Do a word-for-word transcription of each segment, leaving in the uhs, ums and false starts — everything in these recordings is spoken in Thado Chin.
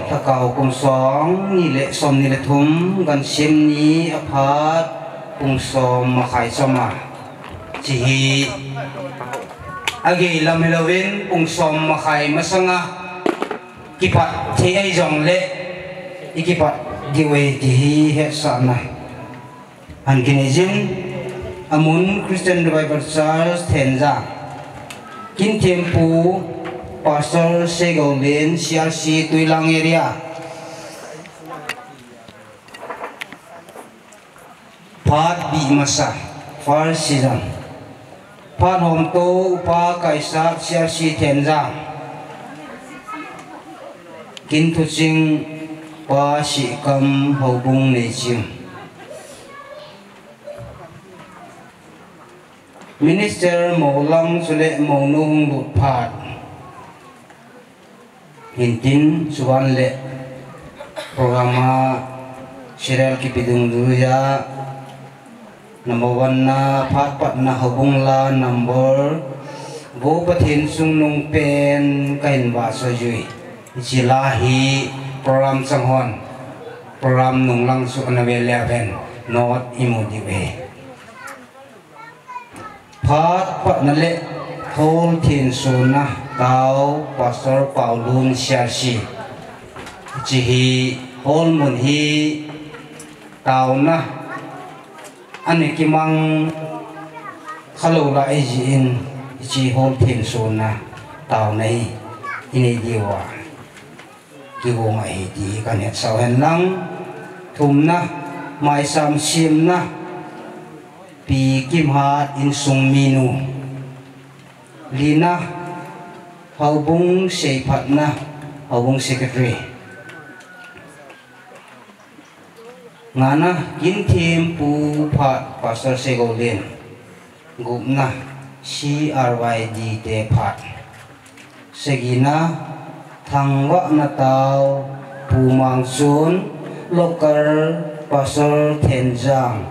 Lhakao kum som ni le som ni le thum, gan sim ni aphat kum som makhai chom a. Chihi agei lam hilouvin kum som makhai masanga kipat thei ahi jongle i kipat diu ahi tihi hetsahna. An kinei jin, amun Christian Revival Church Thenjang. Kin thempu Pastor Segolen, C R C Tuilang area. Phat bih masa, first season. Phat homto Upa Kaisak, C R C Thenjang. Kin thuching Pa Sikam, Houbung Neiching. Minister Moulang chule Mounu hung lut phat. Hintin chuban le program a serial kipe dungjuiya number one na phat patna Houbung la number vo Pathen chungnung pen kahin vahchoi jui. Hiche la hi program chang hon program nunglang chu ana ve le aven note imu diu ahi. Phat patna le hall thensona tao Pastor Paulun C R C. Hiche hi hall mun hi taona ana kimang khalou lai jeh in hiche hall thensona taona hi inei diuva kigong ahi ti hi kahin hetsah hen lang. Thumna, maicham semna, Pi Kimhat insung minu. Lina, houbung seiphatna, houbung secretary. Ngana, kin thempu phat Pastor Segolen. Gupna, C R Y D te phat. Sagina, thangvahna tao Pu Mangchun, local pastor Thenjang,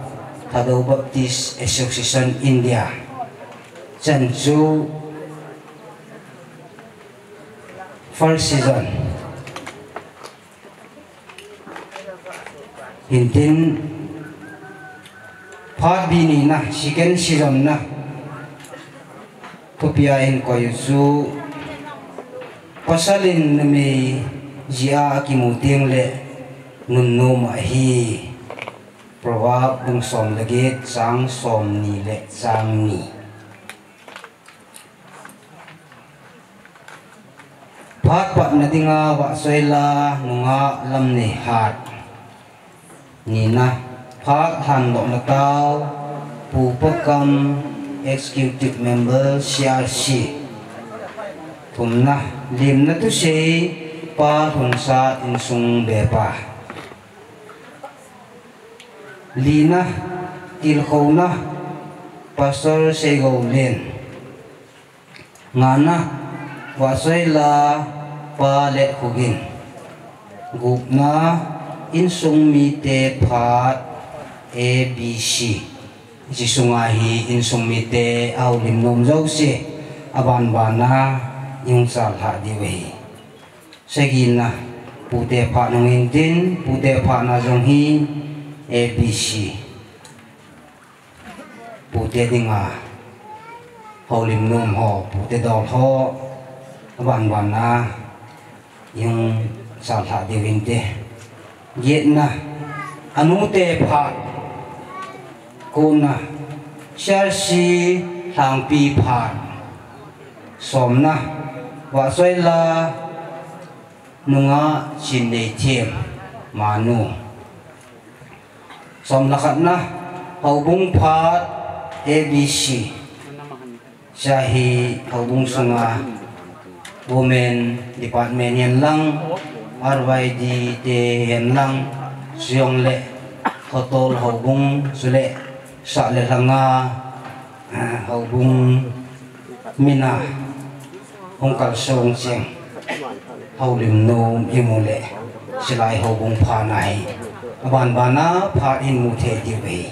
Thadou Baptist Association India. Chan chu first season. Hintin phat bih nina, second season na. Thupia in koi u chu pasal in numei jeh a akimu teng le nunnom ahi. Proverb bung som le get chang som ni le chang ni. Phat patna dinga vahchoi la nungah Lamneihat. Nina, phat lhandohna tao Pu Pakam, Executive Member C R C. Thumna, limna thusei Pa Lhunsat insung bepa. Lina, tilkhouna Pastor Seigoulen. Ngana, vahchoi la Pa Letkhogen. Gupna, insung mite phat A B C. Hiche sunga hi insung mite ahoulim nom jouse aban bana ihung challhah diu ahi. Sagina, pute phat hung hintin, pute phatna jong hi A B C pute dinga, houlim nom ho, pute dol ho, aban ban a, i hung sal lha diu hinte. Getna, anute phat, kona, C R C lhangpi phat, somna, Vahchoila nungah Chinneithem, Manu. Som le khatna, houbung phat A B C. Hiche hi houbung sunga Women Department hihen lang, R Y D te hihen lang, chujongle khotol houbung chule sah le lhanga, ah, houbung mina hung kalsong cheng, houlim nom imu le, chulai houbung phat ahi. Aban ban a phat in mu thei diu ahi.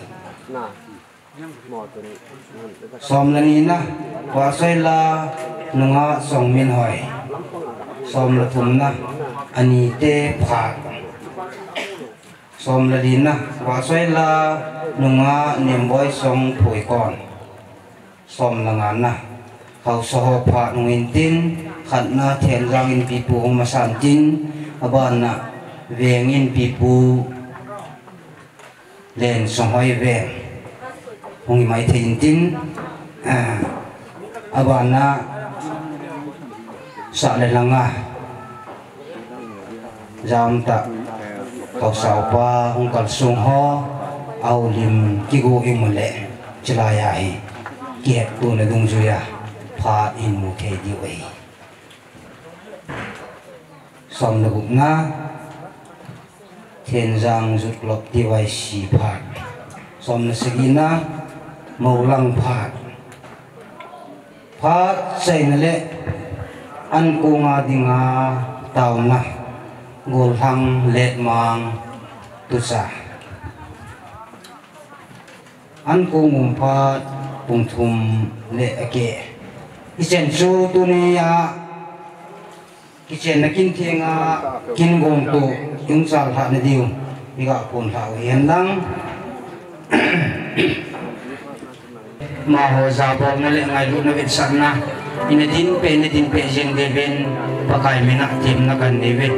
Som le nina, Vahchoila nungah Chongminhoi. Som le thumna, anite phat. Som le lina, Vahchoila nungah Nemboi Chongphoikon. Som le ngana, haosa ho phat hung intin, khatna Thenjang Inpipu hung masan tin, abana Veng Inpipu Lensonghoi Veng hung imai thei intin, ah, abana sah le lhanga jamtah haosa upa hung kalsong ho, ahoulim kigo imu le, chulai a hi kihetkona dungjuia phat in mu thei diu ahi. Som le gupna, Thenjang Youth Club T Y C phat. Som le sagina, Moulang phat. Phat chaina le ankonga dinga taona, Gollhang Letmang Tucha. Ankong um phat pung thum le akeh. Hichen chu tunia kichenna kin thenga kin gongtoh, i hung sal lhah na diu, i ga phon lhah u hihen lang. Amaho jabolna le ngailutna vetsahna, ina dinpeh, ina dinpeh jeng diuvin, Pakai mina themna kanei uve.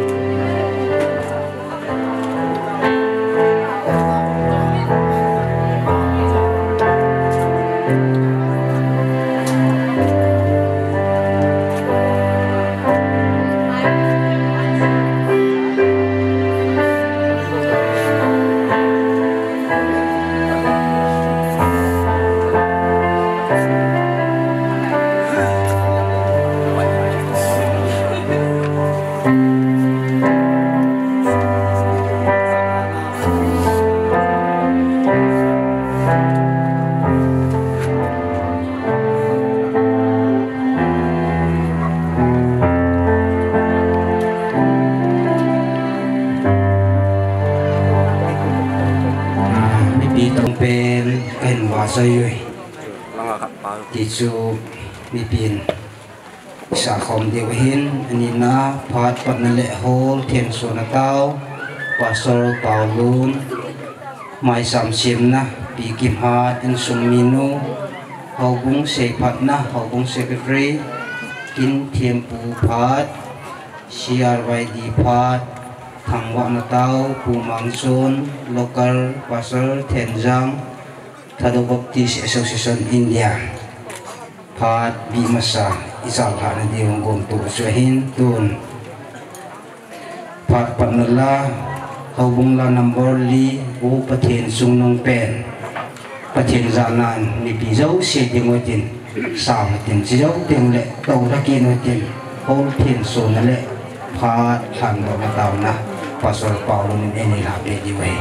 Mipi tong pen kahin vahchoi uve. Ti chu mipin i sakhom diu ahin, anina phat patna le hol thensona tao, Pastor Paulun, maicham semna, Pi Kimhat, insung minu, houbung seiphatna, houbung secretary, Kin Thempu phat, C R Y D phat, thangvahna tao, Pu Mangchun, local pastor, Thenjang, Thadou Baptist Association India. Phat bih masa i sal lhah na diu gongtoh chu ahin tun. Phat patna la, houbung la number li, U Pathen sungnung pen. Pathen jana'n mipi jouse ding u tin, sang u tin, chi jou teng le, tou lha kit u tin, hol thensona le, phat lhandohna taona, Pastor Paulun in eini lhah peh diu ahi.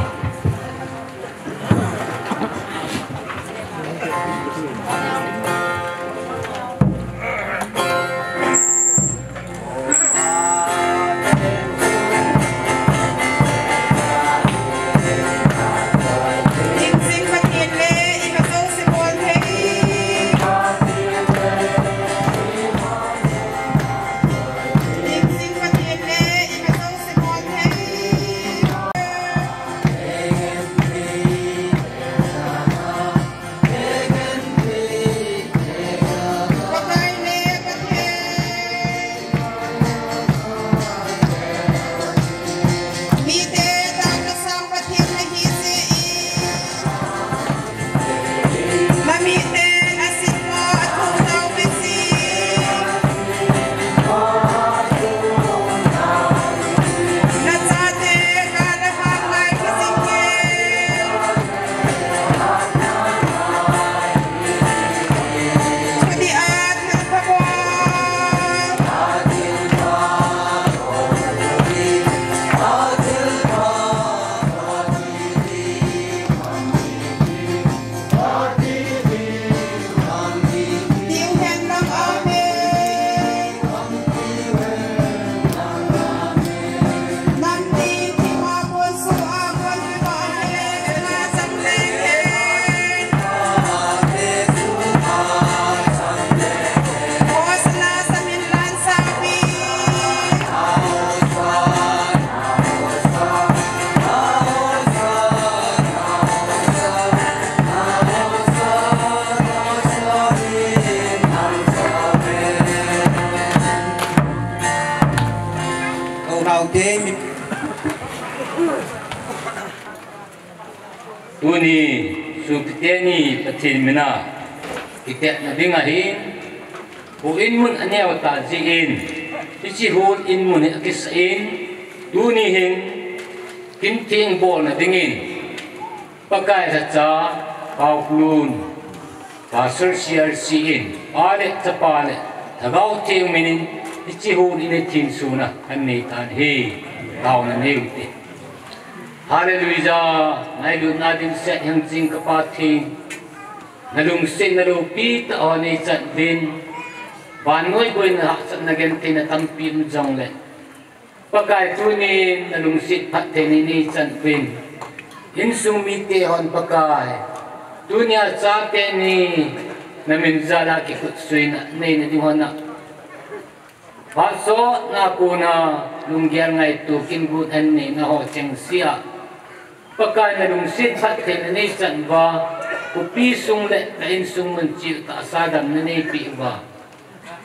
Tuni, sopite ni Pathen mina kitepna ding ahin, houin mun aneo tah jeh in, hiche houin mun hi akisah in, tuni hin, kin theng bolna dingin, Pakai lhacha, Paokhlun, Pastor C R C in, Pa le Chapa le, Lhagao Theng minin, hiche houin hi theng suna, kan nei tan ahi, taona nei ute. Hallelujah, ngailutna dimset hing jing ka Pathen, na lungsetna loupi tah ho nei chan uvin, vannoi boina hahsatna gentheina tampi um jongle, Pakai tunin na lungset phattheina nei chan uvin, insung mite hon Pakai, tunia chate ni na min jal a kikhutsuina neina ding hon a, phat sotna kona lunggel ngaito kin got hen neina ho chengse a, Pakai na lungset phattheina nei chan uva, khopi sung le ka insung mun cheh u tahsa damna neipeh uva,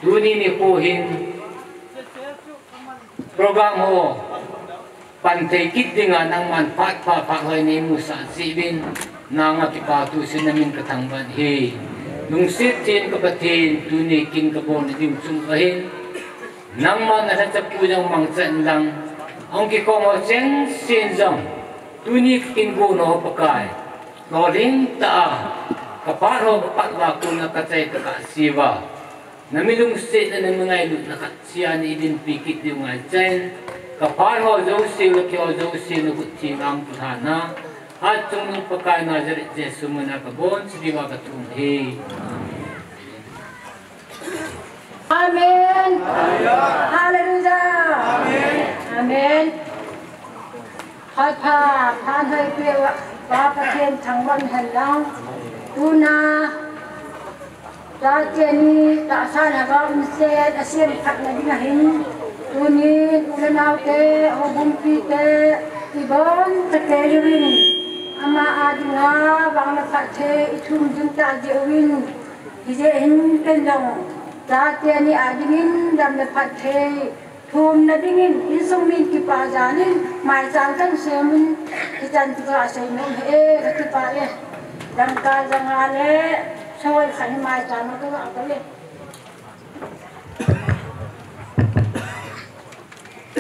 tuni nikho hin program ho pan thei kit dinga nangman phat pha phat hoi nei musah jeh uvin, nanga kipathu cheh in na min ka thangvah in ahi. Lungset them ka Pathen, tuni kin ka bolna ding chung uva hin, nangman na lhachapu jong mangcha in lang, ahung kikhom ho chengsen jong, tuni kin got ho Pakai, lolhing tah a, ka phat ho ka phat uva kona ka chai tah a ka seiuva, na mi lungsetna, na mi ngailutna khat cheh a nei dinpi kit diu ngaichain, ka phat ho jouse le kei ho jouse na khut theng a hung kilhan a, hatchungnung Pakai Nazareth Jesu mina ka boncha diuva ka thum ahi. Amen. Hallelujah. Amen. Phat pha, phat hoi peh uva, Pa Pathen thangvah in hen lang. Tuna, chate ni tahsa lhagao umset asemphatna ding ahin, tunin u le naote, houbung mipite, iboncha kei uvin, ama a dinga vang le phatthei ithum jing tah jeh uvin, hijeh hin ken jong, chate ni a dingin dam le phatthei thumna dingin, insung min kipah jal in, maicham kan sem in, hichan chu kasei nom e, ka kipah e. Dangka janga le, soi khat hi maicham a ka ga koi e.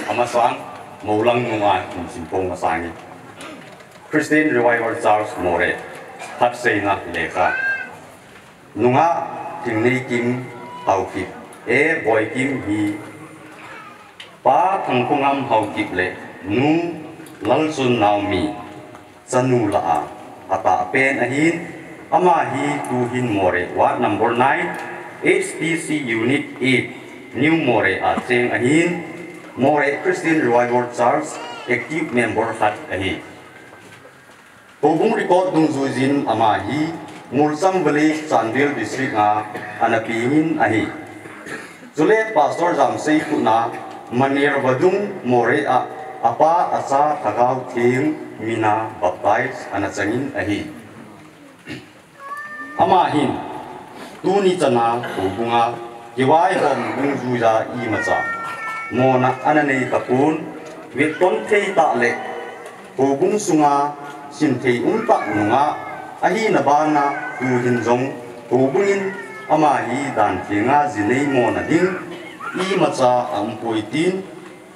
Amasang, Moulang nunga hin simpong masang in, Christian Revival Church Moreh, phatseina lekha. Nungah Thingneikim Haokip, A. Boikim hi Pa Thangkhongam Haokip le Nu Lalchonnaomi chanu lah a atahpen ahin, ama hi tuhin Moreh Ward number nine, H P C Unit eight, New Moreh a cheng ahin, Moreh Christian Revival Church active member khat ahi. Houbung record dungjuiyin ama hi Molcham Valley, Chandel District a ana pengin ahi. Chule Pastor Jamsei khutna Maner vadung Moreh a apa acha Lhagao Theng mina baptize ana changin ahi. Ama hin, tuni chana houbunga kivaihom dungjuiya imacha mona ana nei tapon, vetton thei tah le houbung sunga simthei umtah nungah ahina bana tuhin jong houbungin ama hi dan thenga ji nei mona ding imacha aumpoi tin,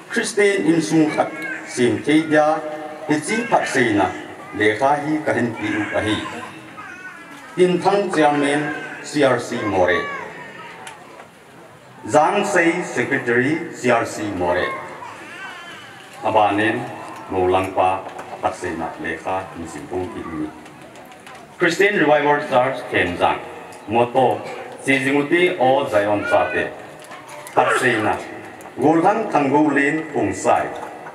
Christian insung khat sem thei dia hiche phatseina lekha hi kahin peh u ahi. Tinthang Chairman, C R C Moreh. Jangsei Secretary, C R C Moreh. Abanin, Moulangpa phatseina lekha hin simpong kit u ahi. Christian Revival Church Thenjang, motto, Che jing ute, O Zion chate. Phatseina, Golhang Thanggolen Khongsai,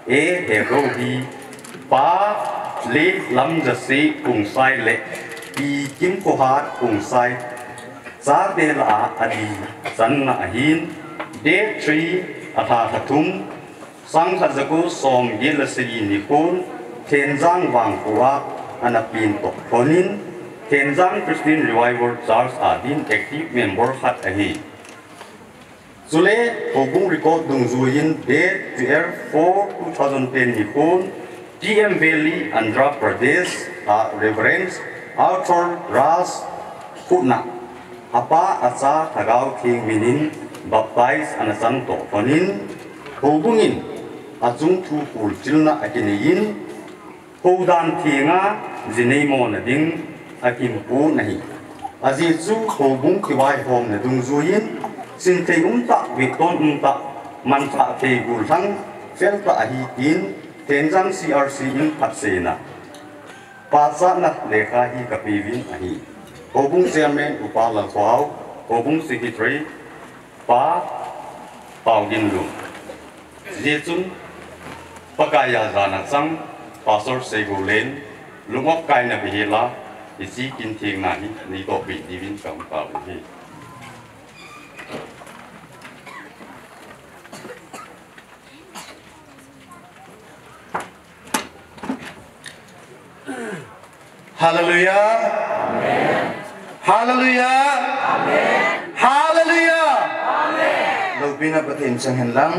A. Hegou hi, Pa Letlam Jase Khongsai le Pi Kimkhohat Khongsai chate lah a adih channa ahin, date three, alha lha thum, sangkhat jako somget le sagi nikhon Thenjang vangkho a ana pengdoh lhonin, Thenjang Christian Revival Church a din active member khat ahi. Chule, houbung record dungjuiyin date twelve four two thousand ten nikhon T M Valley, Andhra Pradesh a Reverend Arthur Raj Putna, apa acha Lhagao Theng minin baptize ana chan toh lhonin, houbungin achung thu pulchilna akineiyin, houdan thenga jinei mona ding akimpu nahi. Ajeh chu houbung kivaihomna dungjuiyin, sinthei umtah, vetton umtah, manthah thei gollhang feltah ahi tin, Thengjang C R C in phatseina pachatna lekha hi kapeuvin ahi. Houbung Chairman Upa Lalkhohao, Houbung Secretary Pa Paudinlun. Hijeh chun Pakaiya jana chang Pastor Seigoulen, lungop kaina beihela, hiche kinthengna hi neitohpeh diuvin kahung tao ahi. Hallelujah. Hallelujah. Hallelujah. Loupina Pathen chang hen lang.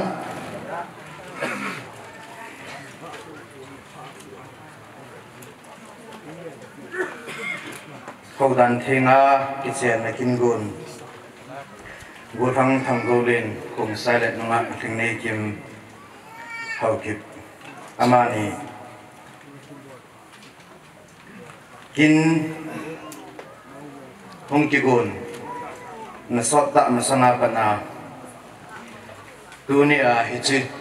Houdan thenga kichenna kin gon, Gollhang Thanggoulen Khongsai le nungah Lhingneikim Haokip, amani kin hung kigon na sottah masanga pat a, tunia hiche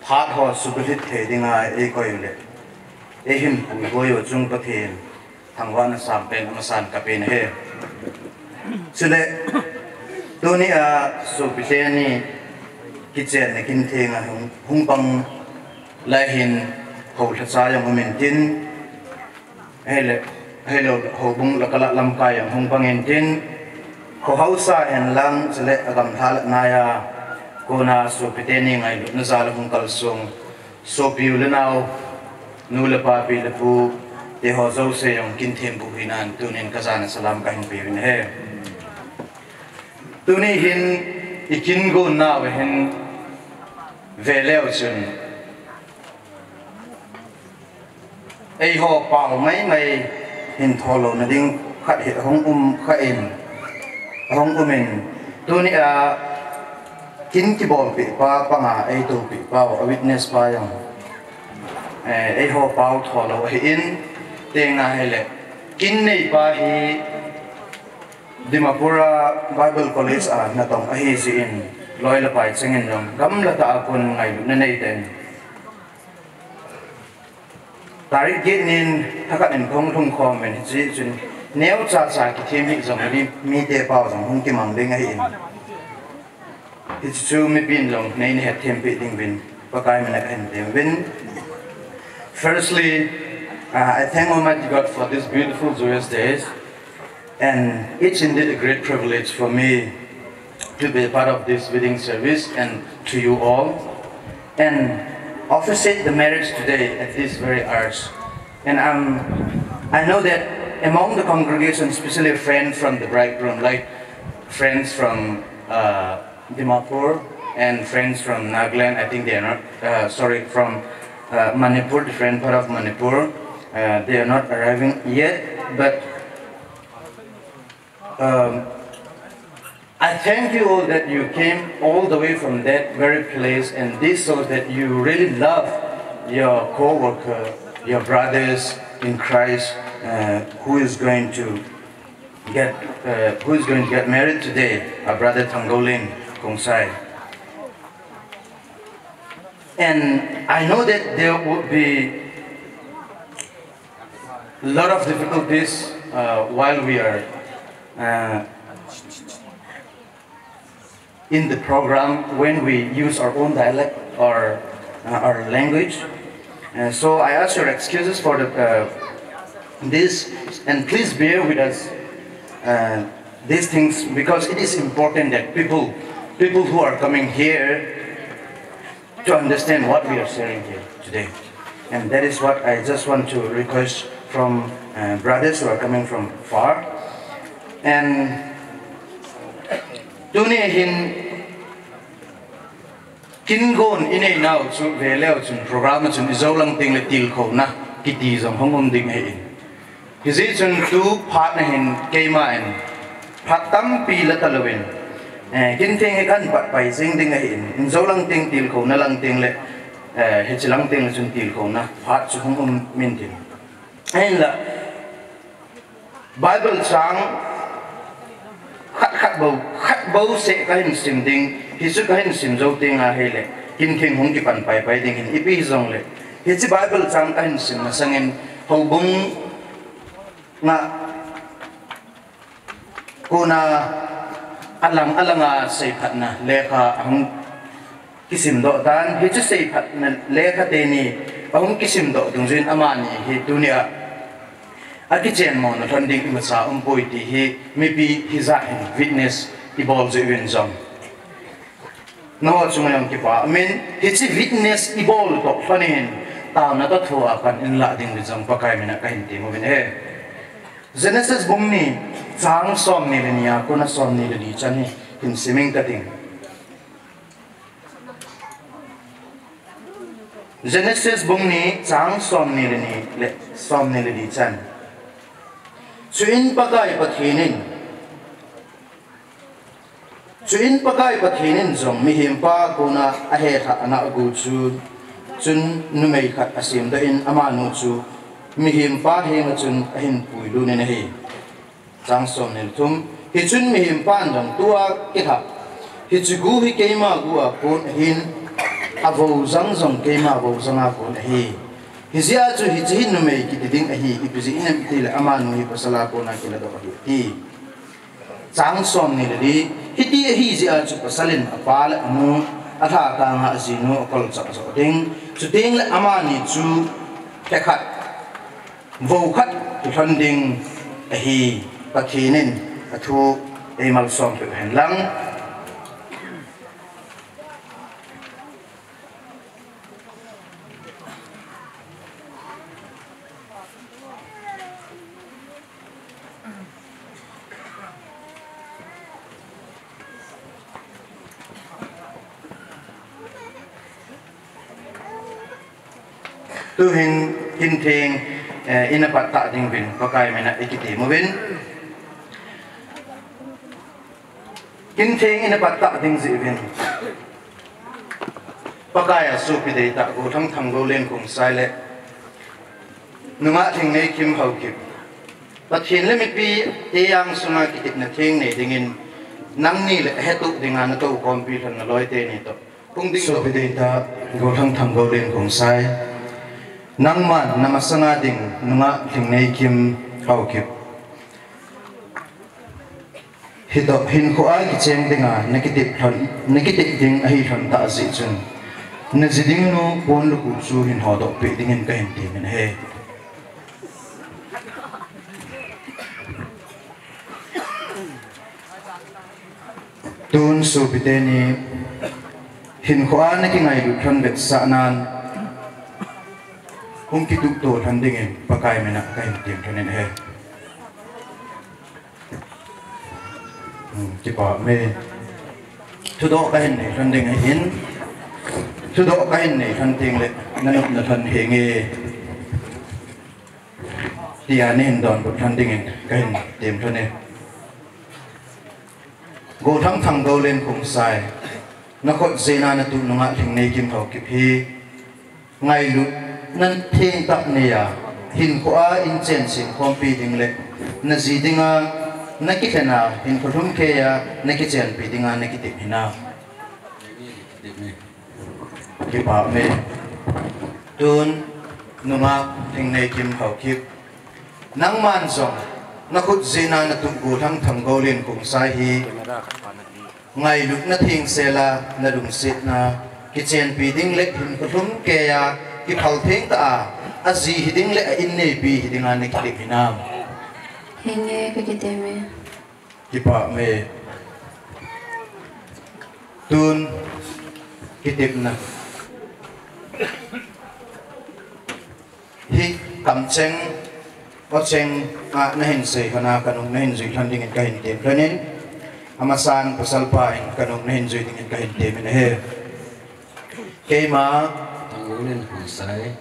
phat ho suhbulhit thei dinga eikoi u le eihin puiboi u chung Pathen thangvahna sampen amasan kapen ahi. Chule tunia sopite ni kichenna kinthenga hung, hung pang lai hin, houlhacha jong um intin, ahile, ahilou houbung lakala lamkai jong hung pang intin, khohaosa hen lang chule agamlha le naiya kona sopite ni ngailutna jal a hung kalsong sopi u le nao, nu le pa, pi le pu teho jouse jong kinthempu hinan tunin kajana salam kahin peuvin ahi. Tuni hin ikin gonnau hin veleu chun eiho pao maimai hin tholouna ding khat hi ahung um kha in, ahung um in, tunia kin kibolpeh pa panga eitoupeh pau, a witness pa jong, eh, eiho pao tholou ahin, tenga hile kin neipa hi Dimapur a Bible College a natong ahi jeh in, loi le pai chengin jong gamlatah a kon ngailutna neiten, tarik get nin thakhat in kahung lhungkhom in, hijeh chun neocha cha kithem hih jongle mite pao jong hung kimang ding ahin, hiche chu mipin jong neina hetthempeh dinguvin Pakai mina kahin temuvin. Firstly, uh, I thank Almighty God for this beautiful, joyous days. And it's indeed a great privilege for me to be a part of this wedding service and to you all, and officiate the marriage today at this very hour. And I'm, I know that among the congregation, especially friends from the bridegroom, like friends from, uh, Dimapur and friends from Nagaland, I think they are not, uh, sorry, from, uh, Manipur, different part of Manipur, uh, they are not arriving yet, but Um, I thank you all that you came all the way from that very place, and this shows that you really love your co-worker, your brothers in Christ, uh, who is going to get, uh, who is going to get married today, our brother Thanggoulen Khongsai. And I know that there would be a lot of difficulties, uh, while we are, uh, in the program when we use our own dialect or, uh, our language. Uh, so I ask your excuses for the, uh, this, and please bear with us, uh, these things, because it is important that people, people who are coming here to understand what we are sharing here today. And that is what I just want to request from, uh, brothers who are coming from far. And tuni hin Kin gon inei nau chu veleu chun program a chun ijou lang tengle tilkhouna kiti jong hung um ding ahin. Hijeh chun tu phat na hin keima in phat tampi la talouvin, eh, kin theng hi kan pat pai jing ding ahin. Ijou lang teng tilkhouna lang tengle, eh, hiche lang tengle chun tilkhouna phat chu hung um min tin. Ahinla, Bible chang khat khat bou, khat bou seh kahin sim ding, hichu kahin sim jou teng ahile, kin theng hung kipan pai pai ding hin ipi hijongle. Hiche Bible chang kahin sim masangin, houbung nga kona alang alanga seiphatna lekha ahung kisimdoh tan, hichu seiphatna lekha teni ahung kisimdoh dungjuiyin amani hi tunia akichen mona lhon ding imacha umpoi ti hi mipi hijat hin witness ibol jeh uvin jong nangho chunga jong kipa umin, hiche witness ibol toh lhon in taona toh thua pan inlah ding uvin jong Pakai mina kahin tem uvin ahi. Genesis bung ni chang somni le ni a kona somni le li chan hi hin sim ing kating. Genesis bung ni chang somni le ni le somni le li chan. Chuin Pakai Pathen in, chuin Pakai Pathen in jong mihempa kona ahelhah ana agu chu, chun numei khat asemdoh in amanu chu mihempa henga chun ahin puilut in ahi. Chang somni le thum. Hichun mihempan jong tua kilhah, hiche gu hi keima gu a kon ahin, avou jang jong keima vou jang a kon ahi. Hijeh a chu hiche hi numei kiti ding ahi, ipi jeh inem itile amanu hi pasal a kona kiladoh ahi ati. Chang somni le li. Hiti ahi jeh a chu pasal in apa le anu alhah tang a ajinu akolchah joh ding, chutengle amani chu phe khat vou khat kilhon ding ahi. Pathen in athu eimalsom peh hen lang. Tuhin kin theng, eh, ina pat tah ding uvin Pakai mina ikitem uvin. Kin theng ina pat tah ding jeh uvin Pakai a sopi deitah Gothang Thanggou Lenkhongsai le Nungah Lhingneikim Haokip, Pathen le mipi te angsunga kitepna theng nei dingin nangni le ahetup dinga natou khompi lhon naloi teni toh hung ding sopi deitah Gothang Thanggou Lenkhongsai, nangman namasanga ding Nungah Lhingneikim Haokip, hitoh hinkhoa kicheng dinga nakitep lhon, nakitep ding ahi lhon tah jeh chun, naji ding nu Ponluku chu hin hodoh peh dingin kahin temin ahi. Tun sopi teni hinkhoa nakingailut lhon vetsahnan hung kitup to lhon dingin Pakai mina kahin tem lhonin ahi. Hmm, kipa me. Thudoh kahin nei lhon ding ahin. Thudoh kahin nei lhon tengle nanop na lhon henge tia nahin donbut lhon dingin kahin tem lhone. Gothang Thanggou Lenkhongsai, nakhut jeh a natup Nungah Lhingneikim Haokip hi ngailutna thengtah neiya, hinkhoa inchen sem khompi ding le naji dinga nakilhen a, hinkho lhumkeiya nakichenpi dinga nakitep hinam? Kipa me. Tun Nungah Lhingneikim Haokip, nangman jong nakhut jeh a natup Gothang Thanggou Lenkhongsai hi ngailutna thengsela nalungsetna kichenpi ding le hinkho lhumkeiya kiphal thengtah a, aji hiding le a inneipi hidinga nakitep hinam? Henge, kakiteme. Kipa me. Tun kitepna hi kamcheng, ocheng a nahin sei lhona kanung nahin jui lhon dingin kahin tem lhonin, amasan pasalpa in kanung nahin jui dingin kahin temin ahi. Keima Thanggoulen Khongsai.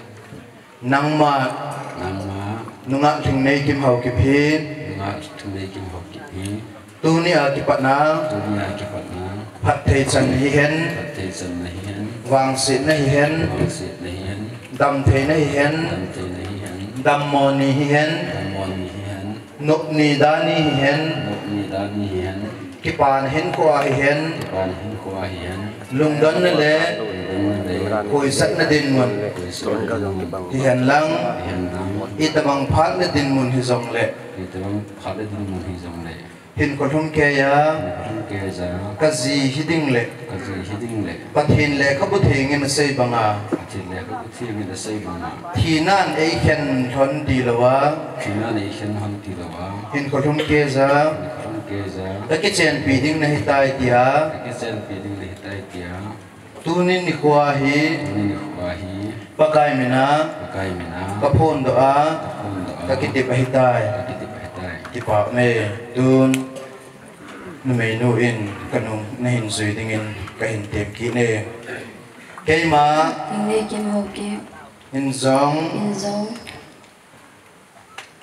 Nangma Nangma Nungah Lhingneikim Haokip hi Nungah Lhingneikim Haokip hi tunia kipatna Tunia kipatna phatthei channa hihen, phatthei channa hihen, vangsetna hihen, vangsetna hihen, damtheina hihen, damtheina hihen, dammoni hihen, dammoni hihen, nopni dani hihen, nopni dani hihen, kipana hinkhoa hihen, kipana hinkhoa hihen, lungdonna le lungdonna le koisatna dinmun koisatna dinmun hihen lang, hihen lang, itobang phatna dinmun hijongle, itobang phatna dinmun hijongle, hinkho lhumkeiya, hinkho lhumkeiya, kaji hiding le, kaji hiding le, Pathen lekhabu thengin asei banga, Pathen lekhabu thengin asei banga, thinan eikhen lhon tilouva, thinan eikhen lhon tilouva, hinkho lhumkeiya, hinkho lhumkeiya, kakichenpi ding nahitai tia, kakichenpi ding nahitai tia, tuni nikhoa hi, tuni nikhoa hi, Pakai mina, Pakai mina, kaphondoh a, kaphondoh a, kakitep ahitai, kakitep ahitai. Kipah me, tun numeinu in kanung nahin jui dingin kahin tem kit e. Keima Lhingneikim Haokip in jong, in jong,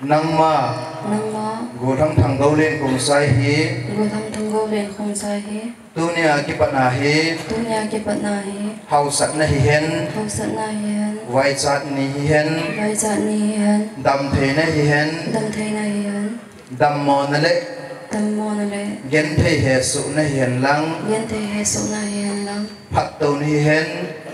nangma, nangma Gollhang Thanggoulen Khongsai hi, Gollhang Thanggoulen Khongsai hi, tunia kipatna hi, tunia kipatna hi, haosatna hihen, haosatna hihen, vaichat ni hihen, vaichat ni hihen, damtheina hihen, damtheina hihen, dammona le, dammona le, genthei hesohna hihen lang, genthei hesohna hihen lang, phattouna hihen,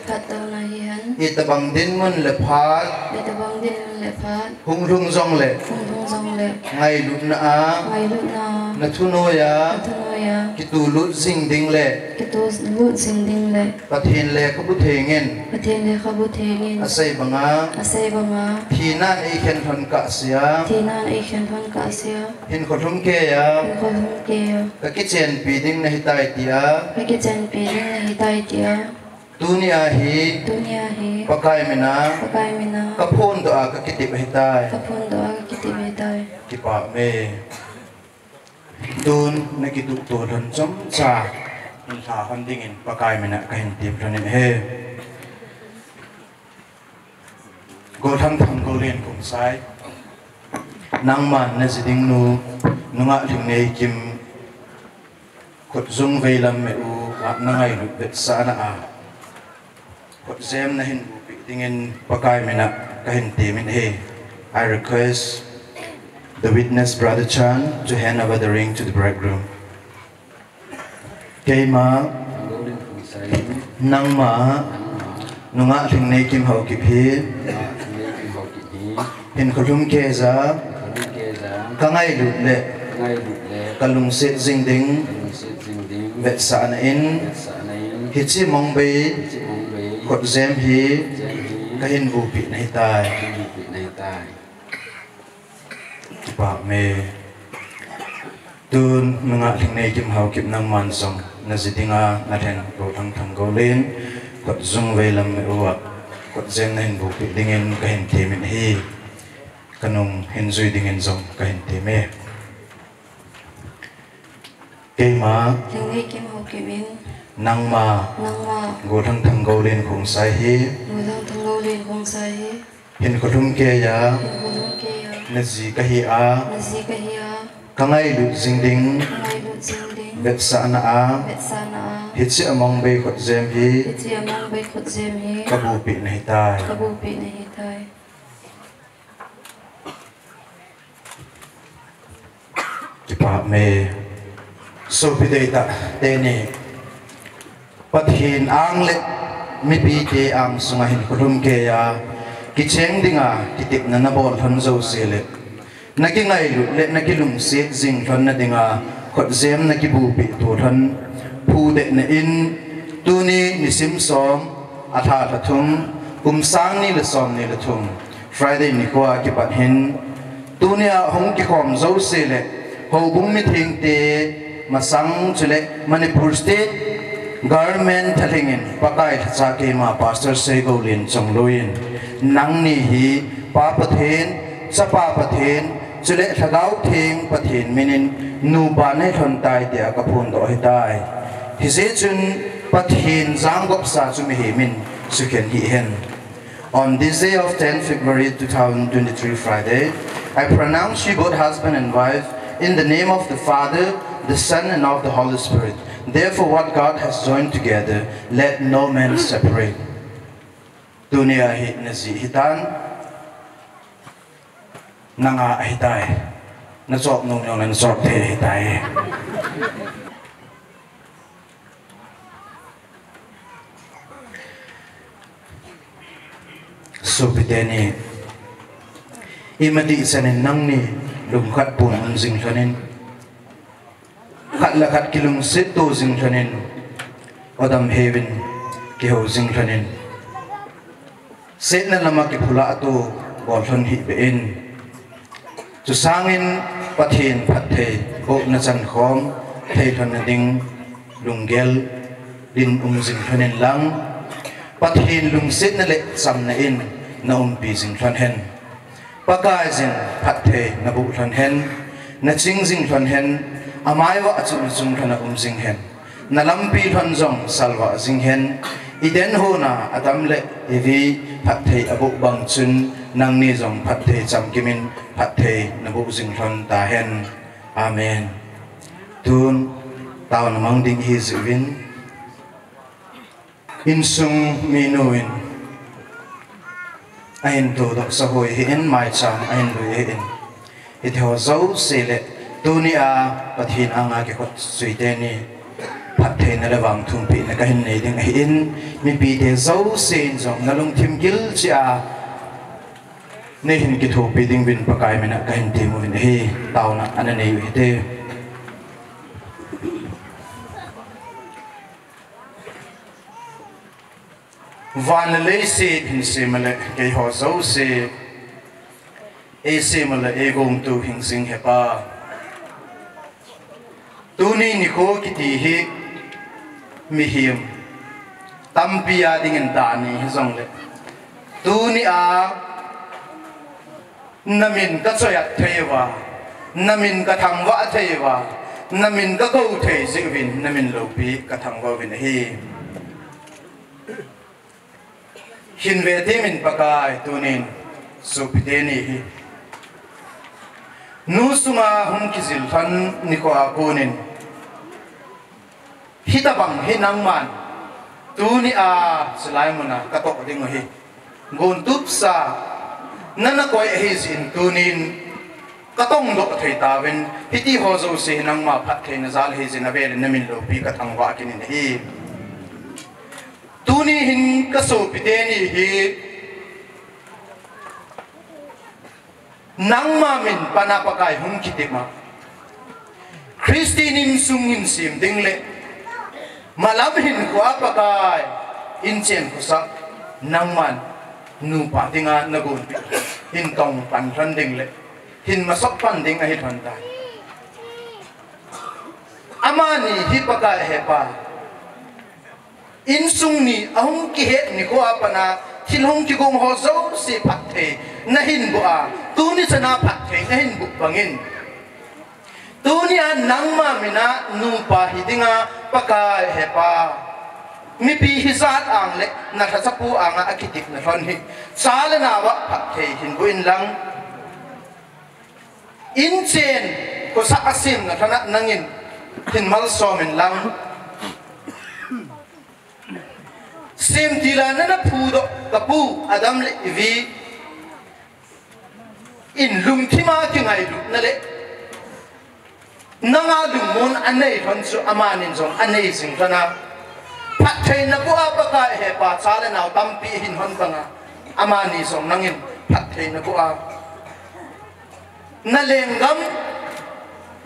phattouna hihen, itobang dinmun le phat, itobang dinmun le phat, hunglhung jongle, hunglhung jongle, ngailutna a, ngailutna a, nathunoiya, nathunoiya, kitulut jing ding le, kitulut jing ding le, Pathen lekhabu thengin, Pathen lekhabu thengin asei banga, asei banga, thinan eikhen lhon kahsea, thinan eikhen lhon kahsea, hinkho lhumkeiya, hinkho lhumkeiya, kakichenpi ding nahitai tia, kakichenpi ding nahitai tia, tunia hi, tunia hi, Pakai mina, Pakai mina, kaphondoh a kakitep ahitai, kaphondoh a kakitep ahitai. Kipah me. Tun nakituh to lhon chomcha hinlha lhon dingin Pakai mina kahin tem lhon in ahi. Gollhang Thanggoulen Khongsai, nangman naji ding nu, Nungah Lhingneikim, Khotjung veilam me u a nangailut vetsahna a, khotjem nahin bupeh dingin Pakai mina kahin temin ahi. I request the witness, Brother Chan, to hand over the ring to the bridegroom. Keima, nangma, Nungah Lhingneikim Haokip hi, hinkho lhumkeiya, kangailut le, kalungset jing ding, vetsahna in, hiche mong bei, khotjem hi, kahin bupeh nahitai. Kipah me. Tun Nungah Lhingneikim Haokip nangman jong naji dinga nalhen Gollhang Thanggoulen Khotjung veilam me u a khotjem nahin bupeh dingin kahin temin ahi. Kanung hin jui dingin jong kahin tem e. Keima, Lhingneikim Haokip in, nangma, nangma, Gollhang Thanggoulen Khongsai hi, Gollhang Thanggoulen Khongsai hi, hinkho lhumkeiya, hinkho lhumkeiya, naji kahi a, naji kahi a, kangailut jing ding, kangailut jing ding, vetsahna a, vetsahna a, hiche a mong bei khotjem hi, hiche a mong bei khotjem hi, kabupeh nahitai, kabupeh nahitai. Kipah me. Sopi deitah teni, Pathen ang le mipite ang sunga hinkho lhumkeiya kicheng dinga kitepna nabol lhon jouse le, nakingailut le nakilungset jing lhon nadinga khotjem nakibupeh to lhon phudet na in, tuni nisim som, alha lha thum, kum sang ni le som ni le thum, Friday nikhoa kipat hin, tunia hung kikhom jouse le houbung mithengte masang chule Manipur State Government thalhengin Pakai lhacha keima Pastor Seigoulen Chongloi in, nangni hi Pa Pathen, Chapa Pathen, chule Lhagao Theng Pathen minin nupa nei lhon tai tia kaphondoh ahitai. Hijeh chun Pathen janggopsa chu mihem in Sukhen hi hen. On this day of tenth February two thousand twenty-three, Friday, I pronounce you both husband and wife in the name of the Father, the Son, and of the Holy Spirit. Therefore, what God has joined together, let no man separate. Tunia hi naji hitan, nanga ahitai. Nachop nung nung nachop thei ahitai. Sopite ni, ima dih chanin nangni lungkhat pun um jing lhonin, khat le khat kilungset to jing lhonin, odam hevin kihou jing lhonin, setna lama kiphula to bol lhon hih behin, chusangin Pathen phatthei bohna chankhom thei lhon nading lunggel din um jing lhonin lang, Pathen lungsetna le chamna in na umpi jing lhon hen. Pakai jin phatthei naboh lhon hen, naching jing lhon hen, amai uva achung achung lhon a um jing hen. Nalampi lhon jong salvah jing hen, Eden hon a Adam le Evi phatthei aboh bang chun, nangni jong phatthei chamkimin phatthei naboh jing lhon tahen. Amen. Tun, taona mang ding ihi jeh uvin, insung minu in ahin todoh sah hoi ahin, maicham ahin lui ahin, hitiho jouse le tunia Pathen anga kikhotsuite ni phattheina le vangthumpehna kahin nei ding ahin, mipite jousen jong nalungthim gilcheh a neihin kithopi dinguvin Pakai mina kahin temuvin ahi. Taona ana nei u hite. Van le leiset hinsema le keiho jouse eisema le eigongtu hingjing Hepa, tuni nikho kiti hi mihem tampi a dingin dan ni hijongle, tunia namin kachoiat thei uva, namin kathangvah thei uva, namin kakou thei jeh uvin namin loupi kathangvah uvin ahi. Hinve temin Pakai, tunin sopite ni hi nu sunga hung kijil lhon nikho a konin, hitobang hi nangman tunia chulai muna katoh dingu hi gontupsa nana koi ahi jeh in tunin katongdoh thei tauvin, hitiho jouse hi nangma phattheina jal ahi jeh in avelin namin loupi kathangvah kinin ahi. Tuni hin kasopite ni hi nangma min pana Pakai hung kitepma, Christian insung hinsem ding le malam hinkhoa Pakai inchen khosah nangman nupa dinga nagonpeh hin tongpan lhon ding le hin masah pan ding ahi lhon tai. Amani hi Pakai Hepa, insung ni ahung kihet nikho a pana thil hung kigong ho jouse phatthei nahin boh a, tuni chana phatthei nahin boh bangin, tunia nangma mina nupa hi dinga Pakai Hepa, mipi hijat ang le nalhachapu anga akitepna lhon hi cha le nao a phatthei hin boh inlang, inchen khosah asemna lhon a nangin hin malsom inlang, semtil a nana phudoh kapu Adam le Evi in lungthima kingailutna le nanga lungmon anei lhon chu amanin jong anei jing lhon a, phattheina boh a Pakai Hepa, cha le nao tampi ahin hon banga amani jong nangin phattheina boh a nalenggam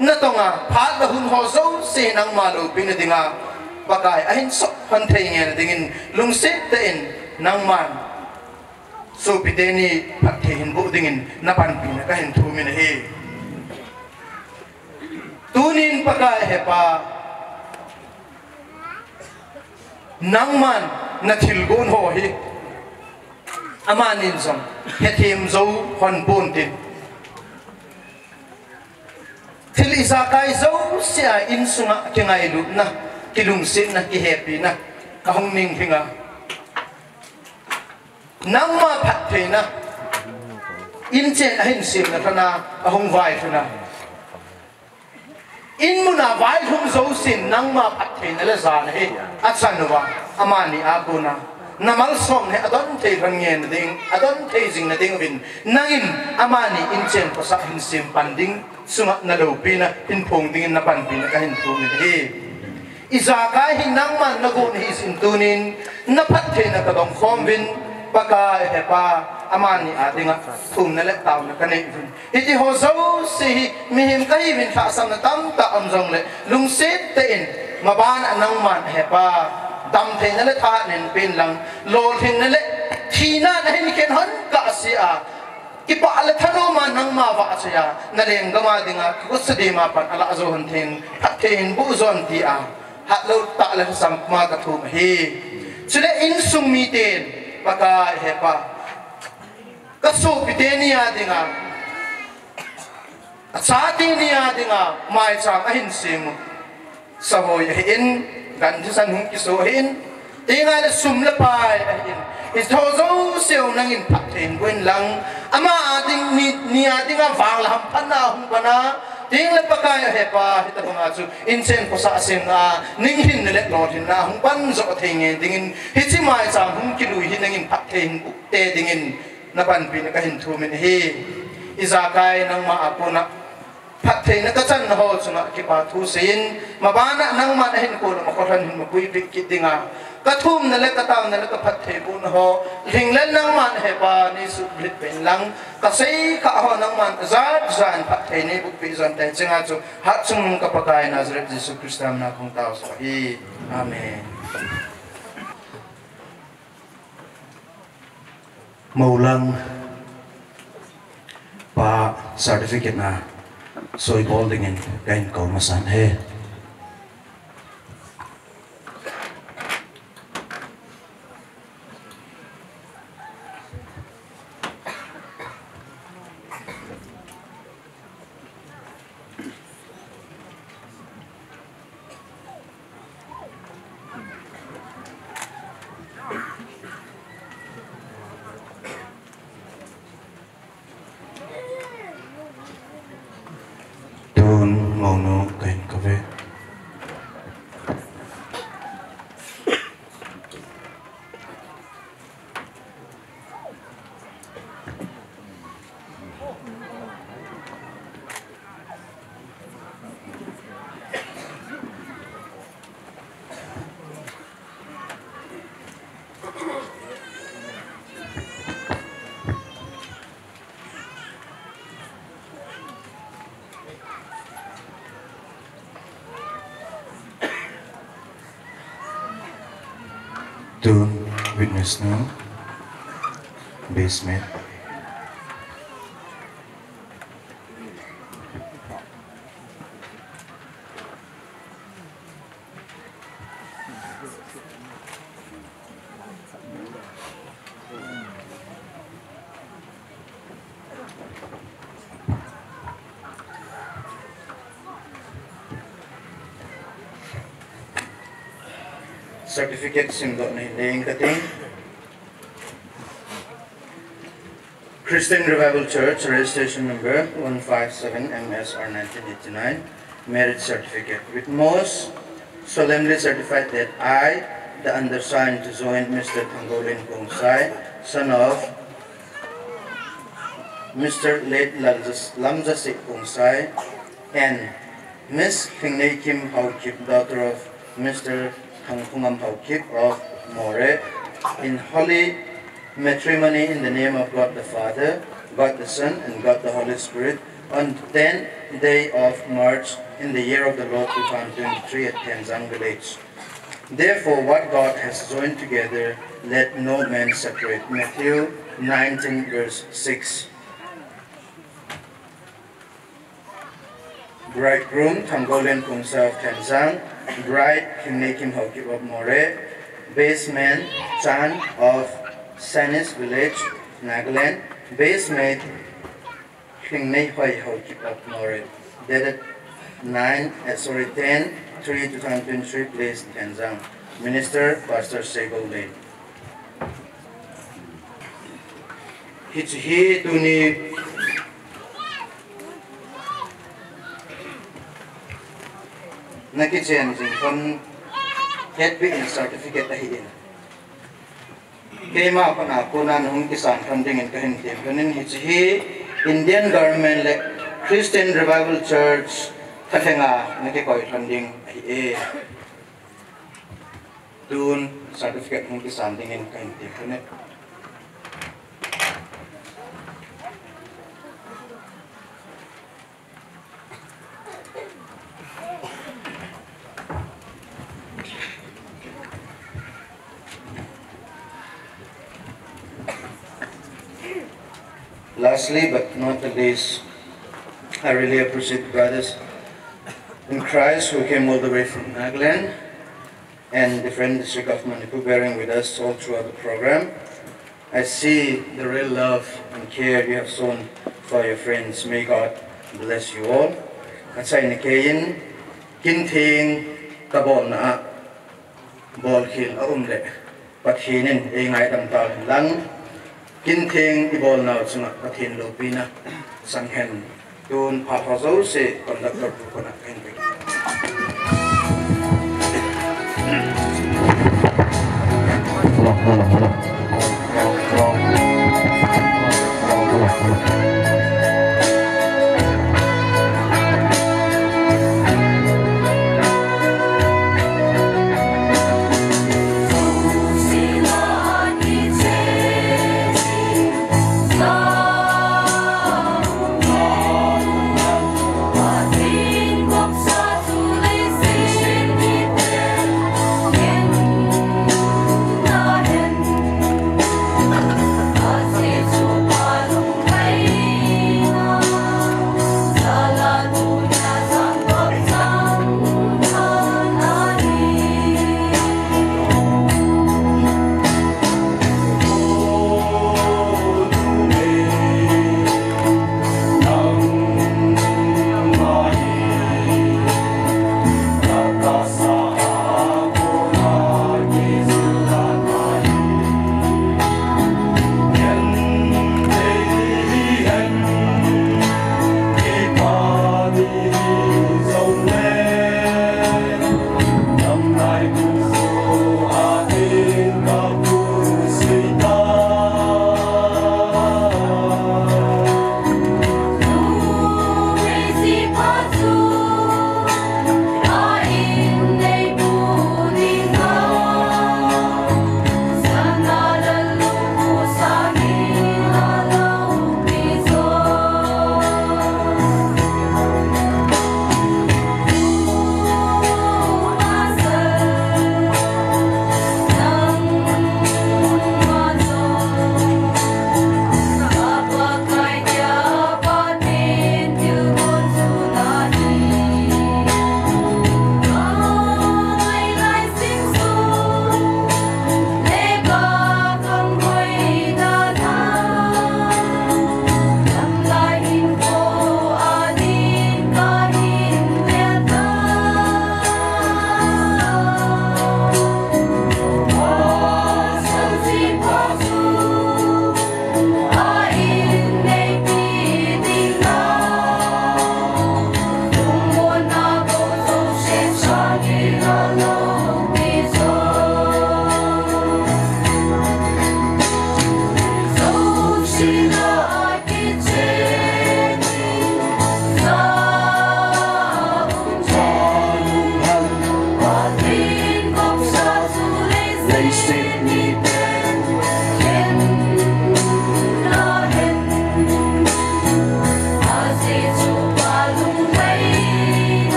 natonga phat le hun ho jouse nangma loupina dinga Pakai ahin soh lhon thei ngei nadingin lungset tah in nangman sopite ni phatthei hin boh dingin napanpina kahin thumin ahi. Tunin Pakai Hepa, nangman nathilgon ho hi amanin jong hethem jou lhon ponte, thil ijakai jousea insunga kingailutna, kilungsetna, kihepina kahung ninglhinga, Nangma phattheina, inchen ahin semna lhona, ahung vailhuna. Inmuna vailhum jousen nangma phattheina le jana hi achan uva, amani a kona namalsomna hi adon thei lhon ngen ding, adon thei jing na ding uvin, nangin amani inchen khosa hin sem pan ding, sunga naloupina hin phong dingin napanpina kahin thum in ahi. Ijakai hi nangman nagon ahi jeh in tunin, naphattheina kadong khom uvin, Pakai hepa, amani a dinga thumna le taona kanei uvin. Hiti ho jouse hi mihem kahiuvin lhahsamna tamtah um jongle, lungset tah in, maban a nangman hepa, damtheina le thahatna pen lang, lolhinna le thina nahin khen hon kahsea, kipah le thanom a nangma vahchoi a, nalenggam a dinga, kikhutsudem a pan alah jou hon thei in, phatthei hin boh jo hon tia, hatlou tah le lhasam puma kathum ahi. Chule insung miten, Pakai hepa, kasopite ni a dinga, achate ni a dinga, maicham ahin sem u, sahoi ahin, gan thisan hung kiso ahin, tenga le sum le pai ahin, hiche ho jouse u nangin phatthei in boh in lang, ama a ding ni, ni a dinga vang le hamphatna hung pan a, teng le Pakai hepa, hitobanga chu inchen khosa semna, ninghinna le lolhinna hung pan jo thei ngen dingin, hiche maicham hung kilui hi nangin phatthei hin boh tei dingin, napanpina kahin thum in ahi. Ijakai nangma a kona phattheina kachanna ho chunga kipa thu seiyin, maban a nangman ahin kon a makholhon hin mapuipeh kit dinga, kathumna le kataona le kaphatthei bohna ho, lhinglel nangman hepa neisuhlit peh in lang, kasei kha ho nangman ajat jan phatthei neiboh peh jo hon tei chenga chu, hatchungnung ka Pakai Nazareth Jesu Christa mina kahung tao jo ahi. Amen. Moulang pa certificate na soi bol dingin kahin kou masan e. Tun mounu kahin kou e. Tun witness nu, basement. Certificate simdoh na hin nei inge kati. Christian Revival Church, registration number one five seven M S R nineteen eighty-nine, marriage certificate, with most solemnly certified that I, the undersigned, to join Mister Thanggolen Kongsai, son of Mister late Lamjas-, Lamjasik Kongsai, and Miss Thingneikim Haokip, daughter of Mister Thangphungam Haokip of Moreh, in holy matrimony in the name of God the Father, God the Son, and God the Holy Spirit, on the tenth day of March in the year of the Lord two thousand twenty-three at Thenjang village. Therefore, what God has joined together, let no man separate. Matthew nineteen, verse six. Bridegroom, Thanggolen Kongsai of Thenjang. Bride, Thingneikim Haokip of Moreh. Best man, Chan of Sanis village, Nagaland. Best maid, Thingneihoi Haokip of Moreh. Dated nine, eh, sorry, ten three two thousand twenty-three, place Thenjang. Minister, Pastor Segolen. Hiche hi tuni nakichen jing lhon hetbeh in certificate ahin, keima pana kona nahung kisan lhon dingin kahin tem lhonin, hiche hi Indian Government le Christian Revival Church thalhenga nakikoi lhon ding ahi e. Tun certificate hung kisan dingin kahin tem lhone. Lastly but not the least, I really appreciate the brothers in Christ who came all the way from Nagaland and different district of Manipur bearing with us all throughout the program. I see the real love and care you have shown for your friends. May God bless you all. Achaina keiyin, kin theng kabolna a bolkhel aum le Pathen in eingaidam tauhen lang, kin theng ibolnau chunga Pathen loupina chang hen. Tun phat ho jouse conductor pu koma kahin pe.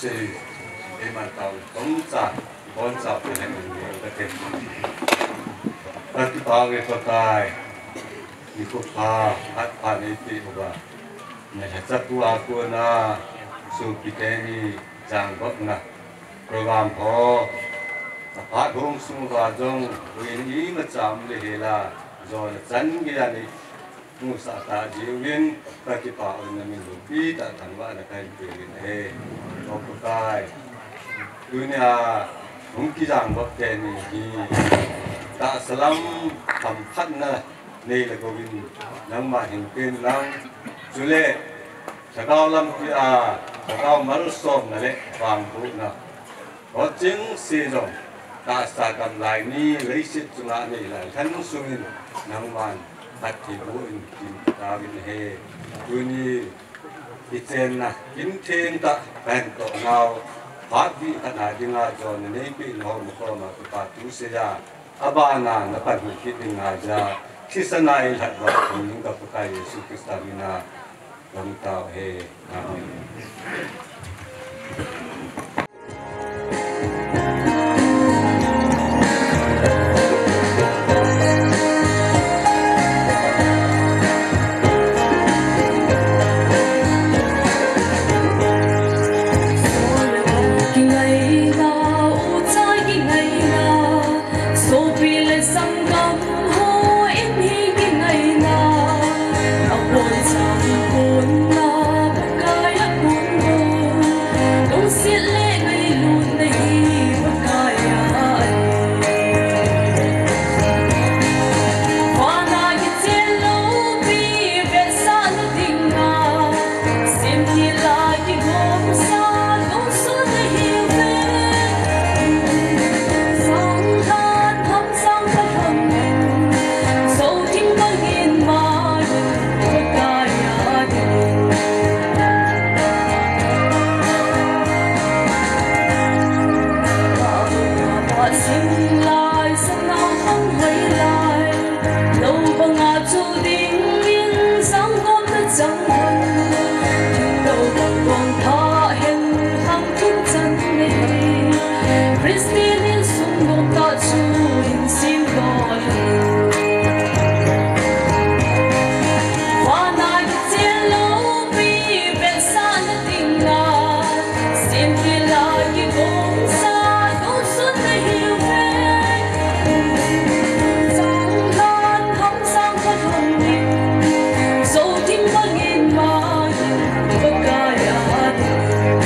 Sei, eiman tao, tong cha, bon cha, pe hen ni ka te. Ka kipah ve Pakai, ni ko pha, hat pha nei pe uva. Na ha cha pu a ko na, su pi te ni, jang bok na. Program ho, a pha gong sung va jong, win i ma cham le he la, jo na chan ge ya ni. Nusa ta jiuvin, ka kipah un na min pi ta thangvahna kahin pe uvin ahi. O Pakai, tunia hung kijang bep teni hi, tahsa lam hamphatna nei le gouvin, nangma hin pen lang, chule, lhagao lampi a, lhagao malsomna le vangbohna. Ho chengse jong, tahsa gamlai ni leiset chunga nei lai lhan sungin nangman phattheiboh in kin tauvin ahi. Tuni kichenna, kin theng tah kahin toh nau, phat bih khat na dinga jona neipeh in ho makoma kipa thu seiya, abana na pan hih kit ding ngaija, thisan a eilhat vah ding ka Pakai Jesu Christa mina. Lamtau he. Amen. Kingaina, u chai kingaina, sopi le sanggam ho in hi kingaina, abon chang kunna Pakai a kun ho, lungset le ngailutna hi Pakai a ahi. Vana kichen loupi vetsahna dinga, Simkila kigomsa lungsun nahiuve. Sangkhat hamsang palhon in, Zothing bangin main Pakai a dingin. Singlai sanau hang hoilai, lou banga chu dingin sanggomna chang hon. Thingtou bang bang tha hen khang thum chan nei. Christian insung gom tah chu in sim doh in. Vana kichen loupi vetsahna dinga, Simkila kigomsa lungsun nahiuve. Sangkhat hamsang palhon in, Zothing bangin main Pakai a dingin.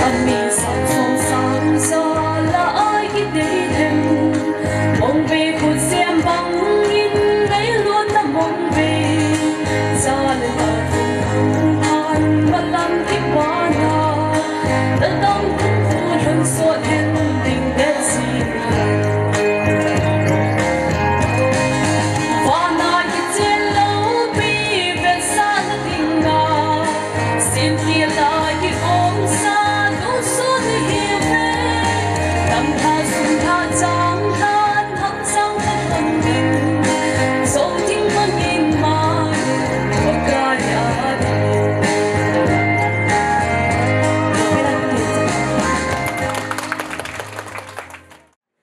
Ani sang song sang sa la ai kidei them. Mong be khut siam bangin ngailutna mong be. Sa le la thum han malam kipana. Tatong kum khu lhun sot hen ding det si. Vana kichen loupi vetsahna dinga, Simkila kigomsa lungsun nahiuve. Tamtha sumtha chang lhan hamsang palhon in, Zothing bangin main Pakai a dingin.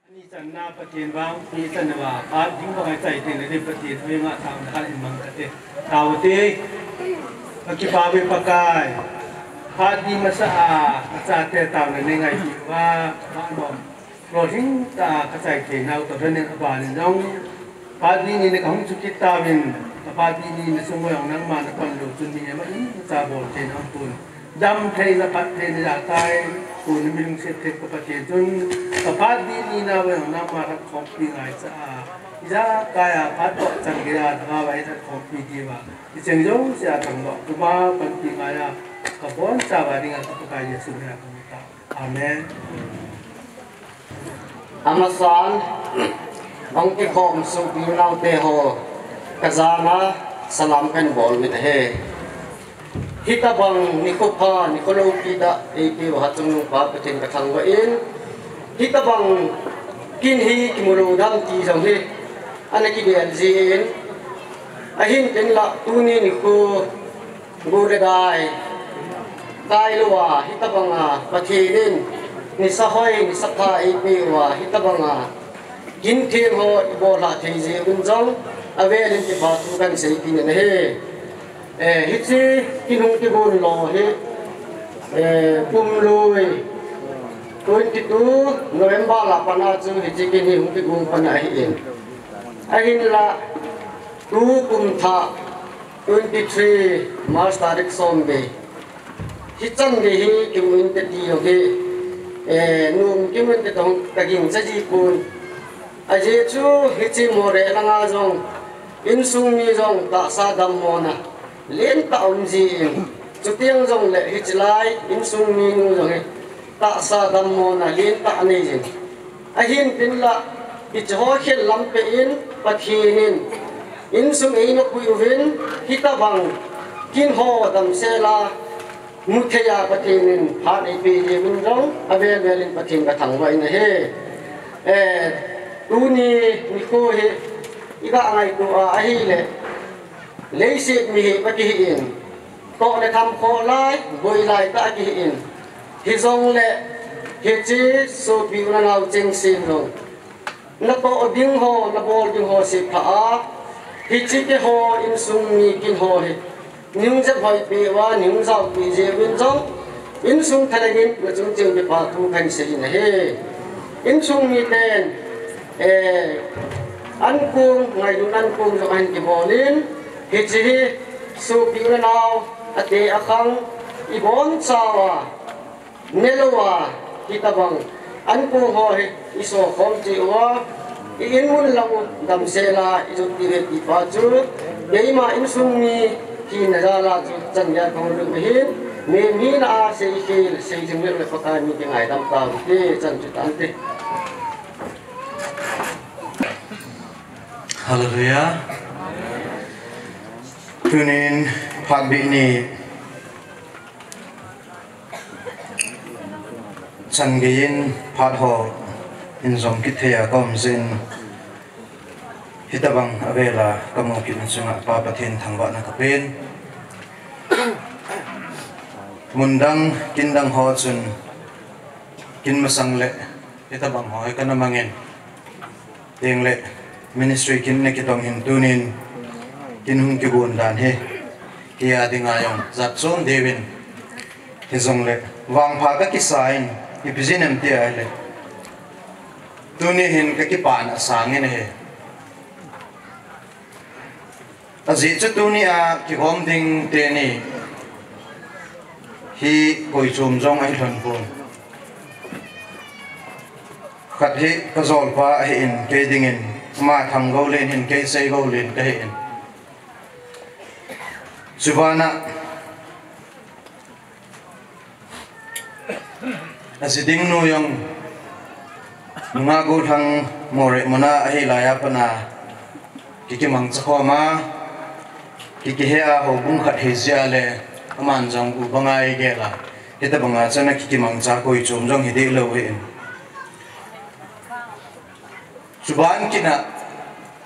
Ani channa Pathen vang, ni channa va, phat ding bang a chai te na ding Pathen, oi nga thauna khat in mang kate. Tao te, ka kipah ve Pakai, phat ding masa a, ka chate taona nei ngai ti va, ma nom. Lolhing tah a ka chai thei nau toh lhonin aban in jong, phat ding ni na ka hung chu kit tauvin, ka phat ding ni na sung jong nangma na pan lou chun mi ama imacha bol thei nau pon. Dam theina, phat theina ja tai, tuni mi lungset thei ka Pathen chun, ka phat ding ni na va jong nangma khat khompi ngai cha a, ijakai a phat toh chan gei a, nangma va i khat khompi diuva, i cheng jouse a thangvah, Pakai panpi ngai a, ka bonchauva dinga ka Pakai Jesu mina ka hung ta. Amen. Amasan, hung kikhom sopi unaute ho, Kajana salam kahin bol uvin ahi. Hitabang nikho pha, nikho loupi tah eipeh uva chungnungpa Pathen kathangvah in, hitabang kin hi kimu lou dam ti jong hi ana kigel jin, ahin tin la tuni nikho gu le dai tai louva hitabanga Pathen in nisa hoi nisa pha eipeh uva hitabanga kin theng ho ibol lha thei jeh uvin jong avel in kipa thu kahin seipeh in ahi. Eh, hiche kin hung kigon lou hi, eh, kum lui twenty two November a pat a chu hiche kin hi hung kigon pan ahin, ahinla tu kum thah twenty three March tarik som vei hichan gei hi kimu inte ti jong hi, eh, nom kimu inte ti jong kagingcha jipon. Ajeh chu hiche Moreh langa jong insung mi jong tahsa dammona lentah aum jin, chuteng jongle hiche lai insung minu jong hi tahsa dammona lentah anei jin. Ahin tin la, hiche ho khel lam peh in Pathen in insung eina pui uvin, hitabang kin ho damsel a mu thei a Pathen in phat eipeh jeh uvin jong avel vel in Pathen kathangvah in ahi. Eh, tuni nikho hi iga ngaito a ahile, leiset mi hi akihin, toh le tham khoh lai, boi lai tah akihin, hijongle hiche sopi u le nao chengse jong natoh ding ho, nabol ding ho seh pha a, hiche keiho insung mi kin ho hi neihung jep hoipeh uva, neihung jaopeh jeh uvin jong insung thalheng in nachung cheh un kipa thu kahin sei in ahi. Insung miten, eh, ankong, ngailutna ankong jong ahin kibol in, hiche hi sopi u le nao, ate akhang, ibonchauva nelou a, hitabang ankong ho hi iso khom cheh uva, i-in mun lang u damsel a ijot diu ahi ti pa chu keima insung mi hina jal a chu chan geiya kahung lut ahin, mi hina a seikhel seijing lou le Pakai min kingaidam taute, chan chu tante. Hallelujah. Tunin phat bih ni chan geiyin phat ho in jom kit thei a kaum jeh in, hitabang avel a kamu kit na chunga Pa Pathen thangvahna kapen. Mun dang, kin dang ho chun kin masang le hitabang ho hi kana mangin, tengle ministry kin na kitong hin tunin kin hung kigon dan hi kei a dinga jong jat chom deh in, hijongle vangpha kakisa in, ipi jeh ham ti ahile, tuni hin kakipana asang in ahi. Ajeh chu tuni a kigom ding teni hi koi chom jong ahi lhon pon. Khat hi kajolpa ahin, kei dingin, ama Thanggoulen hin, kei Seigoulen kahin. Chubana aji ding nu jong, nunga gollhang Moreh muna ahi laiya pat a kikimangcha khom a, kikihe a houbung khat hijeh a le, aman jong u banga eigel a, hitabanga chun akikimangcha koi chom jong hi deh lou ahin. Chuban kit a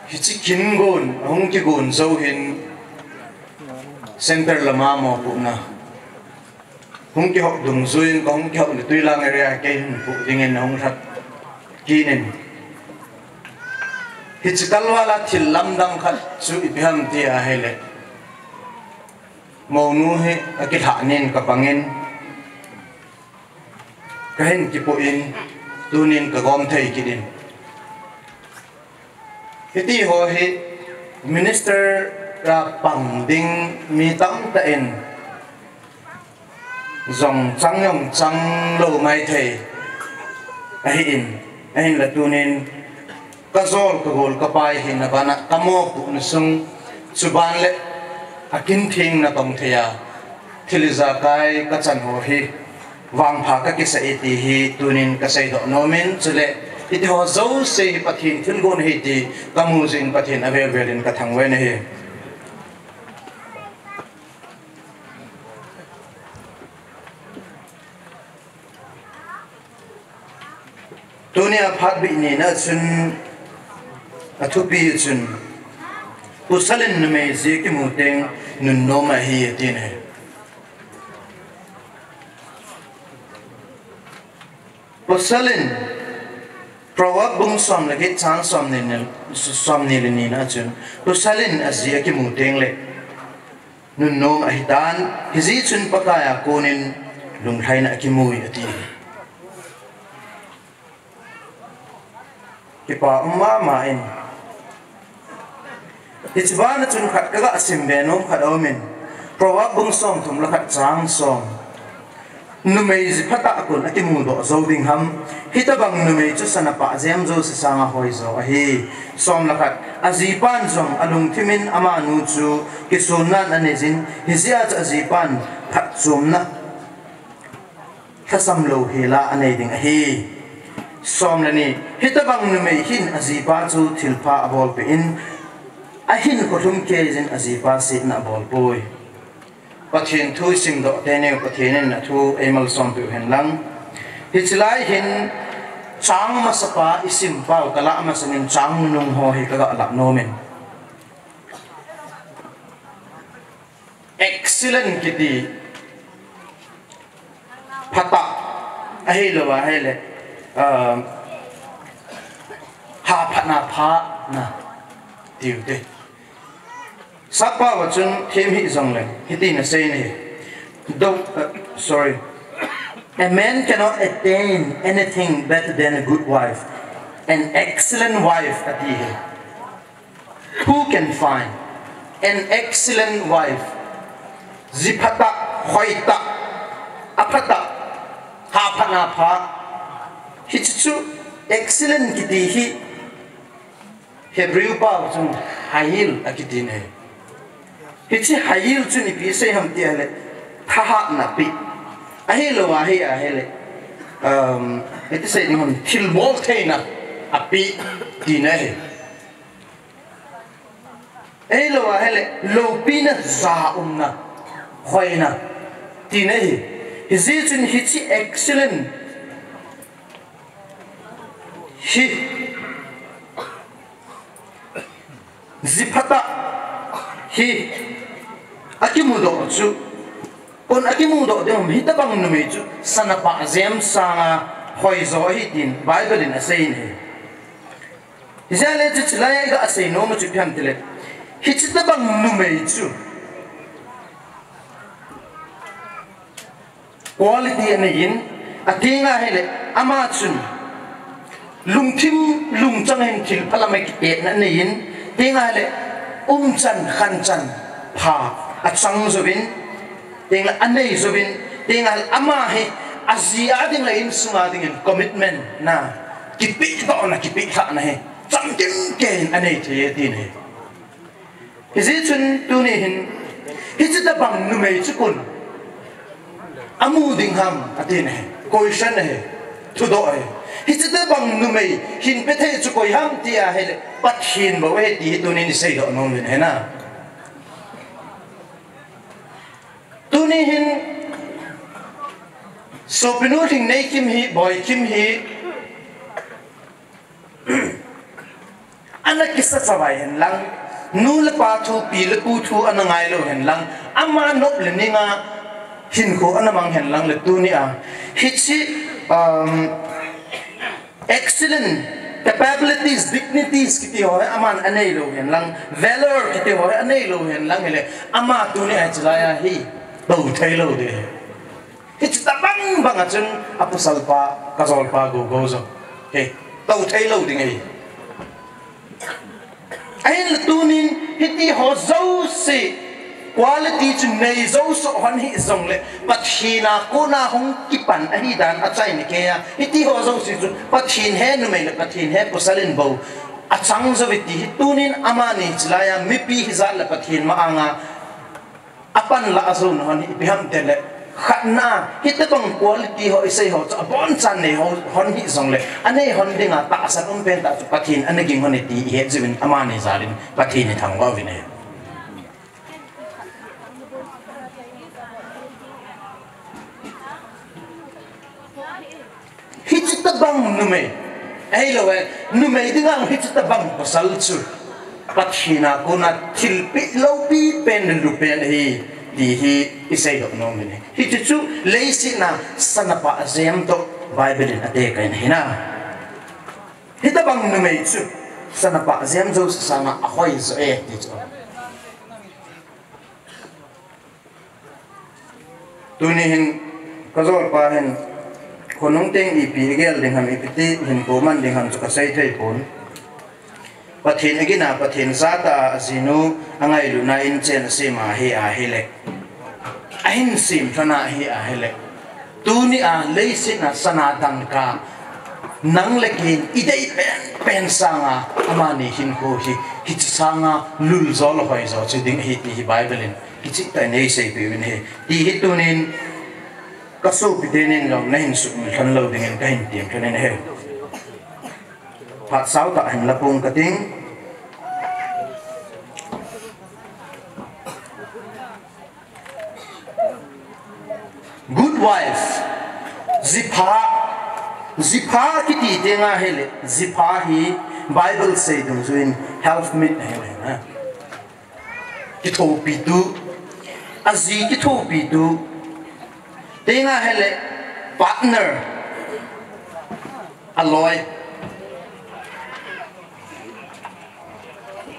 hiche kin gon, ahung kigon jou hin center lama mopohna hung kihop dungjuiyin, kahung kihop le Tuilang area kei hung poh dingin ahung lhat kit in. Hiche kalval a thil lamdang khat chu ipi ham ti ahile, mounu hi akilhah nin kapangin, kahin kipoh in, tunin kagom thei kit in. Hiti ho hi minister a pang ding mi tamtah in jong chang jong chang lou maithei ahin, ahinla tunin kajol kagol kapai hina bana kamopohna sung, chuban le akin theng natong thei a, thil ijakai kachan ho hi vangpha kakisa e ti hi tunin kaseidoh nomin, chule Hiti ho jouse hi Pathen thilgon ahi ti kamu jeh in Pathen avel vel in kathangvah in ahi. Tunia phat bih nina chun athupi chun pasal in numei jeh kimu teng nunnom ahi atin ahi. Pasal in, Proverb bung som le get chang som ni, som ni le nina chun, pasal in ajeh akimu teng le nunnom ahitan, hijeh chun Pakai a konin lunglhaina akimui ati. Kipa um mama in. Hiche bana chun khat kaga sim be nom khat aumin. Proverb bung som thum le khat chang som. Numei ji phatah a kon akimudoh jou ding ham. Hitobang numei chu sana pah jem jouse sanga hoijo ahi. Som le khat. Ajipan jong alungthim in amanu chu kisonnan anei jin. Hijeh a chu ajipan phatchomna lhasam louhela anei ding ahi. Som le ni, hitobang numei hin ajipa chu thilpha abolpeh in, ahinkho lhumkeiyin ajipa setna abolpoi. Pathen thu isimdoh teni, Pathen in athu eimalsompeh u hen lang. Hiche lai hin chang masapa isim pau kalah masangin chang nunung ho hi kaga lah nomin. Excellent kiti phatah ahilou ahile, um, haphatna phatna tiu te. Sappao a chun them hih jongle, hitin asei in ahi. Don't, uh, sorry. A man cannot attain anything better than a good wife. An excellent wife ati ahi. Who can find an excellent wife? Ji phatah, hoitah, aphatah, haphatna pha. Hiche chu excellent kiti hi Hebrew pao chun hayil akiti ahi. Hiche hayil chun ipi asei ham ti ahile, thahatna pi. Ahilou ahi ahile, um, iti sei ding ham, thilbol theina api tina ahi. Ahilou ahile, loupina, jaumna, hoina tina ahi. Hijeh chun hiche excellent hi ji phatah hi akimudoh chu, kon akimudoh ding ham, hitobang numei chu sana pah jem sanga hoijo ahi tin Bible in asei in ahi. Hijeh a le chu chulai a iga sei nom u chu ipi ham tile, hiche tobang numei chu quality anei in, atenga ahile, ama chun lungthim lungchang in thilpha lam a kitetna anei in, tenga ahile, umchan khanchan pha achang jouvin, tengle anei jouvin, tenga ahile ama hi aji a ding le insunga dingin commitment na kipehdohna, kipehlhahna hi chamkim keiyin anei thei e tina ahi. Hijeh chun tuni hin, hiche tobang numei chu kon amu ding ham, atina ahi. Question ahi. Thudoh ahi. Hiche tobang numei hin pe thei chu koi ham ti ahile, Pathen bou ahi ti hi tunin iseidoh nom uvin ahi na. Tuni hin, sopinu Lhingneikim hi, Boikim hi, ana kisa chavai hen lang, nu le pa thu, pi le pu thu ana ngailou hen lang, ama nop le ning a hinkho ana mang hen lang le tuni a, hiche, um, excellent capabilities, dignities kiti ho hi aman aneilou hen lang, valor kiti ho hi aneilou hen lang hile, ama tuni a hiche lai a hi tou theilou ding. Hiche tobang bang a chun apasal pa, kajol pa gogou jong hi tou theilou ding ahi. Ahinla tunin hiti ho jouse quality chu nei jou soh hon hih jongle Pathen a kona hung kipan ahi dan achaina kei a, hiti ho jouse chu Pathen he numei le Pathen he pasal in bou achang jou e ti hi tunin amani hiche lai a mipi hijat le Pathen ma anga apan lah a jouna hon hi ipi ham tile, Khatna, hitobang quality ho isei ho chu abonchan nei ho, hon hih jongle, anei hon dinga tahsan um pen tah chu Pathen ana ging hon e ti ihet jiuvin amani jalin Pathen ithangvah uvin ahi. Hiche tobang numei, ahilou e, numei dinga hiche tobang pasal chu Pathen a kona thilpeh loupi pen, lulu pen ahi, ti hi isei doh nom in ahi. Hiche chu leiset a sana pah jem toh Bible in atekah in ahi na. Hitobang numei chu sana pah jem jouse sanga ahoi jo e ti chu. Tuni hin kajolpa hin khonung teng ipi igel ding ham, ipi ti hinkho man ding ham chu kasei thei pon. Pathen agin a, Pathen jat a ajinu angailutna in chen asem ahi, ahile, ahin sem lhon ahi, ahile, tuni a leiset a sana dangka nang le kei in idei pen pen sanga amani hinkho hi, hiche sanga lul jo le hoi jo chu ding ahi ti hi Bible in kicheh tah in eiseipeh uvin ahi. Ti hi tunin kasopi tenin jong nahin sumil lhon lou dingin kahin tem lhonin ahi. Phat sao tah hin la pong kating. Good wife. Jipha. Jipha kiti teng ahile, jipha hi Bible sei dungjuiyin helpmeet ahi, ahi na. Kithopitu. Aji kithopitu. Teng ahile, partner. Aloi.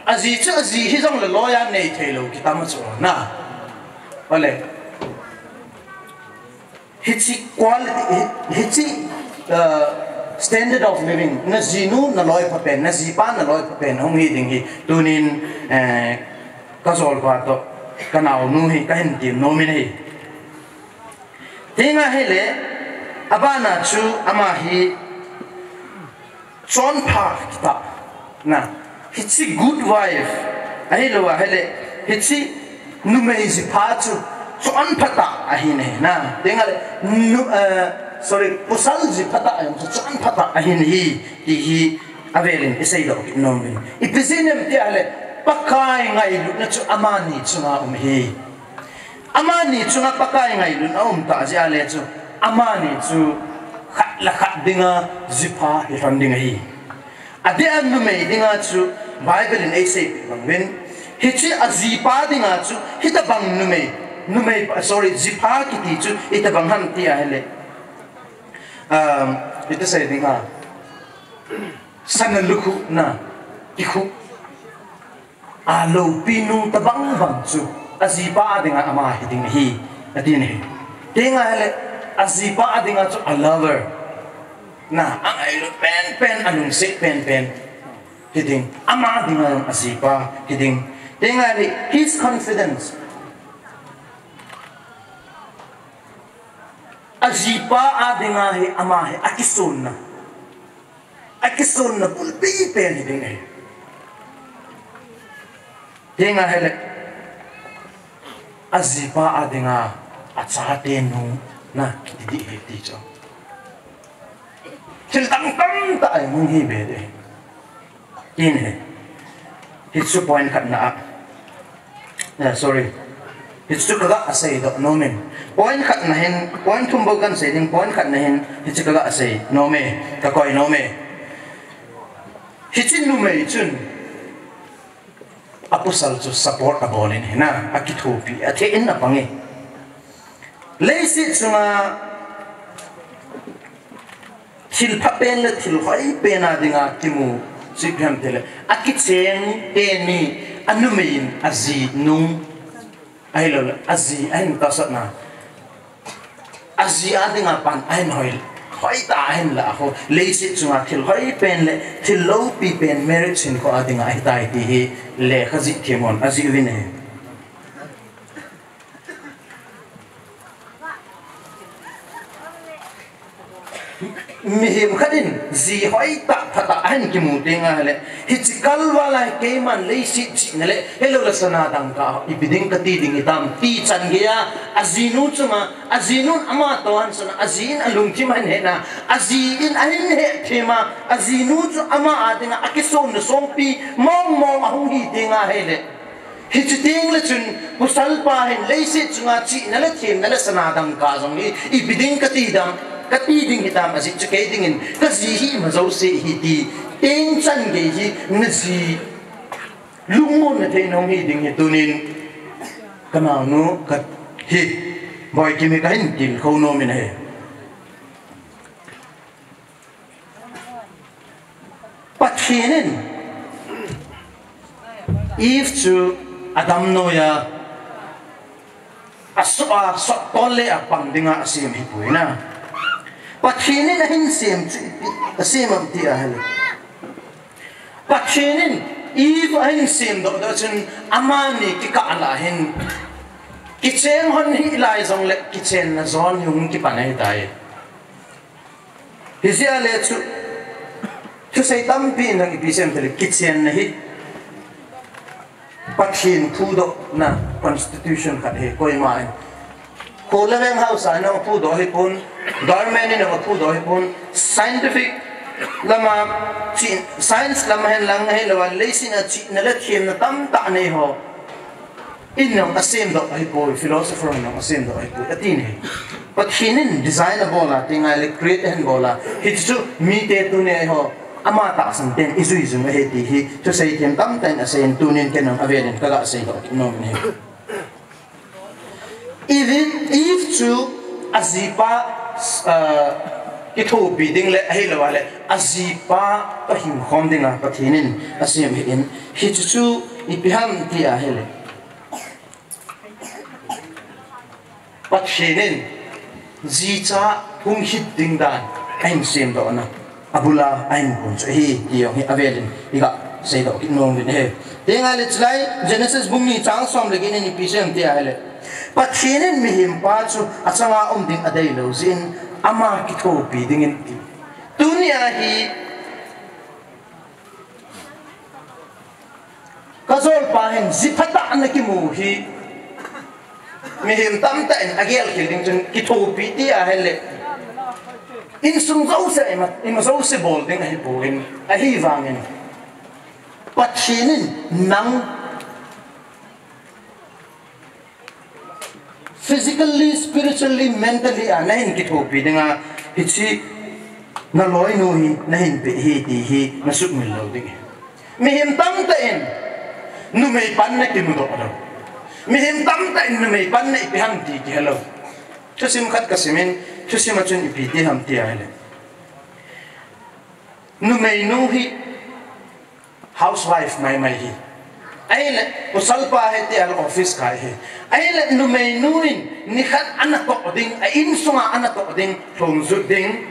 Aji chu aji hijongle loi a nei theilou kitam chu na. Ole. Hiche quality, hi-, hiche, uh, standard of living, najinu naloi pha pen, najipa naloi pha pen hung hi ding hi tunin, eh, kajolpa toh kanaonu hi kahin tem nomin ahi. Teng ahile, abana chu ama hi chonpha kitah na. Hiche good wife ahilou ahile, hiche numei jipha chu chonpha tah ahi na. Teng ahile, nu-, eh, sorry, pasal jipha tah jong chu chonpha tah ahi ti hi avelin isei doh kit nom in. Ipi jeh inem ti ahile, Pakai ngailutna chu amani chunga um ahi. Amani chunga Pakai ngailutna aum tah jeh a le chu, amani chu khat le khat dinga jipha hi lhon ding ahi. Adeh a numei dinga chu Bible in eiseipeh bang uvin, hiche ajipa dinga chu hitobang numei, numei, sorry, jipha kiti chu hitobang ham ti ahile, um, iti sei ding ham, sana lukhuh na, kikhuh a loupi nung tobang bang chu ajipa a dinga ama hi ding ahi, atin ahi. Teng ahile, ajipa a dinga chu a lover na, angailut penpen, alungset penpen hi ding, ama dinga jong ajipa hi ding. Teng ahile, his confidence. Ajipa a dinga hi ama hi akisonna. Akisonna bulpi pen hi ding ahi. Teng ahile, ajipa a dinga achate nu na kiti ding ahi ti chu. Thil dang tamtah ahung hi be ding ahi. Tin ahi. Hichu point khatna a. Eh, sorry. Hichu kaga sei doh nomin. Point khatna hin, point thum bou kahin sei ding, point khatna hin, hichu kaga sei nome, kakoi nome. Hiche numei chun apasal chu support abol in ahi na, akithopi, atheh in apang e. Leiset chunga thil pha pen le thil hoi pen a dinga kimu chu ipi ham tile, akicheng teni, anumei in aji nung, ahilou le aji ahin tahsan na, aji a dinga pan ahin hoi, hoitah ahin lah a ho, leiset chunga thil hoi pen le thil loupi pen marriage hinkho a dinga ahitai ti hi lekha jih them hon ajih uvin ahi. Mihem khat in ji hoitah phatah ahin kimu teng ahile, hiche kalval a hi keiman leiset chihna le, hilou le sana dangka ipi ding kati ding hitam ti chan geiya, ajinu chunga, ajinun ama toh ahin sun a, ajin alungthim ahin hetna, ajin ahin hetthem a, ajinu chu ama a dinga akisonna songpi mong mong ahung hi teng ahile, hiche teng le chun, pasalpa hin leiset chunga chihna le themna le sana dangka jong hi, ipi ding kati dam, kati ding hitam, ajeh chu kei dingin, kaji hi ima jouse ahi ti, teng chan gei hi, naji lungmonna thei nahung hi ding hi tunin, kanaonu kahi, Boikim hi kahin tilkhou nomin ahi. Pathen in Eve chu Adam noiya, asoh a, soh tol le apang dinga asem ahipoi na. Pathen in ahin sem chu ipi asem ham ti ahile, Pathen in Eve ahin semdoh doh chun amani kikah lah hin kicheng hon hih lai jongle kichenna jon hi hung kipan ahitai. Hijeh a le chu, thusei tampi in jong ipi sem tile, kichenna hi Pathen phudohna constitution khat ahi, koima in. Kho le veng haosa in jong aphudoh ahipon, government in jong aphudoh ahipon, scientific lama, chi-, science lama hen lang ahilouva, leiset a chihna le themna tamtah nei ho in jong asemdoh ahipoi, philosopher in jong asemdoh ahipoi, ati ne. Pathen in design abol a, ti ngai le create ahin bol a. Hichu mite tuni eiho ama tahsan ten ijui jing u ahi ti hi thusei them tamtah in asei in, tunin ken jong avel in kaga seidoh kit nom in ahi. Eve, Eve chu ajipa, ah, kithopi ding le ahilouva le ajipa toh himkhom dinga Pathen in asem ahin, hichu chu ipi ham ti ahile, Pathen in jicha hung hit ding dan ahin semdohna, abul a ahin gon chu ahi ti jong hi avel in iga seidoh kit nom uvin ahi. Ti ngai le chulai Genesis bung ni chang som le get in ipi asei em ti ahile, Pathen in mihempa chu achanga um ding adeilou jeh in ama kithopi dingin ti. Tunia hi kajolpa hin ji phatah ana kimu hi mihem tamtah in agel khel ding chun kithopi ti ahile, insung jouse a ima, ima jouse bol ding ahipon, ahivangin Pathen in nang physically, spiritually, mentally a nahin kithopi dinga hiche naloinu hi nahin peh ahi ti hi nasumil lou ding ahi. Mihem tamtah in numei panna kimudoh lou. Mihem tamtah in numei panna ipi ham ti kihelou. Thusim khat kasimin, thusim a chun ipi ti ham ti ahile, numeinu hi housewife maimai ahi. Ahile, pasalpa ahi ti ahile office kai ahi. Ahile, numeinu in nikhat anatoh ding, a insunga anatoh ding, lhongjut ding,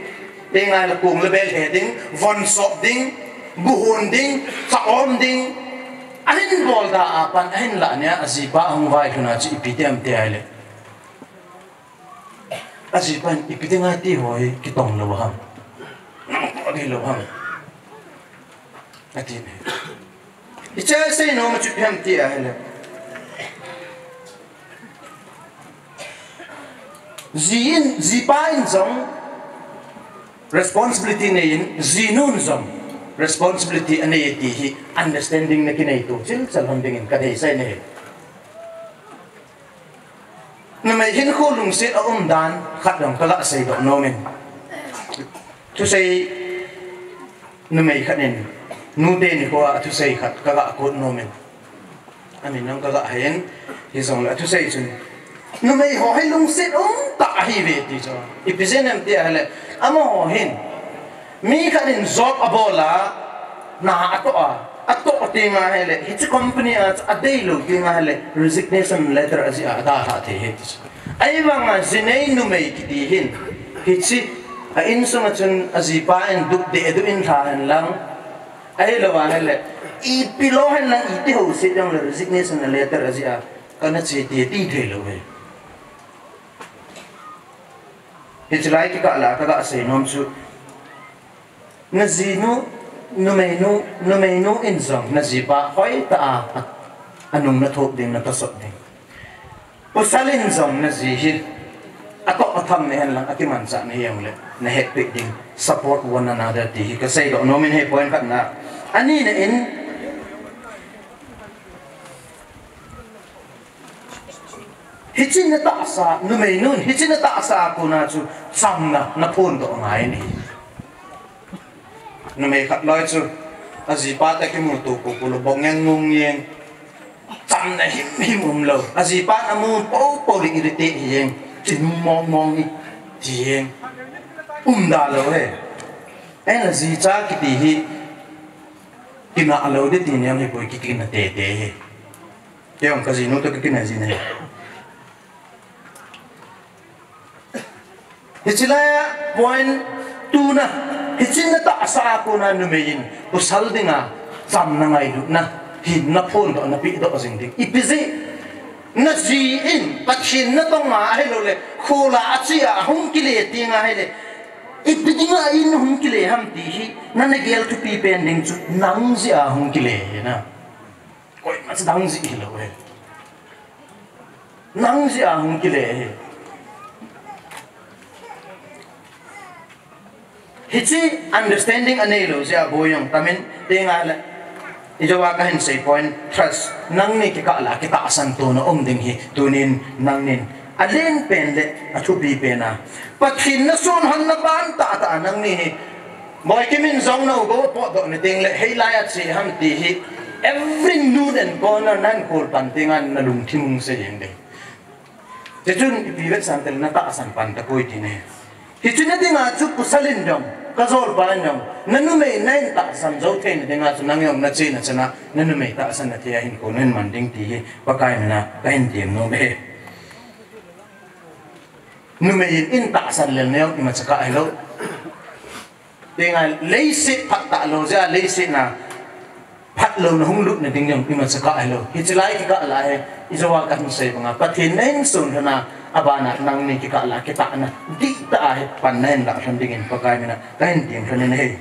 ti ngai le kong le bel he ding, von sop ding, bu hon ding, cha om ding, ahin bol da a pat ahinlah nia ajipa ahung vailhun a chu ipi ti ham ti ahile, ajipan ipi dinga ti ho hi kitong lou ham, agei lou ham, ati ne. Hiche a seinom chu ipi ham ti ahile, ji in, jipa in jong responsibility nei in, jinun jong responsibility anei ti hi understanding na kinei to chilchal hon dingin kadeisah e. Numei hinkho lungset a um dan khat jong kaga seidoh nomin. Thusei numei khat in, nute nikho a thusei khat kaga quote nomin. Amin jong kaga haiyin, hijongle athusei chun, numei ho hi lungset umtah ahiuve ti chu. Ipi jeh ham ti ahile, amaho hin, mi khat in job abol a, na atoh a, atoh teng ahile, hiche company a chu adeilou teng ahile, resignation letter ajih a, adalhah thei ahi ti chu. Ahivanga jinei numei kiti hin, hiche a insunga chun ajipa in dupdeh duh in lha hen lang, ahilou ahile, ipi lou hen lang, iti ho se jongle resignation letter ajih a, kana che ti, ti thei lou ahi. Hiche lai kikah lah a kaga seinom chu, najinu, numeinu, numeinu in jong najipa hoitah a, a, anung nathoh ding, natasot ding. Pasal in jong naji hi atoh atham nahen lang, akimanchah nahi jongle nahetpeh ding. Support one another ti hi kaseidoh nomin, hi point khatna. Anina in, hiche natahsa, numeinun hiche natahsa a kona chu chamna naphondoh ngai ahi. Numei khat loi chu ajipa toh kimuto popo lou, bong jeng nung jeng, chamna himhim umlou. Ajipan amu popo le irritate hi jeng, chinum mongmong hi ti jeng, umda lou hi. Ahin ajicha kiti hi kinah lou ding ti niam hipoi, kikinah teitei hi. Kei jong kajinu toh kakinah jin ahi. Hiche laiya point two na, hiche natahsa a kona numei in pasal dinga chamna ngailutna hi naphondoh, napehdoh jing ding. Ipi jeh, naji in Pathen natong a ahiloule khola achea ahung kile tenga ahile, ipi dinga in hung kile ham ti hi nana gel thupi pen ding chu nang jeh a hung kile ahi na. Koima cha dang jeh hilou ahi. Nang jeh a hung kile ahi. Hiche understanding aneilou jeh a boi jong tamin, tenga le, ijouva kahin sei point, trust, nangni kikah lah a kitahsan tona um ding hi tunin nangnin alen pen le athupi pen a, Pathen nasun hon na ban tahtah a nangni hi Boikim in jong nao go potdoh na ding le, hilaiya che ham ti hi every nook and corner nahin kol pan tenga nalungthim hung sei jeng ding. Chuchun ipi vetsah teng le natahsan pan tapoi ti ahi. Hiche na dinga chu pasal in jong, kajolpa in jong, nanumei nahin tahsan jou theina dinga chu nang jong nachena chana nanumei tahsan na thei a hinkho nahin man ding ti hi Pakai mina kahin temnom ahi. Numei in tahsan lel na jong imacha kah hilou. Tenga leiset phatah lou jeh a leiset na phatlouna hung lutna ding jong imacha kah hilou. Hiche lai kikah lah a hi, ijouva kahin sei banga, Pathen nahin sun lhon a, abana nangni kikah lah a kitahna dihtah a hi pan nahin lah lhon dingin Pakai mina kahin temlhon in ahi.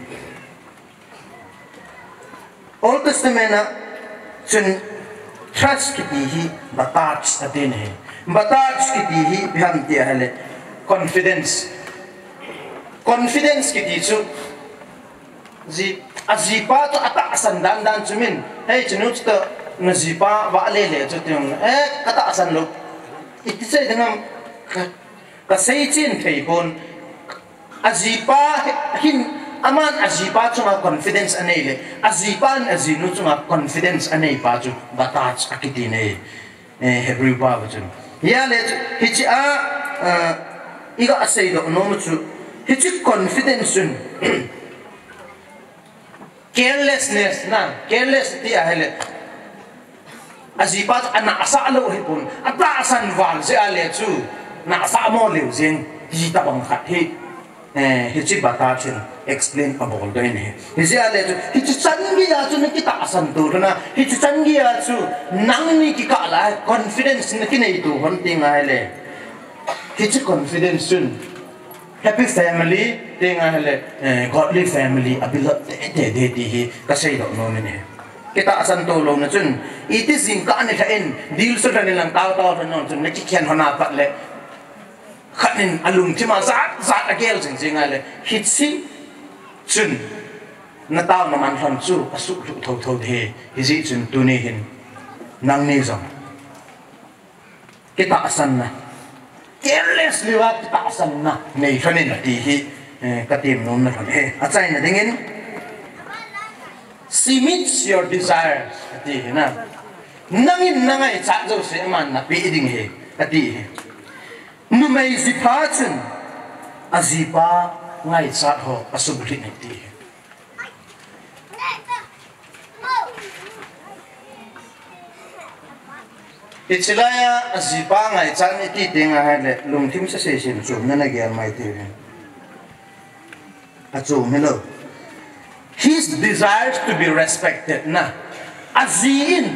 Old Testament a chun trust kiti hi batach atin ahi. Batach kiti hi ipi ham ti ahile confidence. Confidence kiti chu ji, ajipa toh atahsan dan dan chu min, hei, chunu chutoh najipa vahle le chu tin, eh, katahsan lou, iti sei ding ham, ka, kasei chen thei pon. Ajipa hin, aman ajipa chunga confidence anei le, ajipan ajinu chunga confidence anei pa chu batach akiti ahi, eh, Hebrew pao a chun. Hijeh a le chu, hiche a, eh, iga seidoh nom chu, hiche confidence chun carelessness na, careless ti ahile, ajipa chu anahsah lou hipon, atahsan val jeh a le chu, nahsah mo leu jeng, ti tobang khat hi, eh, hiche batach in explain abol doh in ahi. Hijeh a le chu, hiche chan geiya chu nakitahsan to lhon a, hiche chan geiya chu, nangni kikah lah a confidence nakinei to lhon tenga ahile, hiche confidence chun, happy family, tenga ahile, eh, godly family, abilap teitei ding ti hi kaseidoh nom in ahi. Kitahsan to louna chun, iti jingkah nilhah in, dilsu lhon in lang taotao lhon in chun, nakikhen lhon a pat le, khat in alungthim a jat jat agel jing jing a le, hiche chun, nataona man lhon chu asuhlhuh thotho ding ahi, hijeh chun tuni hin, nangni jong kitahsanna, carelessly va kitahsanna nei lhon in ti hi, eh, katem nomna lhon ahi. Achaina dingin, she meets your desires, ati ahi na. Nangin nangaichat jouse aman napeh ding ahi, ati ahi. Numei jipha chun ajipa ngaichat ho asuhlhuh in ati ahi. Hiche laiya ajipa ngaichat iti tenga ahile, lungthim sese in chomna nagel mai thei uve. Achom hilou. His desires to be respected na. Aji in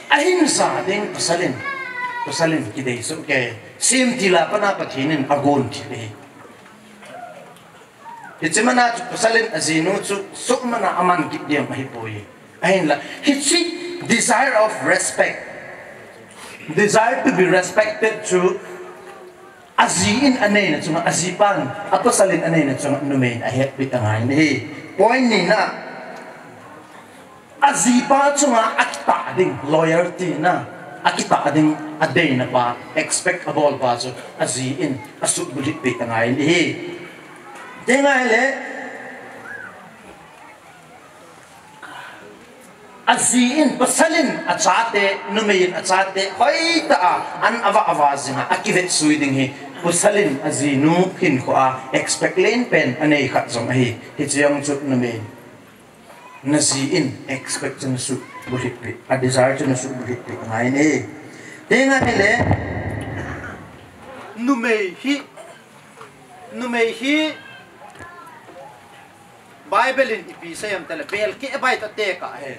ahin ja ding pasal in, pasal in kidei soh kei. Semtil a pat a Pathen in agon thil ahi. Hiche mana chu pasal in ajinu chu sumang a aman kit ding ahipoi. Ahinla, hiche desire of respect, desire to be respected chu aji in aneina chunga, ajipan, apasal in aneina chunga numei in ahetpi angai ahi. Point nina, ajipa chunga akitah ding, loyalty na, akitah ding, adeina pa, expect abol pa chu aji in asuhbulhit pi angai ahi. Tenga hile, aji in, pasal in achate, numei in achate hoitah a an ava ava jinga akivetsui ding hi pasal in ajinu hinkhoa expect len pen anei khat jong ahi. Hiche jong chu numei in, naji in expect chu nasuhbulhit pi, adesire chu nasuhbulhit pi angai ahi. Tenga hile, numei hi, numei hi Bible in ipi asei em tile, belkeh baita tekah ahi.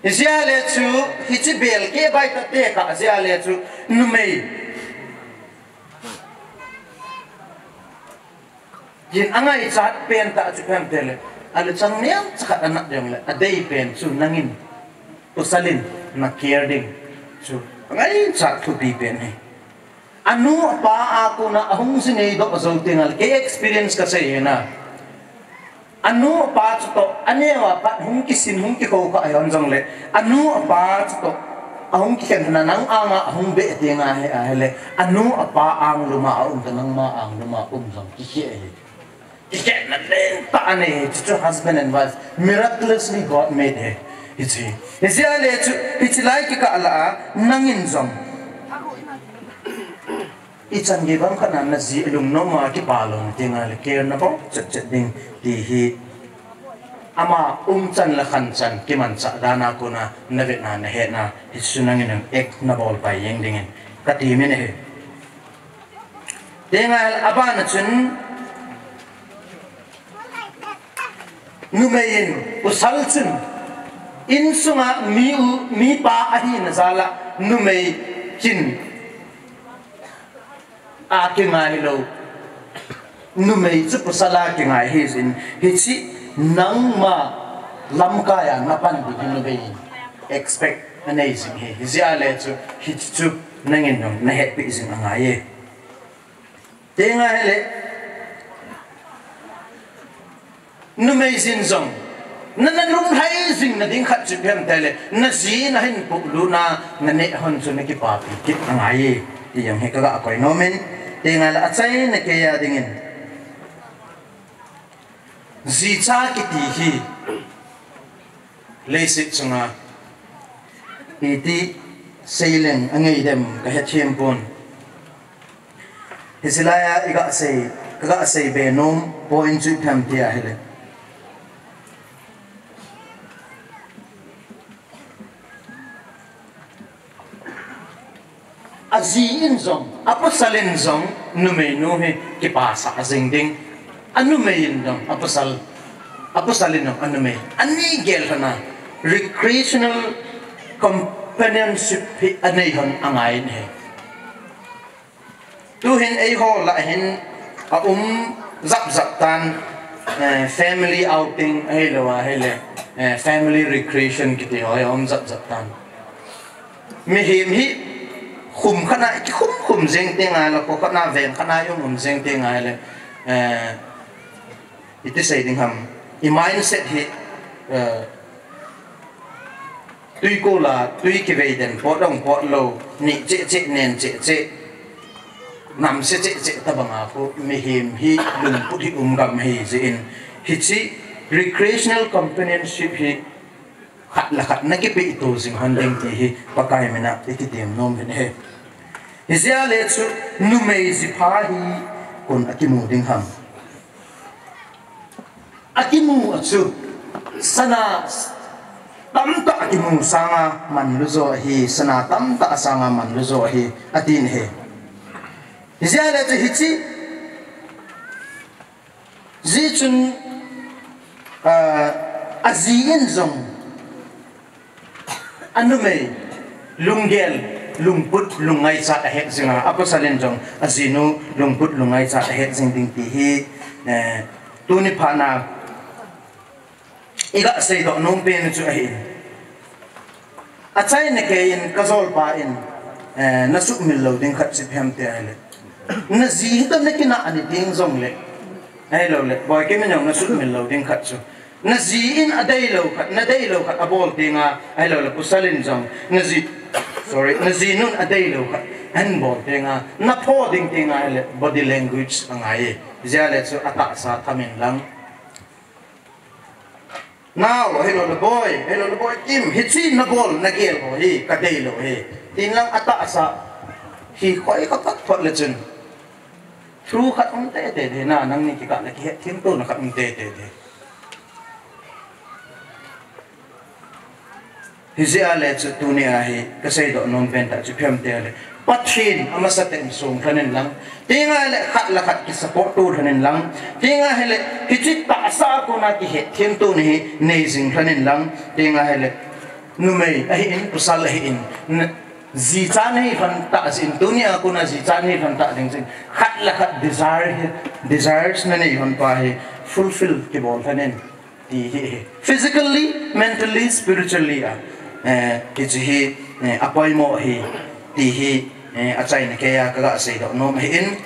Hijeh a le chu, hiche belkeh baita tekah jeh a le chu, numei in angaichat pen tah chu ipi ham itile, aluchang neocha khat anat jongle, adei pen chu nangin, pasal in na care ding chu angaichat thupi pen ahi. Anu apa a kona ahung ji ngeidoh jou tengle, kei experience kasei ahi na. Anu apa chutoh, aneo a pat hung kisin, hung kikhoukhah hon jongle, anu apa chutoh ahung kikhen hon a, nang anga ahung beh tenga hi ahile, anu apa anglum a aum toh nangma anglum a um jong kikhel ahi. Kikhelna lentah anei ahi, hiche chu husband and wife, miraculously God made ahi. Hiche, hijeh a le chu, hiche lai kikah lah a, nangin jong ichan gei bang khat na naji lungnom a kipah lou tengle care nabol chet chet ding ti hi. Ama umchan le khanchan kimanchah dan a kona navetna nahetna, hichu nangin act nabol pai jeng dingin kati min ahi. Tenga hile, abana chun, numei in pasal chun insunga mi u, mipa ahina jal a numei kin a kingai lou. Numei chu pasal a kingai ahi jeh in, hiche nangma lamkai a napan ding hi numei in expect anei jing ahi. Hijeh a le chu, hiche chu nangin jong nahetpi jing angai e. Tenga hile, numei jin jong, na, nalunglhai jing nading khat chu ipi ham itile, naji in ahin puilut na, naneh hon chu nakipapi kit angai e, ti jong hi kaga koi nom in, tenga le achaina keiya dingin, jicha kiti hi leiset chunga iti seileng angai dem kahethem pon. Hiche laiya iga sei, kaga seibe nom point chu ipi ham tia ahile, aji in jong, apasal in jong numeinu hi kipasah jing ding. Anumei in jong apasal, apasal in jong anumei, ani gel lhona recreational companionship hi anei lhon angai in ahi. Tuhin eiho lah hin aum japjap tan, eh, family outing ahilou ahile, eh, family recreation kiti ho aum japjap tan. Mihem hi khum khat na kikhum khum jeng teng ahile, kho khat na veng khat na um um jeng teng ahile, eh, iti sei ding ham, i mindset hi, eh, tui kol a tui kivei den, pot dong pot lou, neh cheh cheh, nen cheh cheh, namse cheh cheh tabang a khu mihem hi lungput hi um gam ahi jeh in, hiche recreational companionship hi khat le khat nakipehto jing lhon ding ti hi Pakai mina ikitem nom uvin ahi. Hijeh a le chu numei jipha hi koiin akimu ding ham. Akimu a chu sana tamtah akimu sanga manlu jo ahi, sana tamtah sanga manlu jo ahi, atin ahi. Hijeh a le chu hiche jeh chun, ah, aji in jong anumei lunggel lungput lungngaichat ahet jinga, apasal in jong ajinu lungput lungngaichat ahet jing ding ti hi, eh, tuni phatna iga seidoh nom pen chu ahi. Achaina keiyin kajolpa in, eh, nasuhmil lou ding khat chu ipi ham tia ahile, naji hi toh nakinah ani ding jongle, ahilouleh boikim in jong nasuhmil lou ding khat chu, naji in adeilou khat, nadeilou khat abol tenga, ahilouleh pasal in jong naji, sorry, najinun adeilou khat ahin bol tenga, napho ding tenga ahile body language angai e. Hijeh a le chu atahsa thamin lang, "Nao, ahilouleh boi, ahilouleh boikim, hiche nabol nagel ho hi kadeilou hi," tin lang atahsa hi khoi kapat phot le chun, thu khat um teitei ding, nangni kikah le kihetthem tona khat um teitei ding. Hijeh a le chu tunia hi kaseidoh nom pen tah chu ipi ham tia le, Pathen amasatah in song lhon in lang, tenga le khat le khat kisupport to lhon in lang, tenga hile hiche tahsa a kona kihetthem tona hi nei jing lhon in lang, tenga hile numei ahin, pasal ahin, n-, jicha nahi lhon tah jeh in, tunia kona jicha nahi lhon tah ding jeh in, khat le khat desire hi, desires nanei lhon pa hi fulfill kibol lhon in, ti hi, hi physically, mentally, spiritually a, eh, hiche hi, eh, apoimo ahi, ti hi, eh, achaina keiya kaga seidoh nom ahin,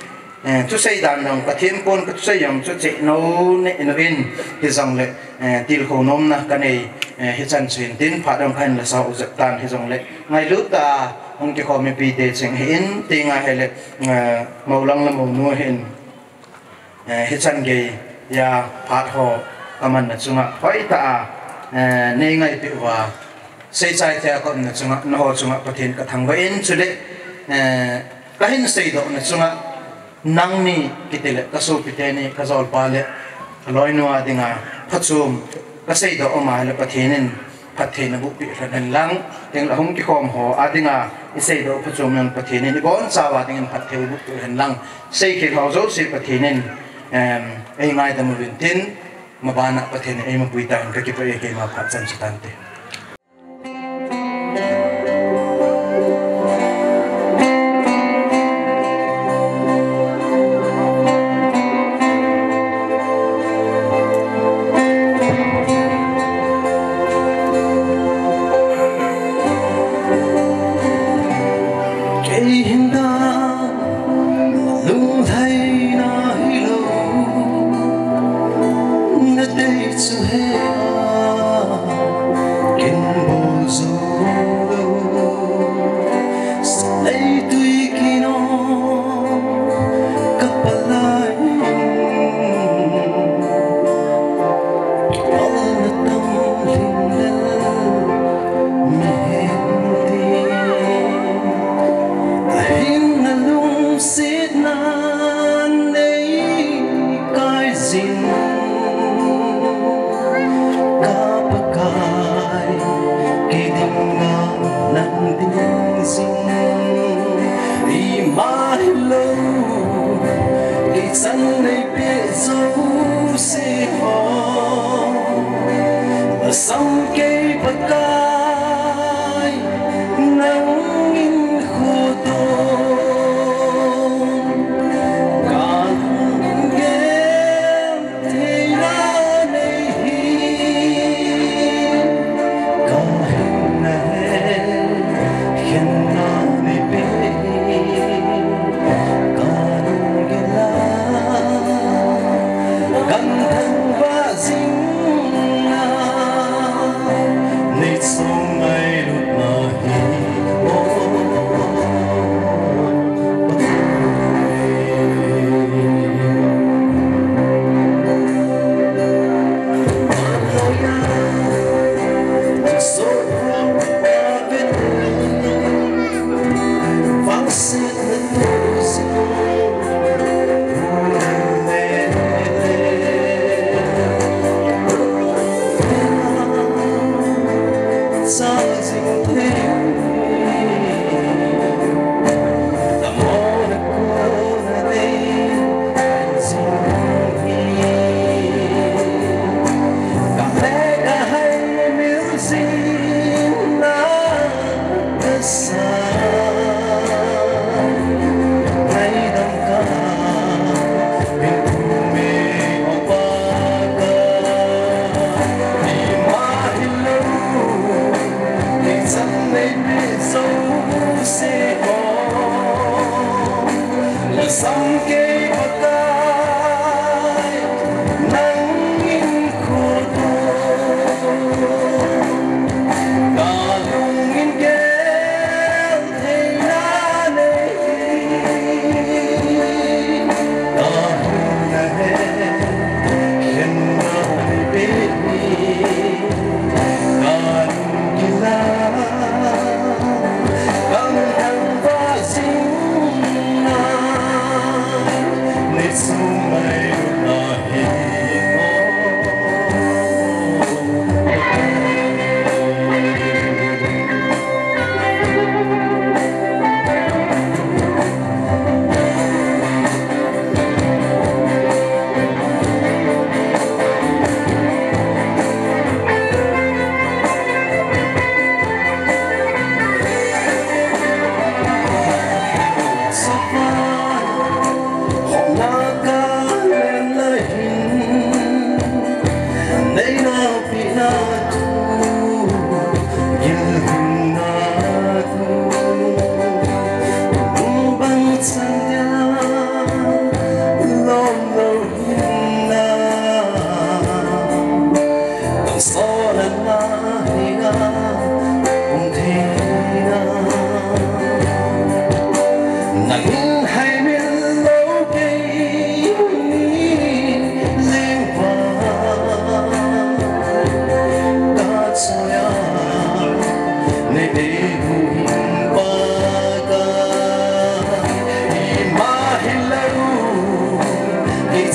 eh, thusei dan jong Pathen pon kathusei jong chu chehnou neh nou in, hijongle, eh, tilkhou nomna kanei, eh, hichan chu hin tin, phat jong kahin lasa u jep tan, hijongle ngailut tah a hung kikhom mipite cheng ahin, tenga hile, eh, moulang le mounu ahin, eh, hichan geiya phat ho kamanna chunga hoitah a, eh, neingaipeh uva, seichai thei a kaumna chunga, nangho chunga Pathen kathangvah in, chule, eh, kahin seidohna chunga nangni kitile kasopi teni, kajolpa le kaloinu a dinga phachom kaseidoh um ahile Pathen in phatthei nabohpeh lhon hen lang, tengle hung kikhom ho a dinga iseidoh phachom jong Pathen in ibonchauva dingin phatthei eibohpeh hen lang, seikhel ho jouse Pathen in, em, eingaidam uvin tin, mabana Pathen in eimapui tauvin, kakipah e, keima phat chan chu tante. Kei hin da lunglhaina hilou, nadei chu he a, kin bol jou lou, salei tui kino kapalai. Kipalna tam lhinglel mihem ding, ahinna lungsetna nei kai jin, ka Pakai, kei dinga nang ding jing, eima hilou, kei chan nei peh jouse ho, asam kei Pakai, nangin khutung, kalunggel theina nei hi, kahinna he, khenna nei peh hi, kalunggel a, kan thangvah jing a, nei chu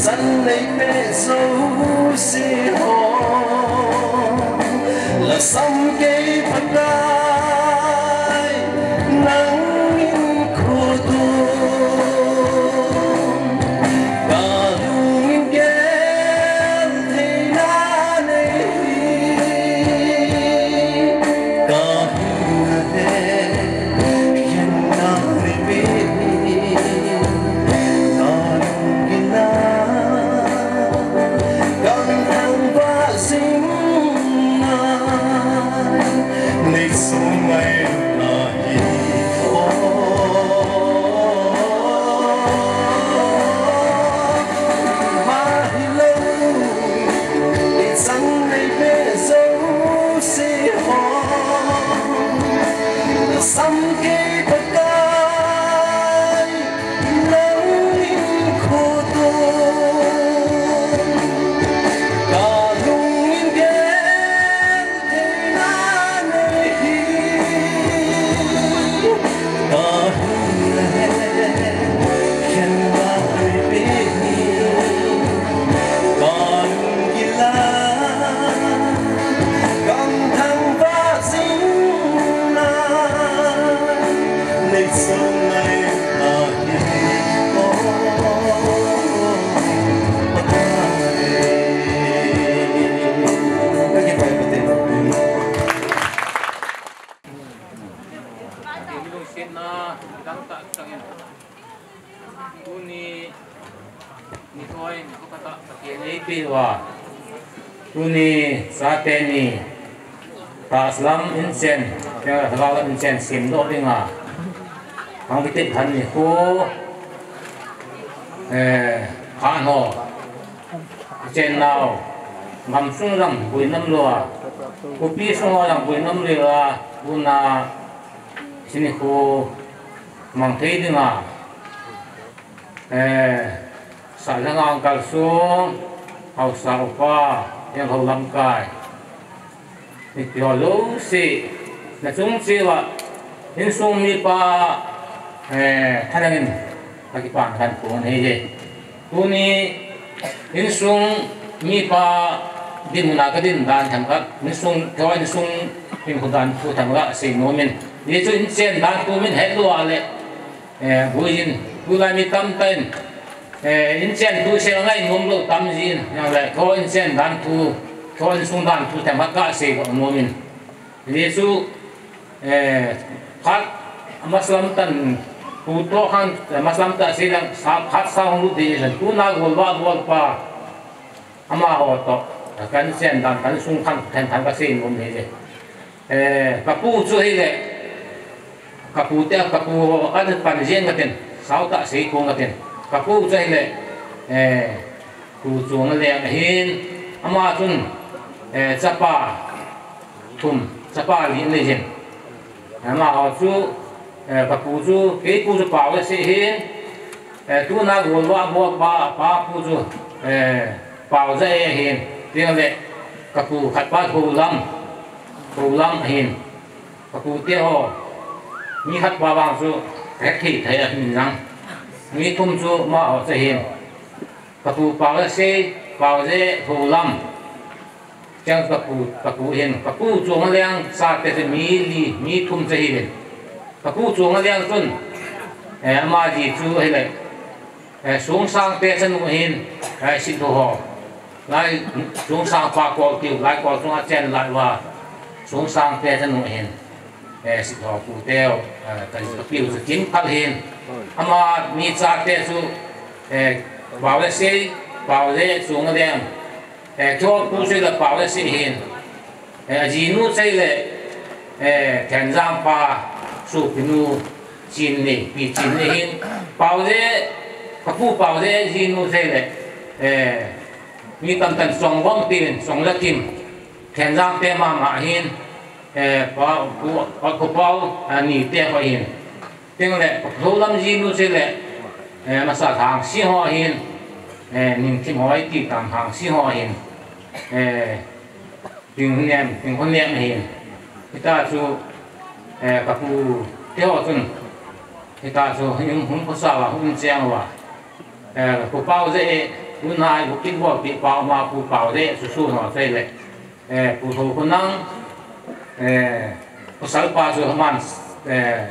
Chan nei peh jouse ho, lhasam kei Pakai, nangin khutum, ka lungin gel theina nei hi, ka hung le khen na nei peh hi. Sam kei Pakai, nangin khutum, ka lungin gel theina nei hi, ka hung le khen na nei peh hi, ka lung gila, ka thangvah jing na. Tuni, ni hoi, ni hoi kata, Pathen eipeh uva. Tuni, chate ni, tahsa lam inchen, tahsa lam inchen semdoh dinga. Hung kitep lhon nikho, eh, khat ho, chen nau, gamsung jong boi nom lou a, khopi sung ho jong boi nom lou a, tuna, hiche nikho mang thei dinga. Eh, Sailhang Angkal sung, haosa upa, Henglhou lamkai. Hiche ho jouse, nachung cheh uva, insung mipa, eh, thanangin, kakipa than pon ahi e. Tuni, insung mipa dinmun a kadin dan themkhat, insung, keiho insung hinkho dan thu themkhat seinom in. Hichu inchen dan thu min hetlou a le, eh, buiyin, tulai mi tamtah in, eh, inchen thu sel ngai nom lou tam jin, ahile, keiho inchen dan thu, keiho insung dan thu themkhat kasei nom in. Hichu, eh, khat, amasalam tah in, pu toh khan, eh, amasalam tah a sei leng, sa, khat sa hung lut ding ahi, tuna golvah bolpa, amaho toh, kahin chen dan, kahin sung khan, khen khan kasei nom ahi e. Eh, kapu chu ahile, kapu te, kapu ho, kahin pan jeng katin, sao tah sei kong katin. Kapu chu ahile, eh, Pu Chongaleng ahin, ama chun, eh, chapa thum, chapa li anei jin. Amaho chu, eh, kapu chu, kei pu chu Paoja sei ahin, eh, tuna golvah bolpa, pa pu chu, eh, Paoja e ahin, tile, kapu khat pa Houlam, Houlam ahin. Kapu te ho, mi khat pa vang chu, kahet thei thei ahin lang. Mi thum chu amaho chu ahin. Kapu Paoja sei, Paoja, Houlam. Chang kapu, kapu ahin, kapu Chongaleng chate chu mi li, mi thum chu ahin. Kapu Chongaleng chun, eh, ama ji chu ahile, eh, Songsang te chanu ahin, eh, Sitlhou ho. Lai, Songsang pa kol tiu, lai kol sunga chen lai uva, Songsang te chanu ahin. Eh, Sitlhou pu teu, eh, ka, kapiu chu Kimkhal ahin. Ama mi chate chu, eh, Paoja sei, Paoja, Chongaleng. Eh, keiho pu chu ahile Paoja sei ahin. Eh, ajinu chu ahile, eh, Thenjang pa, sopinu, Chinnei, Pi Chinnei ahin. Paoja, kapu Paoja jinu chu ahile, eh, mi tamtah in Chongvom tin, Chonglakim, Thenjang te mama ahin, eh, pa, pu, pa, pu Pao, ani te ho ahin. Tin le, Houlam jinu chu ahile, eh, masa Hangsing ho ahin, eh, Ningthim ho iti tam Hangsing ho ahin, eh, Tinghunnem, Tinghunnem ahin. Hita chu, eh, kapu te ho chun, hita chu hung, hung khosa uva, hung cheng uva. Eh, pu Paoja e, Tuna i booking bol pi pau ma Pu Pau le susu no sei le. Eh, Pu Tho Khonang, eh, pasal pa chu man, eh,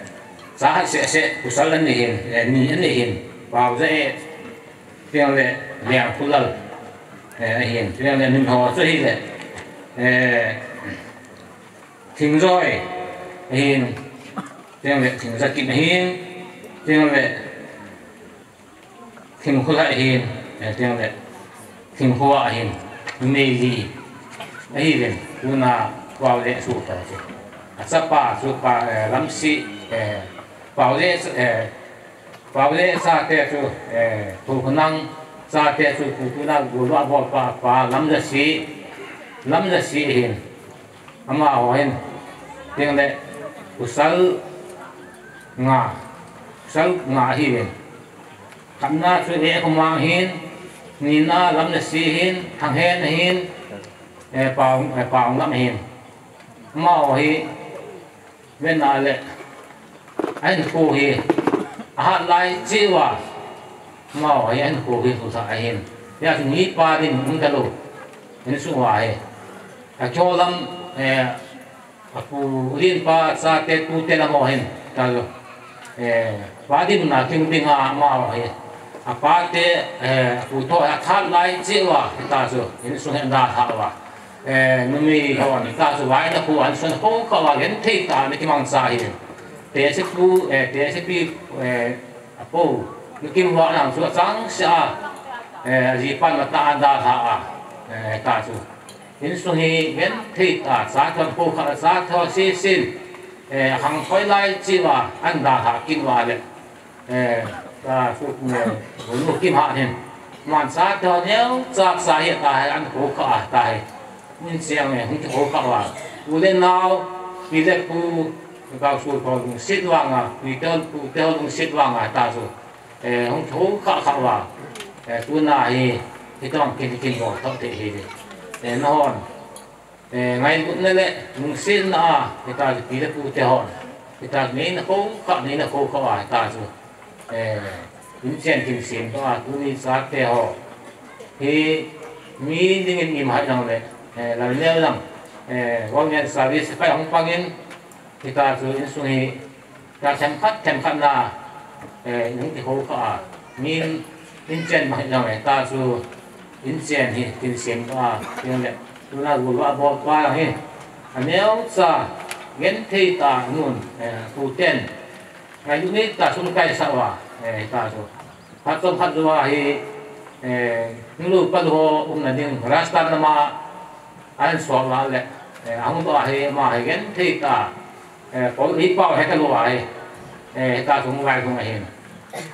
cha ha se se pasal ani hin, eh, ni ani hin. Pau je, eh, tiang le Liang Khulal, eh, ahin, tiang le min ho chu hi le, eh, Thingjoi, ahin, tiang le Thingjakim ahin, tiang le Thingkhulai ahin, eh, tiang le Thingkhua ahin, Meili, ahi len, tuna Pau le su ta chu. Achapa chu pa, eh, Lamsi, eh, Pau le, eh, Pau le chate chu, eh, Tho Khonang chate chu, tu tuna gulwa bol pa, pa Lamjasi, Lamjasi ahin. Amaho hin, tiang le, pasal nga, pasal nga ahi len. Khatna chu E. Khomang ahin, nina Lamjasi ahin, Thanghen ahin, eh, Pau, eh, Pau Lam ahin. Amaho hi, vena le, ahin khu hi, ahat lai cheh uva, amaho hi ahin khu hi thu sa ahin. Ya chu ni pa din um ta lou, insung uva hi. A kyo lam, eh, a pu lin pa chate tute lam ho hin, ta lou. Eh, pa din na king ding a amaho hi. A pate, eh, a pu Tho a hat lai cheh uva, ta chu, insung hin da ha uva. Eh, numei hon, ta chu vaina khu an sun ho kha uva genthei tah a ana kimangcha hi. Te se pu, eh, te se pi, eh, a pu, nu Kimvah nang chu achang se a, eh, aji pan ma ta an da ha a, eh, ta chu. Insung hi genthei tah, cha thon ho kha cha thon si sin, eh, hang khoi lai cheh uva, an da ha kin uva le. Eh, ta su, eh, nu Kimvah hin. Man cha thon neo, cha cha hi ta hi, an khu kha ta hi. Min siang e, hung khu kha uva. U le nao, pi le pu, ka su thon lungset vang a, pi thon pu thon lungset vang a, ta su. Eh, hung khu kha kha uva. Eh, tuna hi, hi tong kin kin bol thot te hi. Eh, na hon. Eh, ngailutna le lungsetna a, hita chu pi le pu te hon, hita chu neina kho kha, neina kho kha a, hita chu, eh, inchen kin sem to a, tuni chate ho hi mi dingin im hai lang le, eh, lal neo lang, eh, government service kai hung pangin, hita chu insung hi, ta themkhat, themkhat na, eh, in kikho kha a, min, inchen ma hi jong le, ta chu inchen hi, kin sem kha a, tin le, tuna gulwa bol pa hi, a neocha, genthei tah nun, eh, pu ten, ngailut nei tah a sum kaisah uva, eh, ta chu. Phat chom phat jou a hi, eh, hung lu pa lu ho umna ding, Rajasthan lam a, an suak la le, eh, a hung doh a hi, ama hi genthei tah a, eh, Paul hi pau he ka lu a hi, eh, hita chu hung lai hung ahin.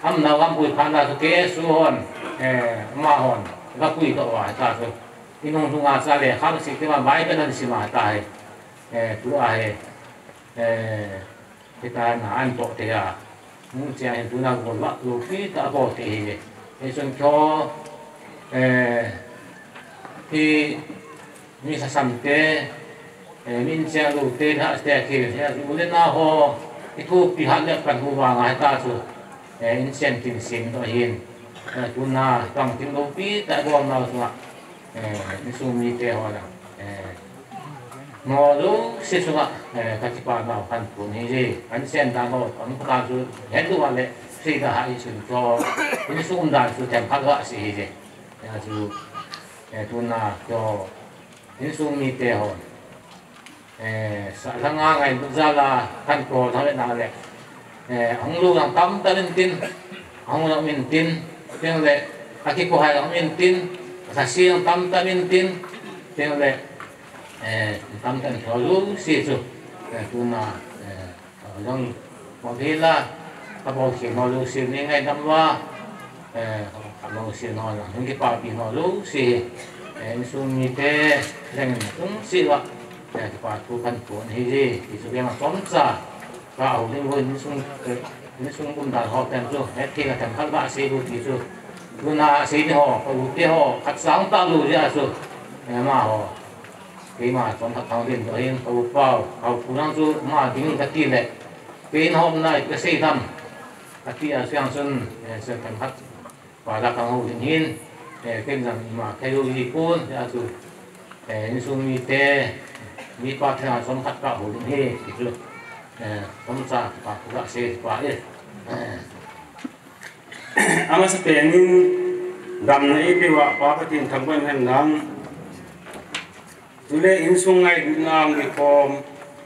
Am nau am pui phat na chu K S U hon, eh, ama hon, ka pui doh a, hita chu. In hung hung a cha le, kham sik tima Bible an sim a ta hi, eh, tu a hi, eh, Hita na an toh te a. Hung chia hin tuna gol vah loupi tah a bol te hi. Hichun kho, eh, hi mi sasam te, eh, min chia lou te na te khi, eh, u le nao ho, i thupi hat le kan hu vang a hita chu, eh, inchen tin sem doh hin. Eh, tuna tang tin loupi tah a bol nau chu a. Eh, insung mite ho la, eh, mo lo si sunga, eh, ka kipa nau kan pun hi je. Kan sen dan ho, kan pa chu het lou a le, si da ha i sun cho, insung dan chu themkhat va si hi je. Ya chu, eh, tuna cho, insung mite ho. Eh, sa langa ngailut jal a kan kol thang le na le. Eh, hung lu jong tam tam in tin, hung lu min tin, tin le, a kiko hai jong min tin, sa si jong tam tam in tin, tin le, eh, tam tam in thou lu si chu. Eh, tuna, eh, jong mo thei la, ka bol si mo lu si ni ngai dam va. Eh, ka lo si no la, hung kipapi no lo si, eh, insung mite, leng tung si va, eh, kipa thu kan pun hi ji, ti chu kema chomcha, ka ho ding ho insung, eh, insung umdan ho ten chu, eh, thil a themkhat va si lu ti chu, tuna si ni ho, ka u te ho, khat sang ta lu ja chu, eh, ama ho, keima chomkhat thang din to hin, ka u pau, ka u pu nang chu, ama ding ka ti le, kein ho na ka sei dam, ka ti a siang chun, eh, se themkhat, Pa la kang ho hin hin, Eh, ken jong ima thei lou hi pon, ati chu. Eh, insung mite, mipa theng a chomkhat ka houlim ahi, ti chu. Eh, chomcha, pa, ka sei pa e. Amasapen in, damna eipeuva, Pa Pathen thangvah in hen lang. Chule insung ngailutna hung kikhom,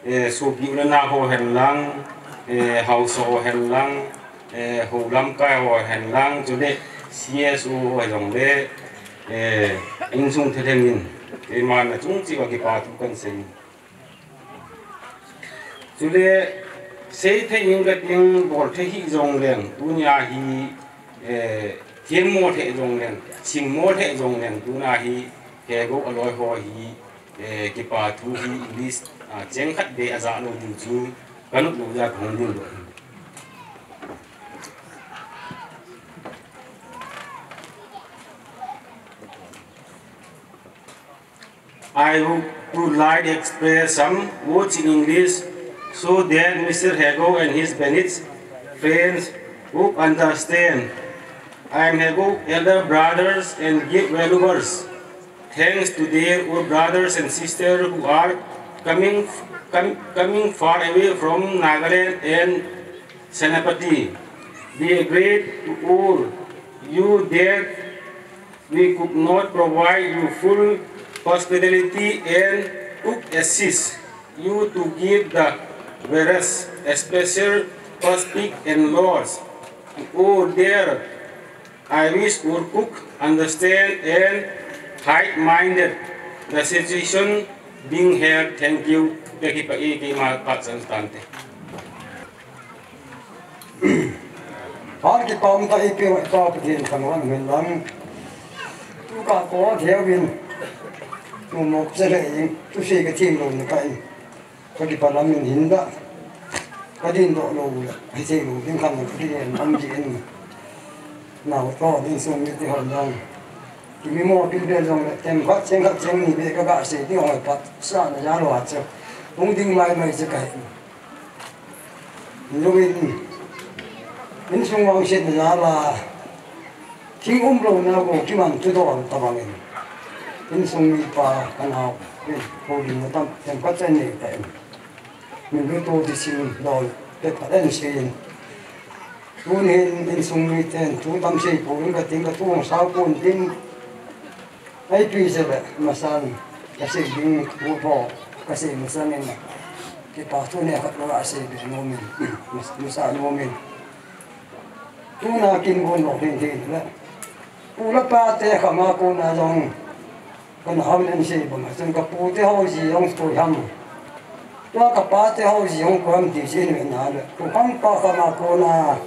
eh, sopi u le nao ho hen lang, eh, haosa ho hen lang, eh, hou lamkai ho hen lang, chule C S O ho jongle, eh, insung thalheng in, keiman achung cheh uva kipa thu kahin sei. Chule, seithei ing kating, bolthei hih jongleng, tunia hi, eh, themmo lheh jongleng, simmo lheh jongleng, tuna hi, Hegou aloi ho hi, eh, kipa thu hi English, ah, cheng khat beh ajah lou ding chu, kanop lou jeh a kahung ding lou. I would, would like to express some words in English so that Mister Hegou and his Benedict friends would understand. I am Hegou elder brothers and give valuables thanks to their old brothers and sisters who are coming, com- coming far away from Nagaland and Senapati. We agree to all you that we could not provide you full hospitality and could assist you to give the various special hospitality and laws. Oh dear, I wish you could understand and high-minded the situation being here. Thank you. Peki pa iki ma patsan tante. Phat kipa umtah eipeuva Pa Pathen thangvah in hen lang. Tukah koi theuvin, nommo kasei lheh in, thusei kathem louna kah in, kakipa lam in hinlah, kadindoh lou le, hithei lou ding khat kakigen lam jeh in. Nao toh insung mite hon jong, kimimo kit beh jongle, themkhat, cheng khat, cheng ni beh kaga sei ding hoi pat, sana jal uva chu, hung ding maimai chu kahi. Lungin, insung vangsetna jal a, thing umlouna bou kiman chu dol tabang in. Insung mipa kanao, in, houlimna tam, themkhat chan nei ta in. Min lu to ti sim dol, pet pat in sei in. Tunin, insung miten, thu tam sei pon kating, katu hung sao pon tin. Ipi jeh le, masan, kasei ding, thu tho, kasei masan in, kipa thu neokhat lou asei be nom in, mas- masa nom in. Tuna kin gon lou hin hin le. Pu le pa te khanga kona jong, kana hon in sei banga, chun ka pu te ho ji jong koi ham. Tua ka pa te ho ji jong koi ham ti sei in ve na le. Pu khang pa khanga kona,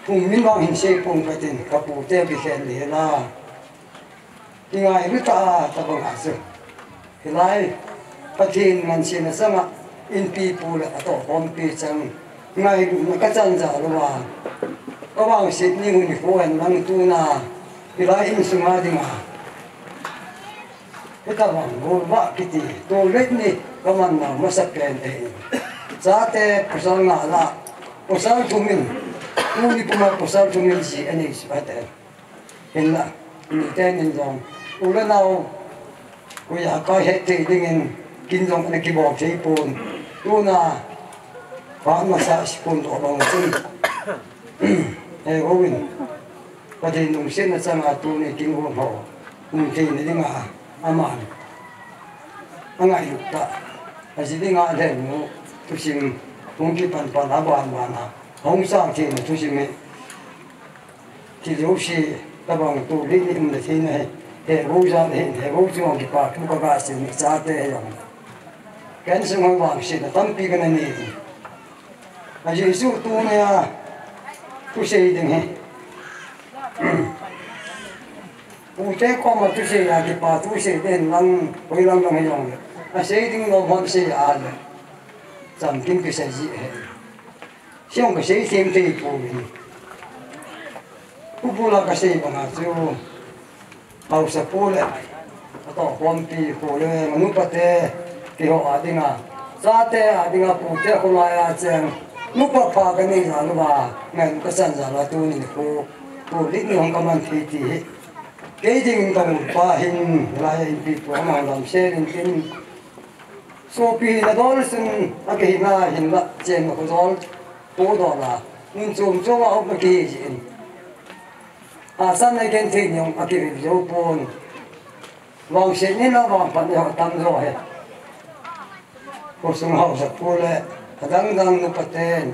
Pu min vang hin sei pon katin, ka pu te kikhen le la. Kingailu tah a tabang a chu. Hilai, Pathen ngansena chang a, inpi pu le atoh khompi chang, ngailutna kachan jal uva. Kavangset ni hun nikho hen lang tuna, hilai insung a dinga. Hitabang golvah kiti, tolvet ni kaman nau masapen ahi. Chate pasal nga lah, pasal thum in, tuni puma pasal thum in ji anei ji ate. Hinla, miten in jong, u le nao, koi a kahet thei dingin, kin jong ana kibol thei pon. Tuna, phat masa si pon doh bang chun. Hegou in, Pathen lungsetna chang a tuni kin gon ho, hung theina dinga, aman. Angailut tah, aji dinga lhen mu, thusim, hung kipan pan a ban ban a, hung sang theina thusim hi. Thi jouse, tabang tu li ni um le thina hi, Hegou jat hi, Hegou chung kipa thu kaga sei ni chate hi jong. Ken sung a vangsetna tampi kana nei. Ajeh chu tunia, thusei ding hi. Pute koma thusei a kipa thusei den lang, hoi lang lang hi jong le. Asei ding lou hon sei a le. Chamkim kisei ji hi. Siang kasei thei thei poi. Pu pu la kasei banga chu. Haosapu le. Atoh khompi pu le, nupa te. Keiho a dinga. Chate a dinga pute kholai a cheng. Nupa pha kanei jal uva. Ngai kachan jal uva tuni nikho. Pu li ni hung kaman thei ti hi. Kei ding ka mu pa hin lai in pi pu ama lam se rin tin. Sopi na dol sun a kei na hin la chen ma ko dol. Ko dol la. Nun chom chom a op ma kei jin. A san na gen thei nyong a kei jo pon. Vangsetnin a vangphatnin ho tam jo he. Khosung haosapu le adang dang nupa ten,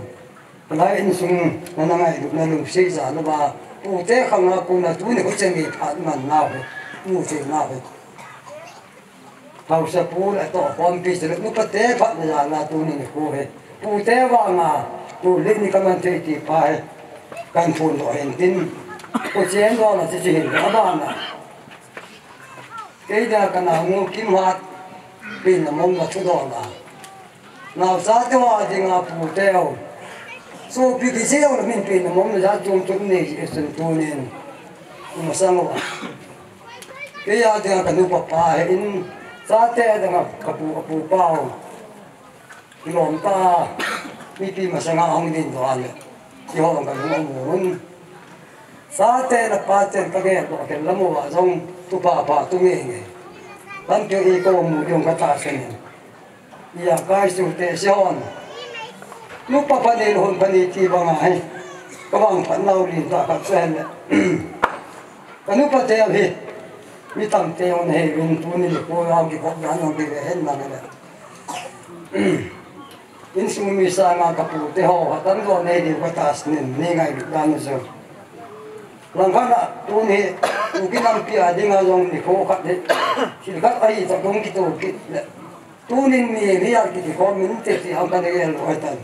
lai insung na na ngailutna lungset jal uva, pute khang a kona tuni ho cheng phat man nau he, mu che nau he. Haosapu le toh khompi se le nupa te phatna jal a tuni nikho he. Pute vang a, tu le ni ka man thei ti pa he. Kan phun doh hen tin. Ko chen doh na chi chi hin ka ban a. Kei dia ka naonu Kimhat, penna mong na thudoh na. Naosa te ho a dinga pu teu. Sopi kiti ho la min penna mong na ja chom chom nei ji sun tunin. Masang ho. Kei a dinga ka nupa pa he in. Chate a dinga ka pu, ka pu pa ho. Kilom ta, mipi masanga hung din doh a le. Kihou ka lung amu hun. Chate le pate ka gel doh kel lam uva jong tu pa pa tu nge nge. Lam keu i ko mu jong ka ta sen. Ia kai su te se hon. Nupa pa nei hon pa nei ti bang a he. Ka vangphat nau lin ta ka sen le. Ka nupa te hi. Mi tam te hon he vin tuni le ko ang ki khop dan hon ki ve hen na le. Insung mi sanga ka pu te ho, ha tam jo nei diu ka ta snin, nei ngailut dan jo. Lang khat a, tuni, u ki lampi a dinga jong nikho khat hi, thil khat ahi ta kong kito kit le. Tunin mi, mi a kiti khom min te ti ang ka nei el oi tan.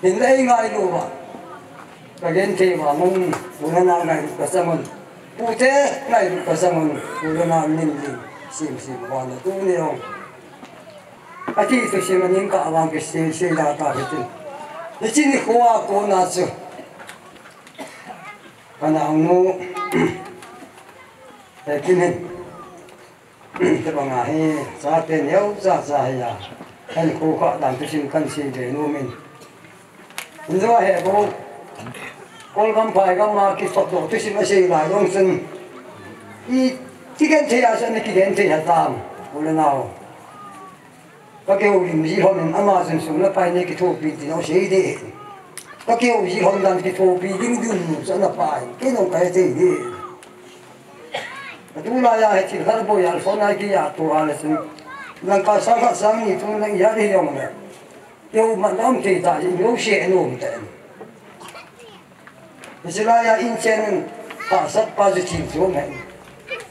Hin le ngailu va. Ka gen te va mong, u na na ngailu ka sa mon. Pu te ngailu ka sa mon, u na na min din. Sim sim va na tuni jong. Ati tu si maning ka awang ke si si da ta hitin. Hichi nikho a kona chu. Ka naonu. He kinin. Te banga hi, chate neo cha cha hi a. Hen ko ka dan tu sim kan si de nu min. Injo he bo. Kol gam phai gam ma ki sot do tu sim a si la dong sun. I ti gen te a san ki gen te a tam. U le nau. Ka keu lim ji hon in ama chun sum le pai nei kithopi ti nau sei de. Ka keu ji hon dan kithopi ding dun nu chana pai. Kei nong kai te de. Ka tu la ya he thil har bo ya so na ki ya tu a le chun. Nang ka sang ka sang ni tu nang ya de yong le. Keu man dam te ta ji lo se no te. Hichi lai a in chen in, tahsat pa chu thil chu um hen.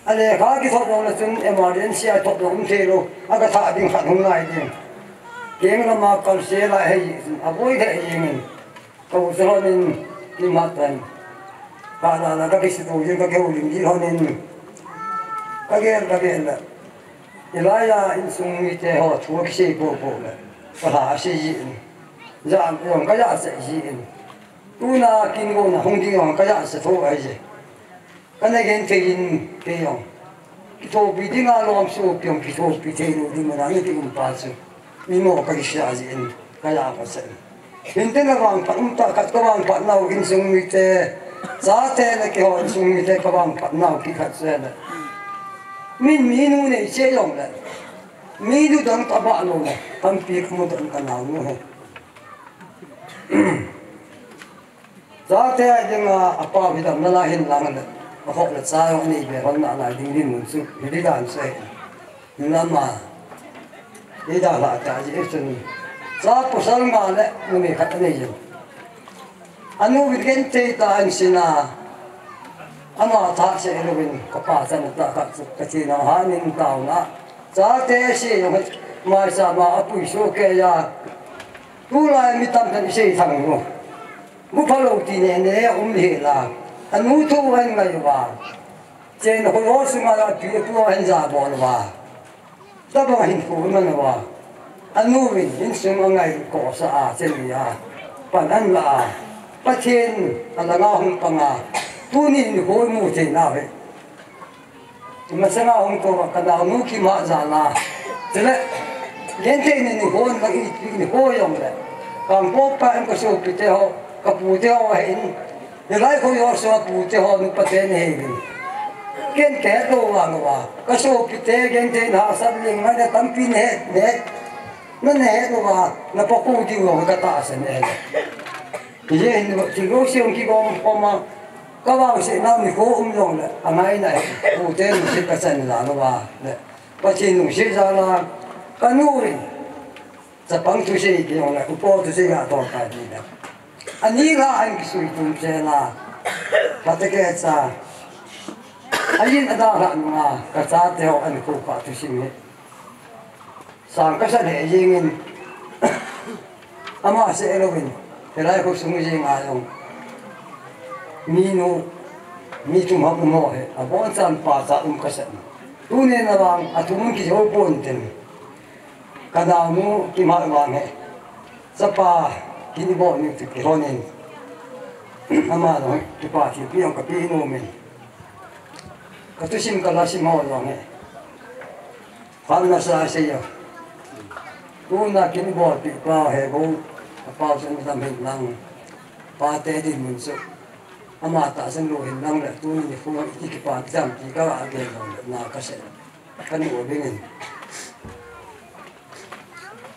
A lekha kithot lou le chun emergency a thot lou um thei lou, a ka thah ding khat hung ngai ding. Keng lama kal se lai hei, a boi thei jing in. Ka u chu lhon in, Kimhat tan. Ka la la ka kisi tu jing ka keu ling ji lhon in. Ka gel, ka gel la. Hilai a insung mite ho thu a kisei popo le. Ka la a sei ji in. Ja, jong ka ja sei ji in. Tuna kin go na hung ding jong ka ja sa tho ai je. Ka na gen thei in kei jong. Kithopi ding a lom sopi jong kithopi thei lou ding na ni ti um pa chu. Mi mo ka kisia ji in ka ja ka sa. Hin te na vangphat um ta khat ka vangphat nau insung mite. Chate na keiho insung mite ka vangphat nau kikhat se le. Min mi nu nei che jong le. Mi nu dang ta ba lou le. Tampi ka mu dang ka naonu he. Chate a dinga, a pa hi dam na la hin lang le. A khop le cha jong a nei ve hon na lai ding dinmun chu. Hi di dan se. Hi lama. Hi da la ta ji e chun. Cha pasal nga le, numei khat a nei jin. A nu vin gen thei ta an sin a. Ama thah seh louvin, ka pa chan a thah khat chu ka chin a hanin taona. Chate se jong hi, maisa ma a pui so kei a. Tulai mi tamtah in sei thang u. Mu phalou ti nene um hih la. A nu thu ahin ngai uva. Chen hoi ho sunga a pi a pu ahin ja bol uva. Tabang a hin pu man uva. A nu vin insung a ngai ko sa a chen ni a. Pan an la a. Pathen a langa hung pang a. Tuni hin hoi mu thei nau hi. Masanga hung to ka naonu Kimhat jal a. Chule, gen thei ni nikho na i, nikho jong le. Kangpokpi a ka sopi te ho, ka pu te ho ahin. Hilai kho jong so pu te ho, nupa te ni hi. Ken kahet lou vang uva, kasopite genthei na sat ling ngai na tampi nahet, nahet. Nahet lou va, na paku diu lou katahsan e. Hijeh hin thil lou siung kigom khom a, kavangsetnau nikho um jongle, angaina hi, pute lungset kachan jal uva le, Pathen lungset jal a, kanu in, chapang thusei kei jongle, upa thusei ngaito tai ti le. Ani la ahin kisui tum cheh a, phatecha, ahin adalhah nunga, kachate ho ahin khuh kha thusim hi. Sang kasa lheh jengin, ama seh louvin, hilai khosung jenga jong, minu, mi thum ham um ho hi, abonchan pacha um kasa. Tunin avang, athum kijou ponte. Kanaonu Kimhat vang hi, chapa Kinbol ni chu kihonin, ama jong kipa thilpeh jong kapeh nomin, kathusim kalasim ho jong hi, phat masa sei a, tuna Kinbol pi pa hi bou, apao chun dam hin lang, pate dinmun chu, ama tahsan lou hin lang le, tuni nikho hi kipa jam ti kagel jongle, na kasei. Kanu dingin.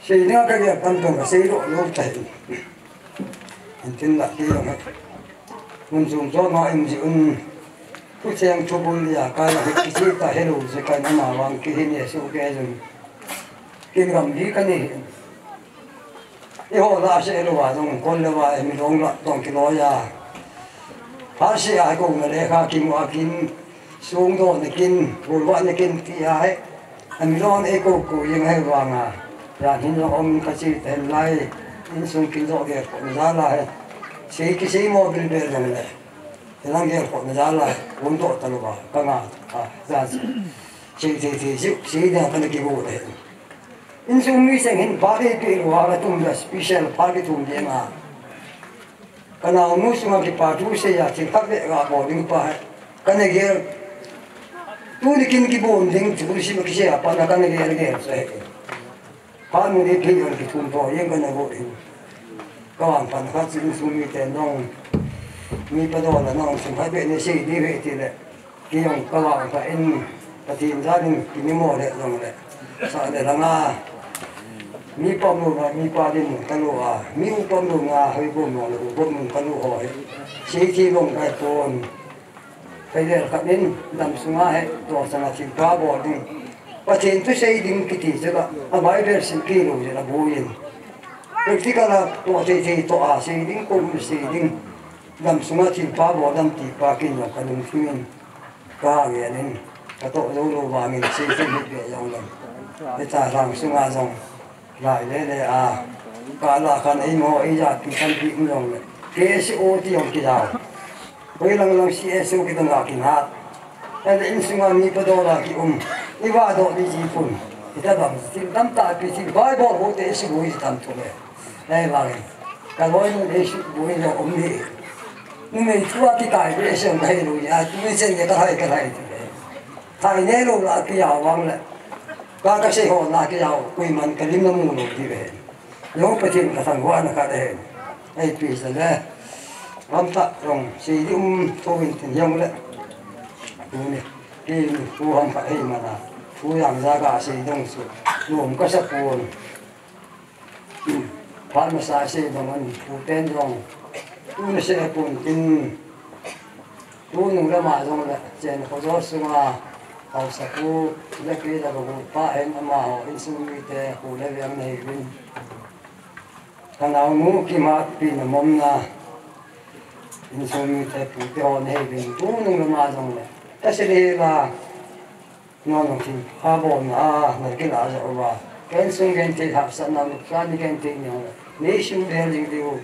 Sei dinga kagel pan tong kasei lou lou tai. Hintin la ti jong. Mun jum jo ma im ji un. Thucheng thubul lia kai la hi kicheh ta helou ji kai na ma vang kihin e su ke jun. Kin gam di kani. Eiho la seh louva jong, kol louva, milong la tong kiloi a. Phatseh a kou na lekha kimu a kin, sung dohna kin, golvahna kin ti a hi. Amilong eikou kou jeng hi vang a. Jan hin jong um kache ta hin lai, insung kin doh gel khohna jal a hi. Sei kisei mo bilbel jong le. Hilang gel khohna jal a, hung doh ta louva, kanga, a, jan sei, sei, sei, sei, sei, sei, kana kigo le. Insung mi seng hin phat eipeh lou a, katum le special phat kithum ding a. Kanaonu sunga kipa thusei a, thil khat beh gabol ding pa hi. Kana gel. Tuni kin kibon ding, thil sim kisei a, pat na kana gel gel sah hi. Phat mun eipeh jong kithum thou jeng kana go hin. Kavang pan khat chu insung miten jong. Mi pa dola nang sum hai beh nei sei ding ve ti le. Kei jong kavang pha in, Pathen jal in kinimo le jong le. Sa le langa. Mi pom lou nga, mi pa dinmun kalo a. Mi u pom lou nga, hoi pom lou le, u pom lou kalo ho hi. Sei thei lou ngai pon. Kei le khat in, dam sunga hi, to sanga thil pha bol ding. Pathen thusei ding kiti chu la, a Bible sim kei lou jeh a boi in. Practical a to thei thei to a, sei ding, kou sei ding. Dam sunga thil pha bol dam ti pa kin jong kalungthim in. Ka ngen in, ka toh jou lou vangin, sei sei bit beh jong lou. Hiche lang sunga jong, lai le le a, ka la khan ei mo, ei japi tampi um jong le. K S O ti jong kijao. Hoi lang lang C S O kidang a kinat. Ele insunga mi pa dola ki um. I va doh di ji pun. Hitabang, thil tamtah pi thil Bible ho te isi boi tam tu le. Lai vang. Ka loi nu le isi boi jong um ni. Numei thua kikai behseh kahi lou a, tuichen le kalhai, kalhai ti ve. Thai ne lou la kijao vang le. Ka kasei ho la kijao, koiman kalim namu lou ti ve. Jong Pathen kathangvahna khat ahi. Eipi sa le. Hamtah jong, sei di um thou in tin jong le. Tuni, kei ni, thu hamkhat hei mana. Thu jang ja kasei dong chu. Nom kasa pon. Phat masa sei bang an, tuten jong. Tuna sei pon tin. Tunung lama jong le, chen khojo sunga, haosapu, le kei le babu pa hin amaho, insung mite, khu le veng nei uvin. Kanaonu kimatpi na momna, insung mite pute ho nei uvin. Tunung lama jong le, kasei le la, Nang nang thil pha bolna a, na kila ja uva. Ka insung genthei hahsatna, nupsa ni genthei ni hong. Nei sung bel jing diu.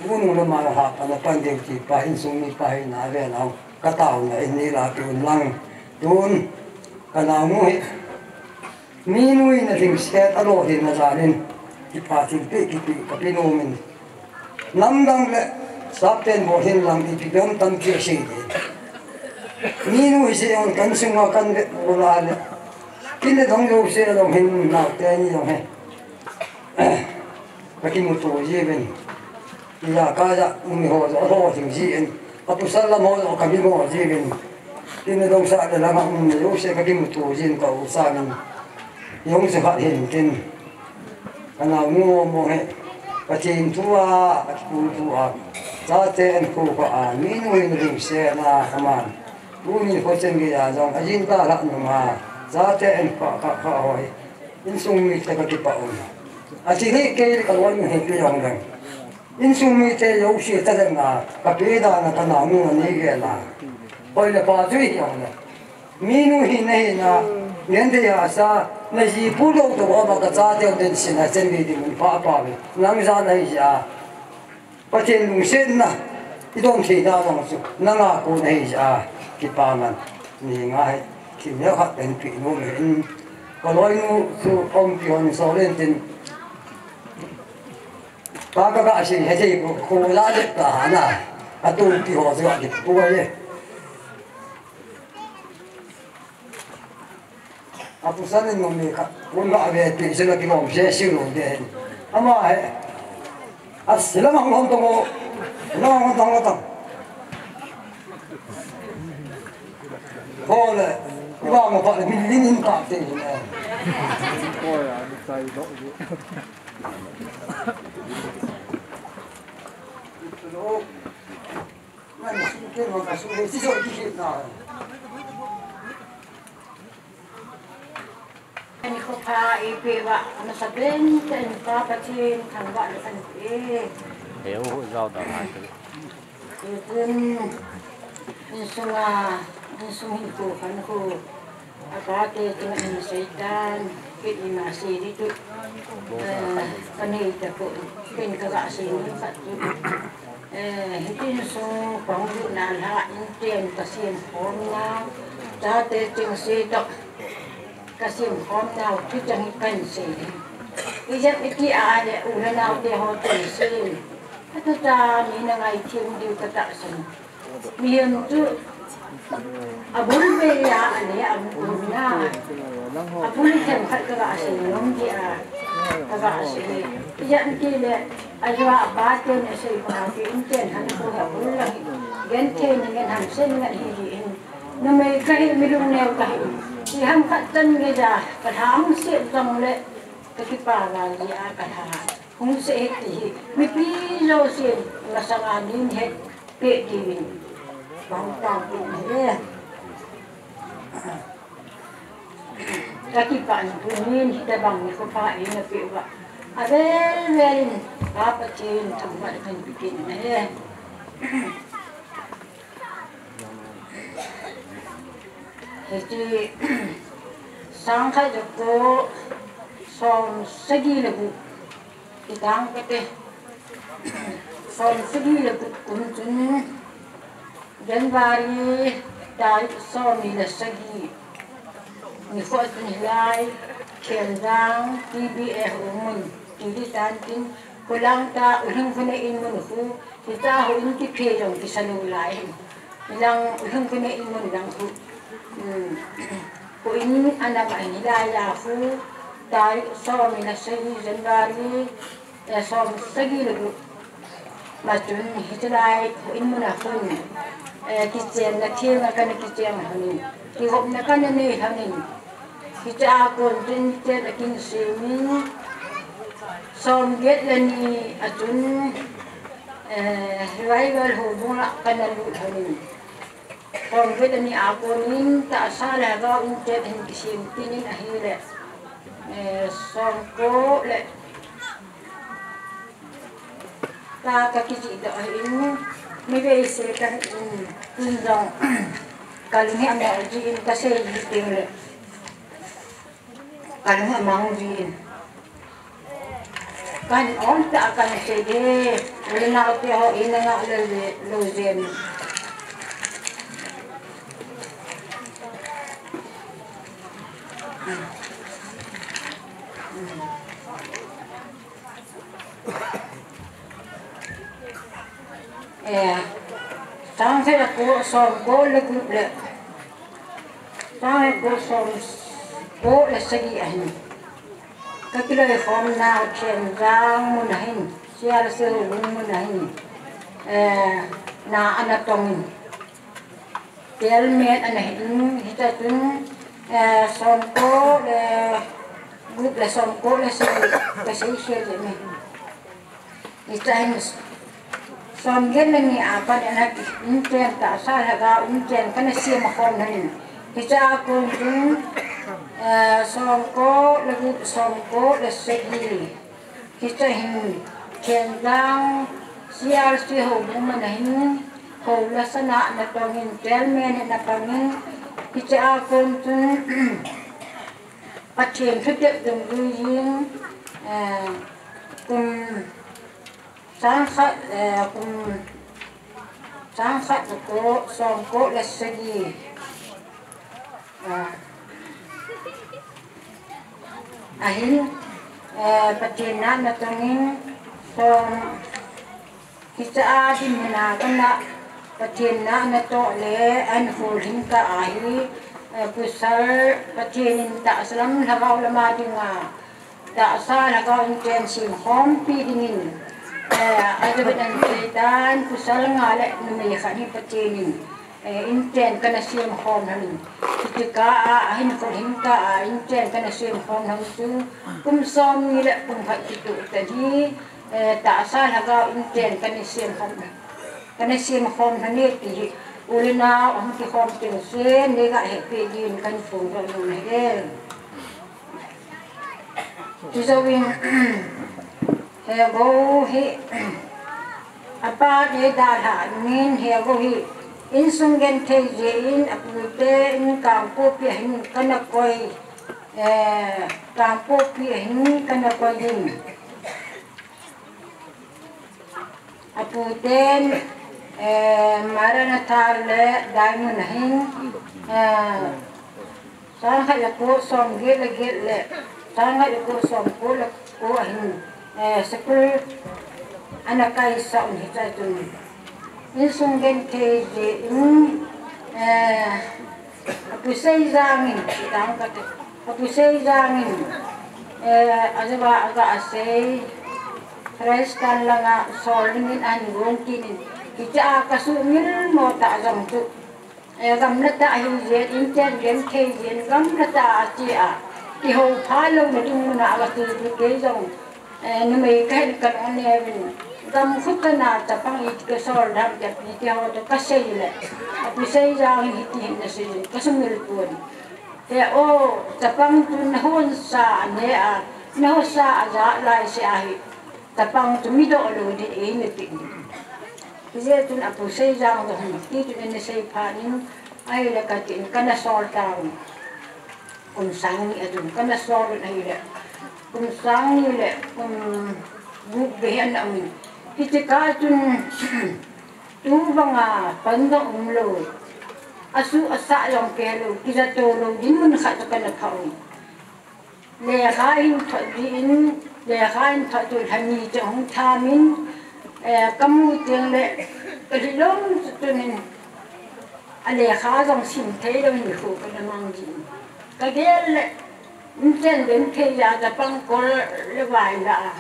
Unu lama hahsatna pan diu ti pa, insung mi pa hi na ve nau. Ka taona in nei la ti un lang. Tun, ka naonu hi. Mi nuina lhingset a lolhinna jalin. Kipa thilpeh, kipe, ka pe nomin. Namdang le sapten bol hin lang ipi dom tam ti sei di. Mi nu hi sei on kan sunga kan ve bola le. Kin le dong lo se dong hin nau te ni dong he. Ka kimuto ji ven. Iya ka ja umi ho jo ho sing ji en. Ka pasal lam ho jo ka mi ho ji ven. Tin dong sa le langa um le u se ka kimuto jin ka u sa nang. Yong se khat hin tin. Ka nau nu mo he. Pathen thu a, ka kipul thu a. Chate en ko ka a, mi nu hin ring se na ka man. Tuni kho chen gei a jong, a jin ta la nu ma. Chate en ka, ka, ka hoi. Insung mite ka kipa um. A chi hi kei ka loi nu he pi jong dang. Insung mite jouse ta dang a, ka pe dan a ka nau nu a nei gel a. Hoi le pa chu hi jong le. Mi nu hi na hi na, ngen de ya sa, na ji pu lo to ba ka chate den sin a chen gei ding pa pa ve. Nang ja na hi ja. Pathen lungsetna, i don theina jong chu, nanga kon ahi jeh a, kipa man, ni nga hi, thil neo khat pen pi nom in, ka loinu chu Ompi hon so len tin, pa ka ga si he thei ko, ko la le ta ha na, a tu pi ho chu a ki pu le. A pusan in nung ni kha, kun ga ve pi sila kilom se si lo de. Ama he. A sila mang lom tong o. Sila mang lom tong o tong. Ho le. Iba ma pa le min lin in ka te ni le. Ko ya, ni sai do. Ngan si ke ma ka su le si so ki ki na. Ani ko pha i pe va, ana sa ben ten pa Pathen thangvah le kan pe. Heu, jao da hai te. Tun, insung a, insung hin ko kan ko. A pa te tun in Satan, ke i ma se di tu. Eh, ka nei ta ko, ken ka ga se ni ka tu. Eh, hitin sung pang lut na lha in ten ka sem khom na, chate cheng se toh ka sem khom na, thu chang hi kan sei. Ijat iti a le u le nau te ho cheng sei. Atu cha mi na ngai thim diu ka tahsan. Mihem chu Abul ve ya, ani abul na. Abul themkhat ka ga sei nom dia. Ka ga sei. Ijat ti le, ajua ba ten sei ko na ki in ten han ko ha bul la. Gen te ni gen han sen ngan hi hi in. Numei ka hi, mi lungneo ka hi. I ham khat tan ge ja, ka ham se jong le, ka kipa la ji a ka ha. Hung se hi ti hi. Mipi jouse, masanga nin he. Pe diuvin. Bang tang pe ni e. Ka kipa in tunin hitabang nikho pha eina pe uva. Avel vel in Pa Pathen thangvah kan pe kit in ahi. Hiche sang khat jako som sagi le gup. Kitang kate. Som sagi le gup kum chun January tarik som ni le sagi. Nikho chun hilai Khenjang T B A houin mun tili tan tin, khulang ta u Lhingkhunein mun khu, hitia houin kiphe jong kisa lou lai. Hilang u Lhingkhunein mun lang khu. Hmm. Houin ana ba hilai a khu, tarik som ni le sagi January, eh, som sagi le gup. Machun hitilai houin muna khun, eh, kichenna thilna kana kichen lhonin, kihopna kana nei lhonin. Hitia kon tin ten akin simin, som get le ni achun, eh, revival houbung la kana lut lhonin. Som get le ni a konin tahsa le hava um ten hin kisim tinin ahile, eh, som ko le Ta ka kijih doh ahin, mi veise ka hin, tun jong, ka lung hi amang jin, ka sei ji teng le, ka lung hi amang jin. Kan om ta kan sei de, u le nao te ho in nga le le, lo jen. Eh, sang se ko som ko le gup le. Sang ko som ko le sagi ahin. Ka kiloi khom na Khenjang mun ahin. Sial se mun ahin. Eh, na ana tong in. Tel men ana hin, hitia chun, eh, somko le gup le somko le sagi, ka sei khel le me. Hitia hin somget le ni a pat in, inchen tahsa lhagao inchen kana sem khom lhonin. Hitia kon chun, eh, somko le gup somko le sagi. Hitia hin, Khenjang C R C houbung a hin, hou le sana natongin, tel men hi natongin, hitia kon chun, Pathen thutep dungjui jin, eh, kum sang khat, eh, kum sang khat ko, somko le sagi. Ah. Ahin, eh, Pathen na natongin, som, hitia dinmun a kana, Pathen na natoh le, ahin kholhin kah ahi, eh, pasal Pathen in tahsa lam lhagao lama dinga, tahsa lhagao inchen sem khompi dingin, eh, ajeh in ahin seitan, pasal nga le numei khat hi Pathen in, eh, inchen kana sem khom lhonin. Hitia a, ahin kholhin kah a, inchen kana sem khom lhon chu, kum somni le kum khat kitoh tah hi, eh, tahsa lhagao inchen kana sem khom, kana sem khom lhon e ti hi, u le nao hung kikhom teng sen, nei ga hepeh din kahin phongdoh nom ahi. Tijouvin, Hegou hi, apa te dalhah in Hegou hi, insung genthei jeh in apute in Kangpokpi a hin kana koi, eh, Kangpokpi a hin kana koi in. Aputen, eh, Maranatha le Diamond a hin, eh, sang khat le ko somget le get le, sang khat le ko somko le ko a hin, eh, school ana kaisah un hitia chun. Insung genthei jeh in, eh, Apu Seijang in, Seijang kati, Apu Seijang in, eh, ajeh a aga sei, Christian langa sol dingin ahin gon tin in, hitia ka sumil mo tah jong chu, eh, gamla tah hi jeh in, inchen genthei jeh in, gamla tah a che a, kihou pha louna ding mun a aga che chu kei jong, Eh, numei kahin kana neuvin. Gam khat kana chapang iti kasol dam te pi te ho to kasei le. Apu Seijang hiti hin asei le. Ka sumil pon. He o, chapang tu nahon sa ne a, nahon sa a ja lai se ahi. Chapang tu mi doh lou di e ne ti. Hijeh chun Apu Seijang to hin ti tu ne sei pha nin, ahile katin kana sol tau. Kum sang ni a chun kana sol un ahile, kum sang ni le kum gup beh ana um in. Hiche kah chun tu banga pan jong um lou, asuh asah jong pe lou, kija to lou dinmun khat chu kana pha un. Lekha hin thot ding in, lekha hin thot chu lha ni chu hung tham in, eh, kamu teng le, kalhi lom chu tun in, alekha jong sim thei lou nikho kana mang ding in. Kagel le, Inchen genthei a chapang kol le vai la a.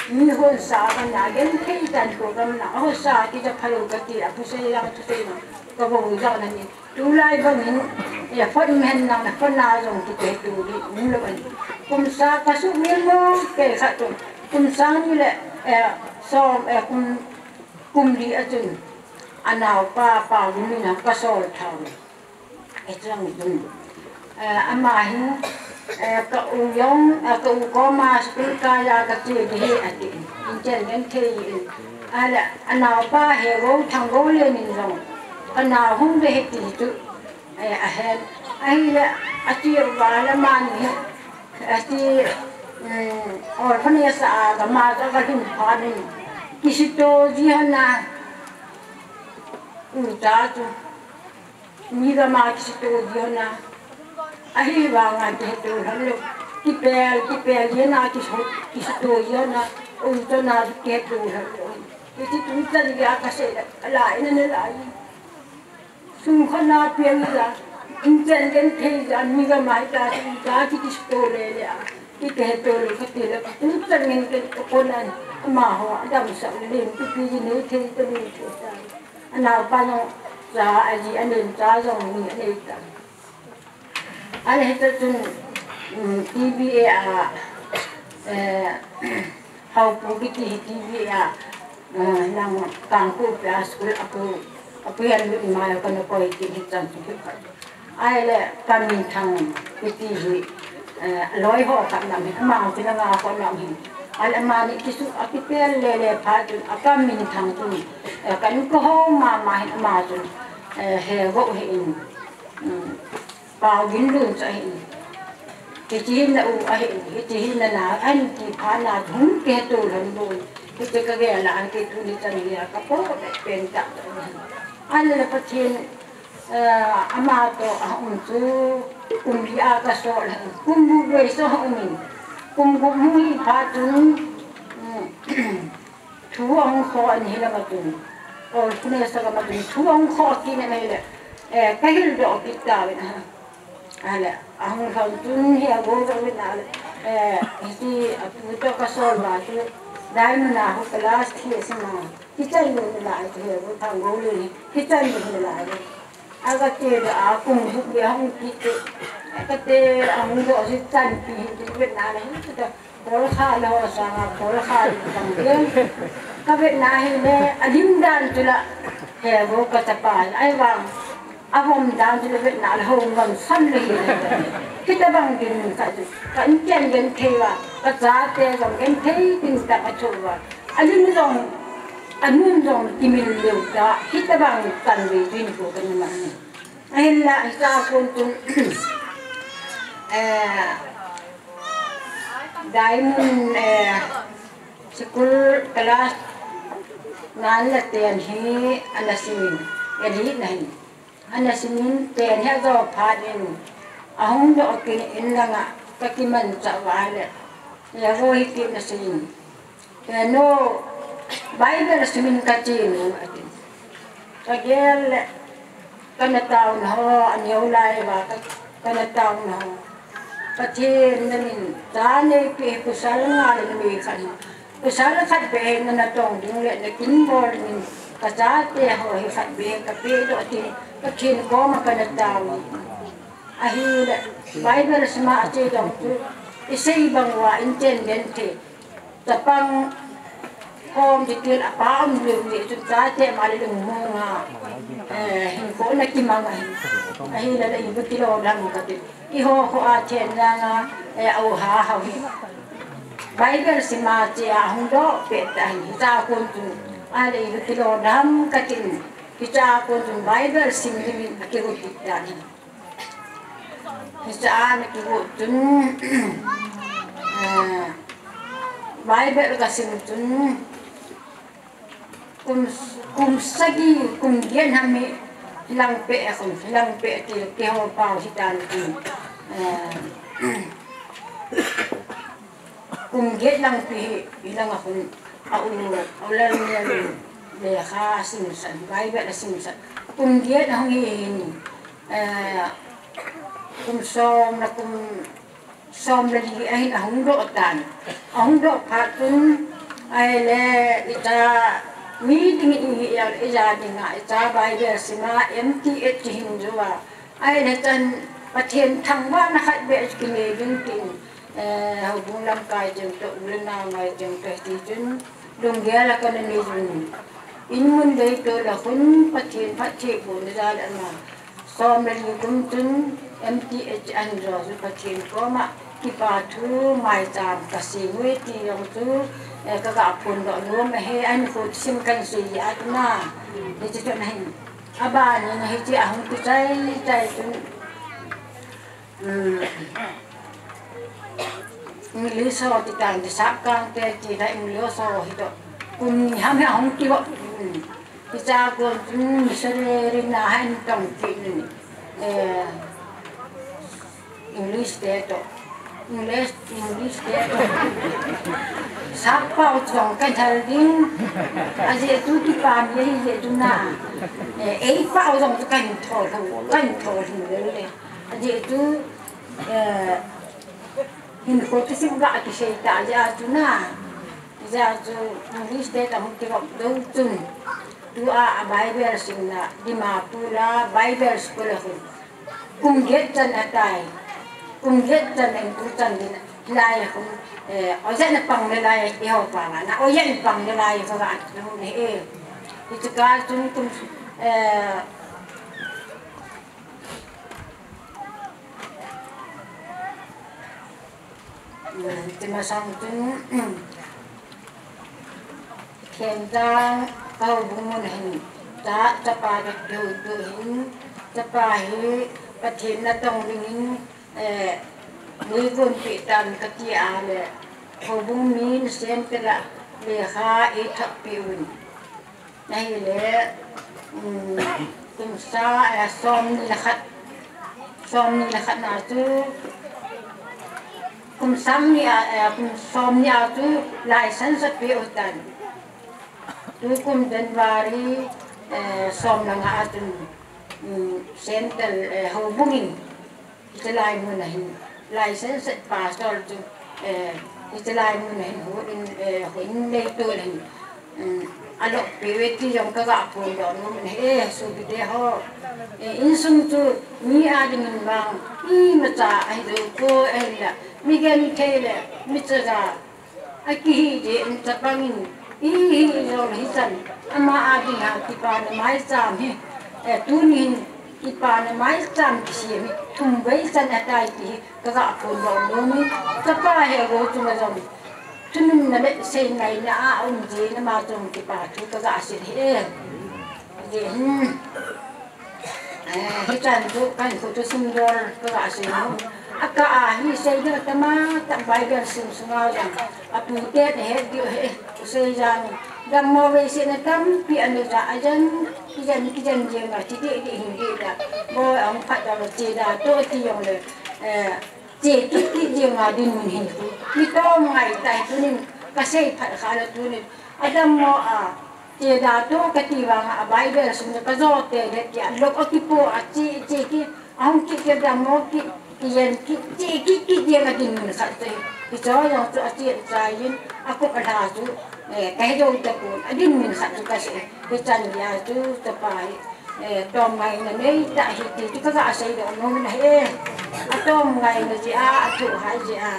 Mi hon sa kana genthei tan ko gam na, hon sa kija phalou kati, Apu Seijang thusei na, kavou jao na ni. Tulai bang in, e phone hen nang na phone na jong kiti tu di, um lou an. Kum sang ka sumil mo, kei khat tu. Kum sang ni le, e, som, e, kum, kum li a chun. Anaopa, pa, gumi na kasol thau. Hichang dun. Eh, ama hin, eh, ka u jong, eh, ka u koma school kaiya kache ding ahi ati. Inchen genthei in. Ahile, anaopa Hegou Thanggou Len in jong. Kanao hung ve ahi ti chu. Eh, ahen. Ahile, ache uva le mani hi. Ati, um, orphanage a gam a kalhun phat in. Kisito ji hon a. U cha chu. Mi gam a kisito ji hon a. Ahivang a kiheto lhon lou. Kipel, kipel ji hon a kiso-, kisito ji hon a. U chon a kiheto lhon lou. Hiti tuchan gei a kasei le, ala ina ne lai. Sum khat na piang ja. Inchen genthei ja, mi gam a hita sum ja ki kisto le le a. Kikeheto lou kati le. Tuchan ngen ken ko nan. Amaho, adamsah le, pi pi ji nei thei ta nei thei ta. Anaopa jong, Cha aji anen cha jong ni anei ta. Ahile hita chun, um, T B A a, eh, Haopu kiti hi T B A a, eh, nang Kangpokpi a school a pu, a pu hian lut mai kana koi ti hi chan chu hi khat. Ahile Pa Minthang kiti hi, eh, loi ho khat nam hi, ama chu na nga ko nam hi. Ahile amani kisu a kipel le le pha chun a Pa Minthang chun, eh, kan ko ho mama hin ama chun, eh, he go hi in. Um, Pau Ginlun chu ahi. Hiche hi na u ahi, hiche hi na na, an ti pha na hung ke tu lhon bun. Hiche ka gel a an ke tu ni chan hi a ka po pen ta. Ahile Pathen, eh, ama toh a um chu kum li a ka sol, kum gup vei so a um in. Kum gup hung hi pha chun, um, Thu ahung kho a ni hi lama chun. Orphanage lama chun thu ahung kho kit na mai le. Eh, ka hil doh kit ta ve na. Ahile, ahung lhon chun hi a go ve na le. Eh, hiche a pu toh ka sol va chu. Diamond a ho class three a sim a. Hichan nu ni lai chu hi a go thang go le. Hichan nu ni lai le. A ka te doh a kum huk ve hung kit te. Ka te ahung doh hichan pi hi ve na le. Bol kha lo sanga bol kha lo bang ke. Ka vet na hi le, a lim dan chu la, he go ka chapa, ai vang, a hom dan chu la vet na le ho ngam san le hi le. Kita bang din ka chu, ka in ken gen thei va, ka cha te jong gen thei tin ta ka chu va. A lim jong, a nun jong ti min leu ta, kita bang tan ve din ko ka ni ma ni. Ahinla, hicha kon chun, eh, Diamond, eh, school class nine le ten hi ana simin, elite na hin. Ana simin ten hi ajo phat in, ahung doh kit in langa, ka kimanchah uva le, eh, vo hi kit na simin. Kei nu, Bible simin ka che nu, ati. Ka gel le, ka na taona ho, a neo lai uva, ka, ka na taona ho. Pathen, nangin, cha neipi, pasal nga le numei khat. Pasal khat beh na natong ding le, na kin bol ding, ka chate ho hi khat beh, ka pe doh tin, Pathen koma ka na taona. Ahile, Bible sima che jong chu, i sei bang uva, in chen den thei. Chapang khom kitil a pa um leu leh chun chate ama le lungmong a, eh, hinkho na kimang ahi. Ahile le ibu tilou dam kati. Keiho kho a chen jang a, eh, au ha hau hi. Bible sima che a hung doh pet ahi. Hicha kon chun ahile ibu tilou dam kati. Hicha kon chun Bible sim dingin akigo kit tan ahi. Hiche a ana kigo chun, eh, Bible ka sim chun, kum, kum sagi, kum giet ham hi lang pe, kum lang pe ti keiho pau hitan chun, eh, kum giet lang pi hi, hi lang a khun a u, a u Lalmial in lekha a simsan, Bible a simsan. Kum giet a hung hi hin, eh, kum som le kum som le li ahin a hung doh tan. A hung doh phat chun, ahile, i cha mi ding i hi el, i ja ding a, i cha Bible sima M T H hin jou a. Ahile chan Pathen thangvahna khat beh kinei ding tin, eh, houbung lamkai cheng toh, u le nao ngai cheng toh ti chun, lunggel a kana nei jun. In mun dei toh la khun Pathen phatthei bohna jal a ama. Som le li kum chun M T H ahin jo chu Pathen koma kipa thu maicham ka seng uve ti jong chu, eh, ka ga phondoh nom ahi, ahin kho sim kan sei a tuna. Hiche chu na hin. Abana hiche a hung kichai chai chun, um, English ho ti tan ti Sapkangte ti la English ho hi toh. Kum ni ham hi a hung kigo. Um, hicha kon chun missionary na hin tong ti ni. Eh, English te toh. English, English te toh. Sappau jong kan hal ding. Ajeh chu kipah mi ajeh chu na. Eh, eipau jong chu kan thol, kan thol le le. Ajeh chu, eh, hinkho chu sim ga kisei ta ajeh chu na. Ajeh chu English te toh hung kigo dou chun. Tua a Bible simna, Dimapur a Bible school a khun. Kum get chan atai. Kum get chan in tu chan din. Lai khun, eh, oja na pang le lai, eh, ho pa na. Oja na pang le lai, ho ga tu ne, eh. Itu ka tun kum, eh, Tima sang tun, Khenjang, Kahoubung mun hin, cha, chapa ka kihou tu hin, chapa hi, Pathen natong dingin, eh, nei gonpeh tan kati a le, houbung min sen te la, lekha eithot peh un. Ahile, um, kum sa, eh, som ni le khat, som ni le khat na chu, kum som ni a, eh, kum som ni a chu license ape u tan. Tukum January, eh, som le nga a chun, um, Central, eh, houbung in Hiche lai mun a hin, license pastor chu, eh, hiche lai mun a hin, houin, eh, houin neitu le hin, um, aloh peh uve ti jong ka ga phongdoh nom e, eh, sopite ho. Eh, insung chu mi a dingin vang, imacha ahi jou poi, ahinla, mi genthei le, mi chaga, akihi jeh in chapang in, ihi jong hichan, ama a dinga kipana maicham hi, eh, tunin kipana maicham kisem hi, thumvei chan atai ti hi, ka ga phongdoh nom e, chapa he go chunga jong, thununna le seingaina a um jeh in ama chunga kipa thu ka ga sei e. Jeh hin. Eh, hichan chu kahinkho chu simdol ka ga sei nom. Akah a hi seiding atam a, tah Bible sim sunga jong. Apute na het diu ahi, u Seijang. Dammo veisetna tampi ana ja a jan, kijen, kijen jeng a, ti deh deh hin deh da. Boi ahung phat da lo che da toh ti jong le. Eh, che kit kit jeng a dinmun hin. Mi tom ngai tai tunin, ka sei phat kha le tunin. Adammo a, Che da toh kati vang a Bible sim le ka jo te le tia lok a kipo a che, che ki, ahung ki, che dammo ki, kijen ki, che ki, kijen a dinmun khat te. Hicho jong chu a che chai in, a kop a lha chu, eh, ka he jou tapon, a dinmun khat chu ka sei. Hichan gei a chu chapa hi, eh, tomngaina nei tah hi ti chu ka ga seidoh nom e. Atomngaina jeh a, athohhai jeh a.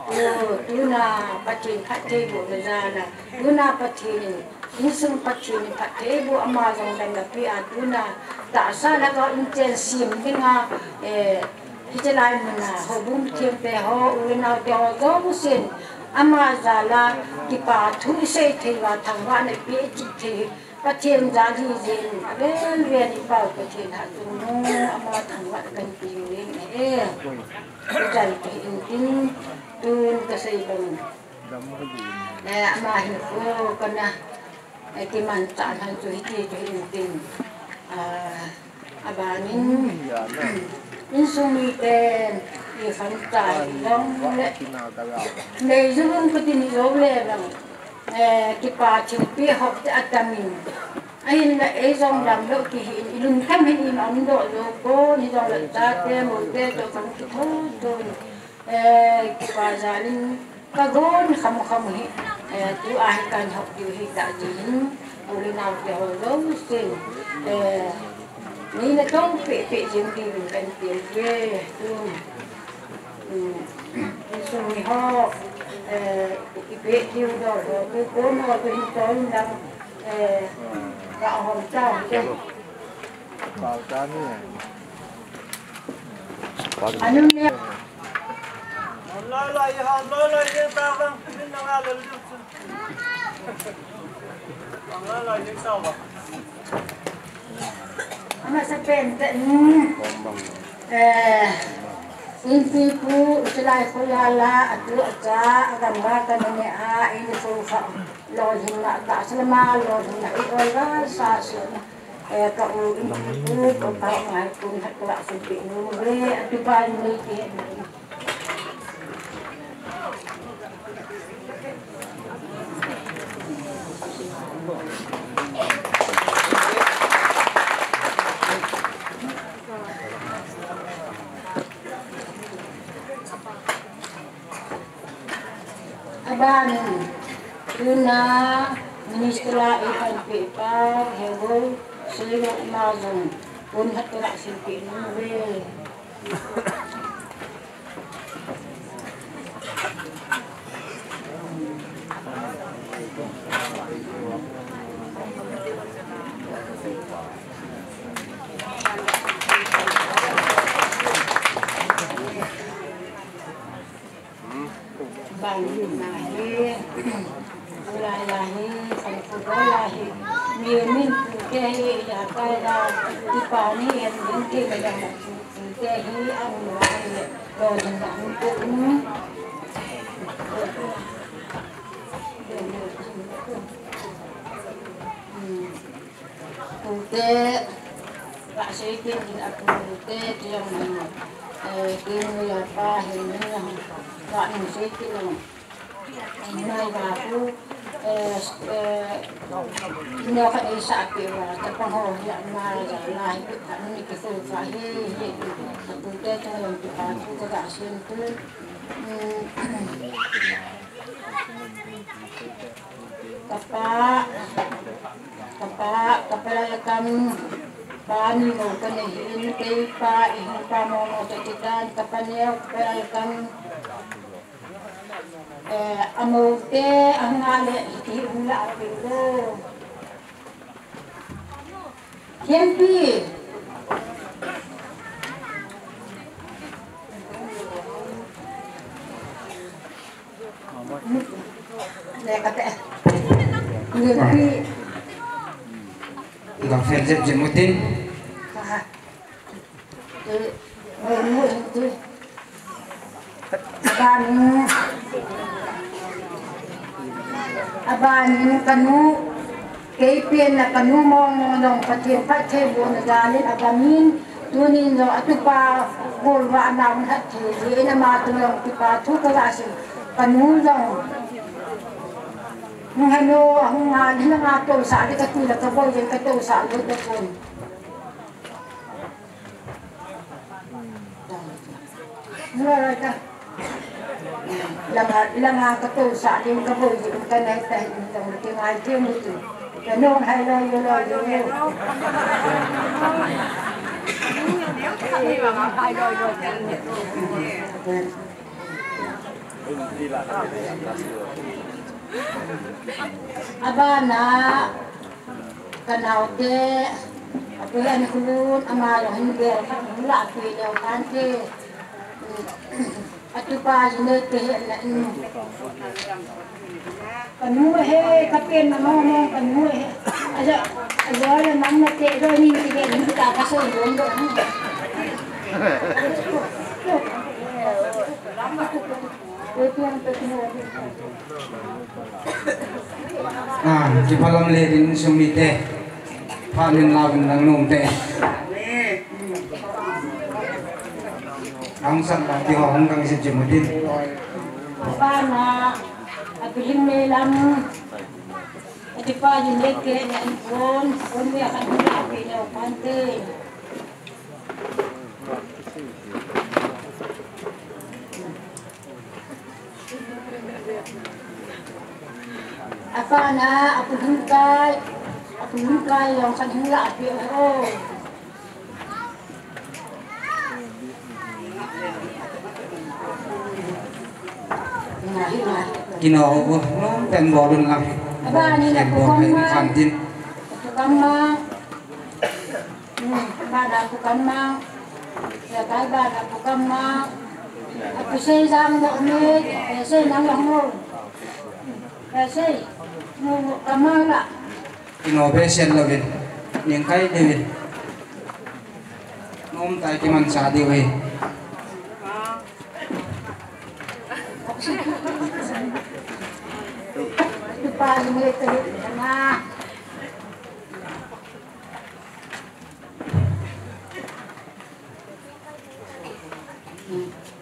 Tu, tuna Pathen phattheibohna jal a. Tuna Pathen in Insung Pathen in phattheiboh ama jong damna pe a tuna tahsa lhagao in chensem dinga, eh, hiche lai mun a houbung themte ho, u le nao te ho jousen ama jal a kipa thu isei thei uva thangvahna ipe cheh thei Pathen jal hijeh in avel vel in Pau Pathen hatchungnung ama thangvah kahin pe u ahi. Eh, chai kahin tin tun kasei bang. Eh, ama hinkho kana, eh, kimanchah lhon chu hiti chu hin tin. Ah, abanin, insung miten, i khancha hi jong le, nei ju lung kati ni jou le bang, eh, kipa thilpeh hop te atamin. Ahinla ei jong damlou kihi in, i lungthim hin i umdoh jou pon, i jong le chate, moute toh kan kitho thon. Eh, kipa jal in ka gon kham kham hi, eh, tua hi kahin hop diu hi tah jeh in, u le nao te ho jousen, eh, neina tong peh peh jing diuvin kahin pen uve, tun, um, insung mi ho, eh, i peh diu dol ho, tu kon ho, tu hin choi in lang, eh, ka hom chao te. Pau ta ni. Anun ne. Ama sa pen te, mm. Eh, in pi pu, usilai ko ya la, atu acha, agam ba ka ne a, in ko kha. Lolhinna, tahsa lama lolhinna, i oi va sa su. Eh, ka u in, u, ka pa ngai, kun hat ka sun pi nu ve, atu pa ni ki. Abanin, tuna, Minister la ipanpi pa, Hegoi, Seigo ma jong, pun hat ka sin pi nu ve. Bang na hi, ulai la hi, san ku la hi, mi min ku ke hi, ya kai la, ipa ni en din ke la, ku ke hi, ang lo hi, lo din bang ku. Tute, ka sei kin in a tute, tiang ni, eh, kin ni a pa, hin ni a, ka ni sei kin ni. Ni mai ba ku, eh, eh, no ka ei sa pi wa, ta pa ho, ya ma, ya na, hi, ka ni ki su ka hi, hi, ka tute, tiang ni ki pa, ku ka ga sin tu. Hmm. Kapa, kapa, kapa lalkam, pa ni mo ka nei hin, kei pa, i hin pa mo mo ka kitan, kapa neo, kapa lalkam. Eh, amo te, anga le, hiti hula apingo. Hianpi. Lekate. Hianpi. Ga fel jep jep mutin. Aha. Aban, aban kanu, kei pen na kanu mong mong dong Pathen phattheibohna jalin aban in, tunin jong atupa golvah na hung hat thei jeh in ama tu jong kipa thu ka ga sei, kanu jong. Hung hanu, hung ha, hina nga tousah di kati la kaboi jeng katousah lou tapon. Langa, langa katousah ding kaboi ding kanei tahi ding kingai ding tu. Kanung hai loi loi loi. Abana. Kanaote, apu hen khulun, ama jong hin bel khat hung lahpeh leu tante. Atupa jong neite hetna in. Kanu he, kapen na mong mong, kanu he. Ajo, ajo le mang nate, ajo ni ti bel hin ta kasoi lom do. Ah, kiphalam le din sumite. Phalin lauvin lang nomte. Ang san la ti ho hung kang si chimutin. Bana, atulim le lam. Ati pa din le ke na in pon, pon me akan hula ke na pante. Apa na, apu hingkai, apu hingkai jong khat hung lahpeh o. Kino o, no, pen bolun lang. Apa ni na pen bol hai koma. Khan din. Apu koma. Hmm, bana pu kama. Ya kai bana pu kama. Apu sei jang mo me, eh, sei nang jang mo. Eh, sei. Mo kama la. Ino be sen lovin. Ning kai devin. Nom tai kiman sa di we. Tu pa ni me te na.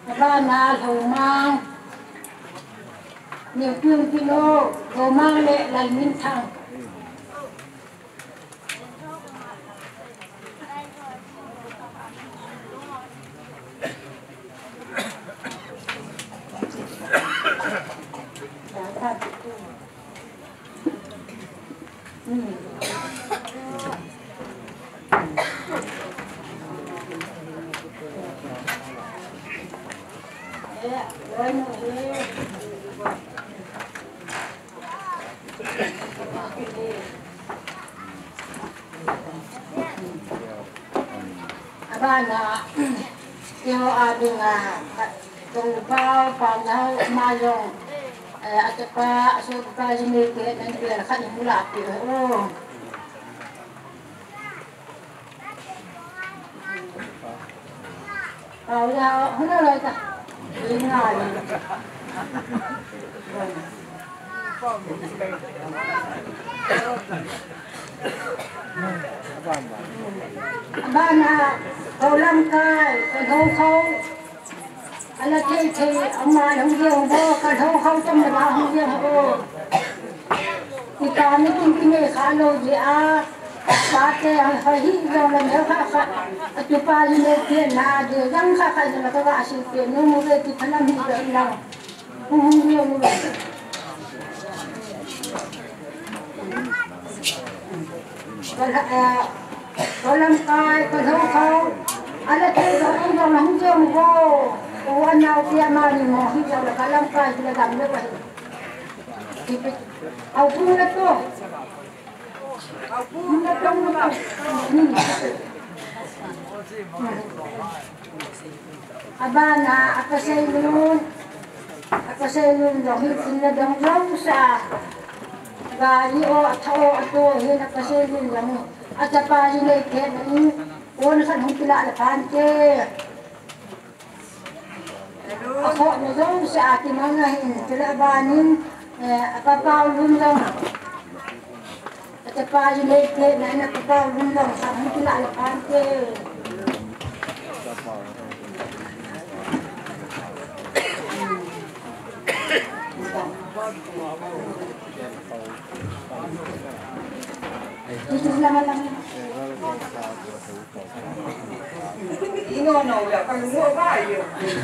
Abana Lhomang, Ningpiung Pino, Lhomang le Lalminthang. Abana, keiho a dinga, Tongpau, Paunau, ama jong, eh, achapa, asopipa, jinete, nan bel khat in bula pi o. Pau ya, huna lai ta. Inga ni. Abana, kho lamkai, ka kho kho. Ala thei thei, ama hung jeng bo, ka kho kho tam na ba hung jeng bo. Ti ka mi tin ki ne kha lo ji a. Pa te ha hi jong la ne kha kha. Atu pa ni ne te na de, jang kha kha jong la ka ga si te, nu mu ve ti pha na mi jong la. Ka la, eh, ka lamkai, ka kho kho. Ala thei jong, jong la hung jeng bo. Ko wa nau ti ama ni mo hi jong la ka lamkai, hi la dam le wa hi. Au pu la to. Au pu la to, la to. Abana, apasei nun, apasei nun jong hi tin na dong jong sa. Gari o, atha o, ato hin apasei nun jong hi. Achapa ji nei te na in, kon san hung kila le phan te. Akhoh na jong sa a kimang ahin, chule abanin, eh, apa Paulun jong. Achapa ji nei te na in apa Paulun jong, sa hung kila le phan te.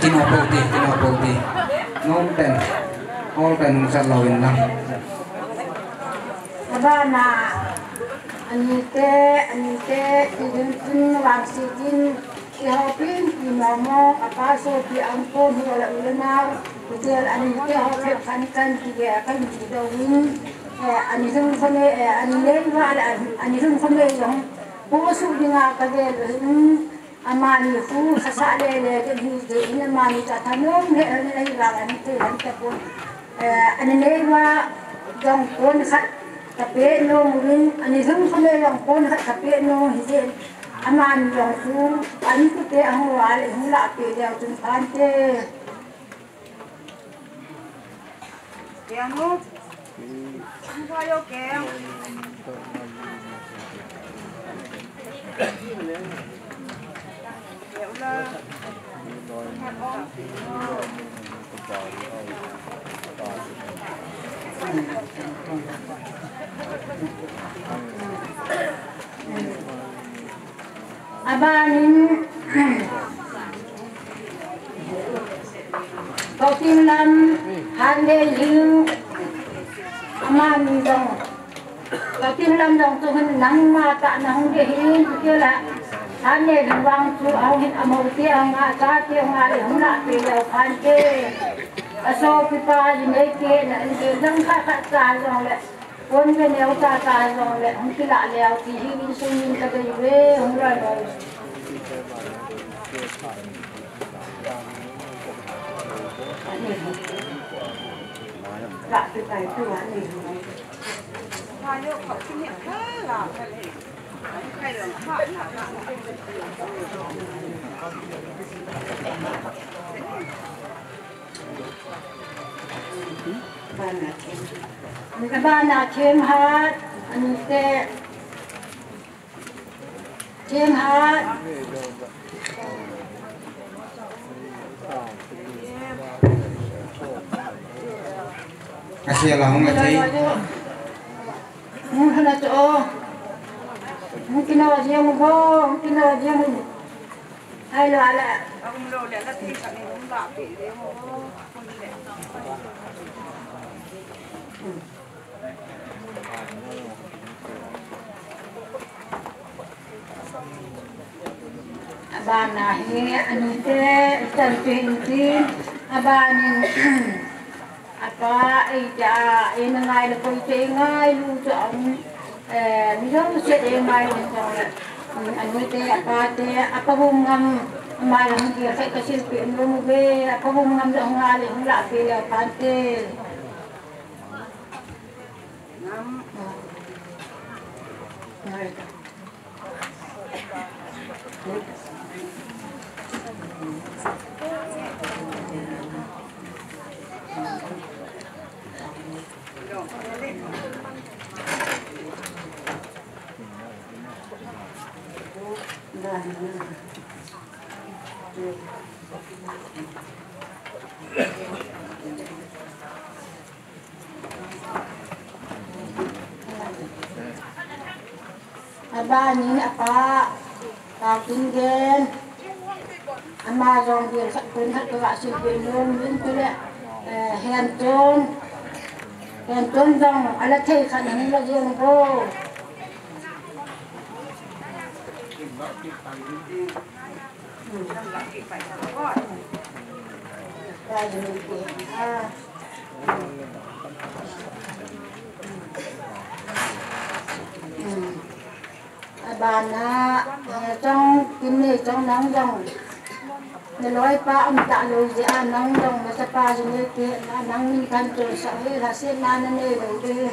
Kino po ti, kino po ti. Nom pen, ol pen hung sat lou in lang. Abana, ani te, ani te, ti din tin wang si din. Keiho pen, kei momo, apa sopi angkon ho le u le nao, hotel ani keiho pet khan kan ti ve, kan ti doh in, eh, ani lhung khomei, eh, ani nei va le, ani, ani lhung khomei jong, po su dinga ka vel u hin, amani khu sasa le le, ka hi de in amani ta thanom he, he, he, hi vang ani te, ani ta pon. Eh, ani nei va jong pon khat ka pe nom uvin, ani lhung khomei jong pon khat ka pe nom hi jeh in, amani jong khu, ani khu te ahung va le hung la pe leu chun phan te. Keng u. Hung pha yo keng. Abanin, Katin lam, han le ling, amani jong. Katin lam jong tu hin nangma tah na hung de hin, tu ke la. Han le ling vang tu, ahung hin amo te, ahung a cha te, ahung a le hung la te, leu phan te. Asopipa, ji nei te, na in te, jong kha kha cha jong le. Pon ve neo tata jong le, hung kila leu ti hi insung in ka dei ve, hung loi loi. Ani. Ka ti kai tu ani. Bana them. Ka bana them hat, ani te. Them hat. Asia la hung la thei. Hung hana to. Hung kina wa jeng bo, hung kina wa jeng. Ai lo ala. Abana hi, ani te, chan pin tin. Abanin, apa, eita, eina ngailu koi te ngailu chu aum, eh, mi jouse te ngailu koi. Anute, apate, apa hung ngam, ama jong kei khat kasilpeh nom uve, apa hung ngam jong hung a le hung lahpeh le apate. Abanin apa, Pathen in, ama jong bil khat pun khat kava silpeh nom uvin tile, eh, Henton, Henton jong ala thei khat hin la jeng uvo. Abana, eh, chong, kin nei chong nang jong. Na loipa um talou jeh a nang jong, na chapa jong nei kit na, nang min kan chonsah hi, lhasetna na nei lou ding.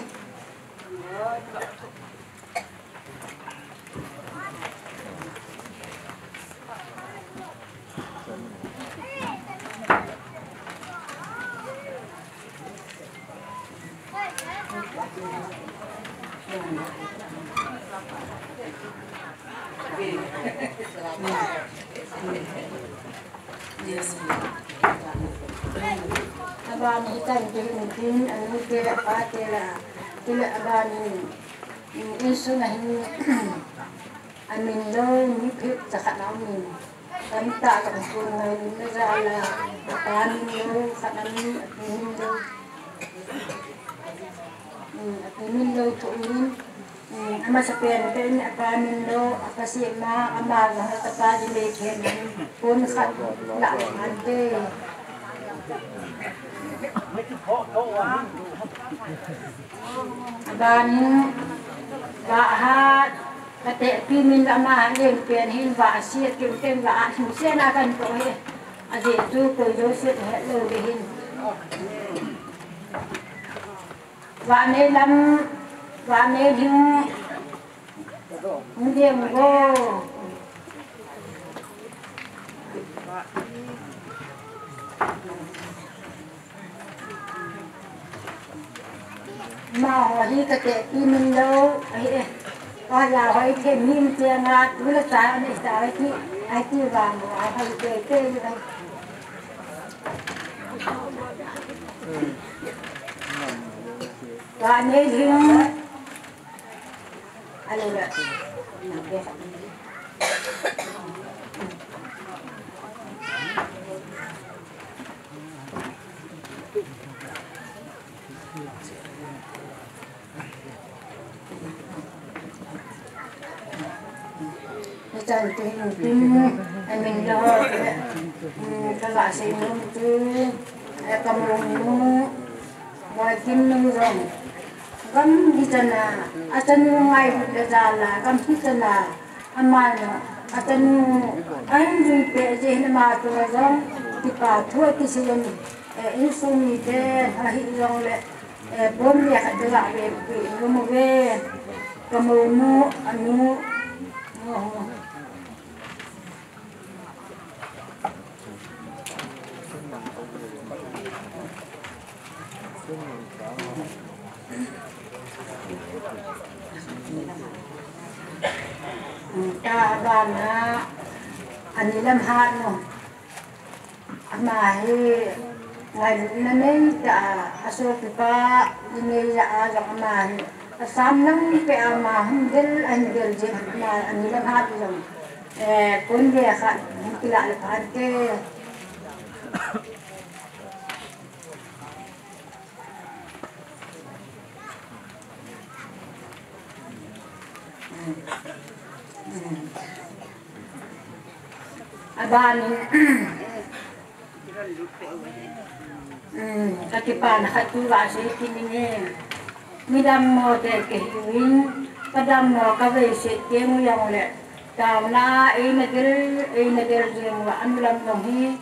Abanin hitia chu hin tin, anute le apate la, tule abanin, mm, insung a hin, amin lou, mi phet cha khat aumin. Tamtah kahin kum ngai na jal a, apa min lou, khat amin, api min lou. Hmm, api min lou thu min. Hmm, amasapen pen apa min lou, apa sema, ama jong atapa jong le khen. Pon khat lah ante. Abanin, vahat, katehpi min lou ama leng pen hin vah asia kim ken vah a hing sena kan toh hi. Ajeh chu koi jouse helou ding hin. Vah nei lam, vah nei lhing, hung ding go. Amaho hi katehpi min lou ahi e. Aja hoi the min te nga tu le cha ni ta ti, ai ti vang mo a hoi te te ni. Vah nei lhing. Hichan tin, tin, amin lou, eh, mm, kavah sei nom chu, eh, kamu nu, Boikim nu jong. Gam hichan a, achanu ngailut le jal a, gam hichan a, ama jong, achanu, ahin jui peh jeh in ama toh jong, kipa thu akisei in, eh, insung mite, ahi jongle, eh, pon le khat ding a ve, ve, nom uve, kamu nu, anu, oh. Ta bana, ani lam hat nu. Ama hi ngailutna neitah a, asopipa, inei a jong ama hi. Asam nang peh a ama hung del, ahin del jeh ama ani lam hat jong. Eh, kon ve khat, hung kila le phan te. Abanin, Kipana khat tu gasei kit inge. Midammo te kahiuvin, kadammo kavei set teng u jongle, taona eina del, eina del jeng uva, anu lam jong hi,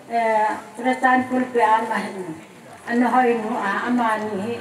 eh, Churachandpur peh a ama hin, anu Hoinu a, amani hi,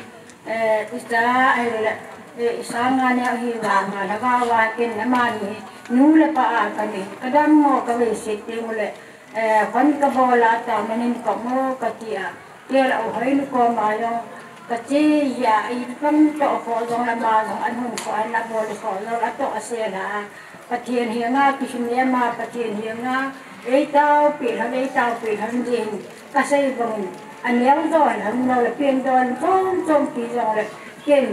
eh, icha ahile, eh, ichanga neo hiuva, ama lhagao a ken amani hi nu le pa a kanei, kadammo kavei set teng ule, eh, khon kabol a, taona nin kamo kati a, tel a u Hoinu koma jong kache a, ipang toh kho jong le ama jong anhung kho, ana bol kho jong atoh asel a, Pathen henga kihin e ama, Pathen henga eitaopi lhon, eitaopi lhon ding kasei bangin, aneo jo lhon le pen don chom chom pi jongle, ken,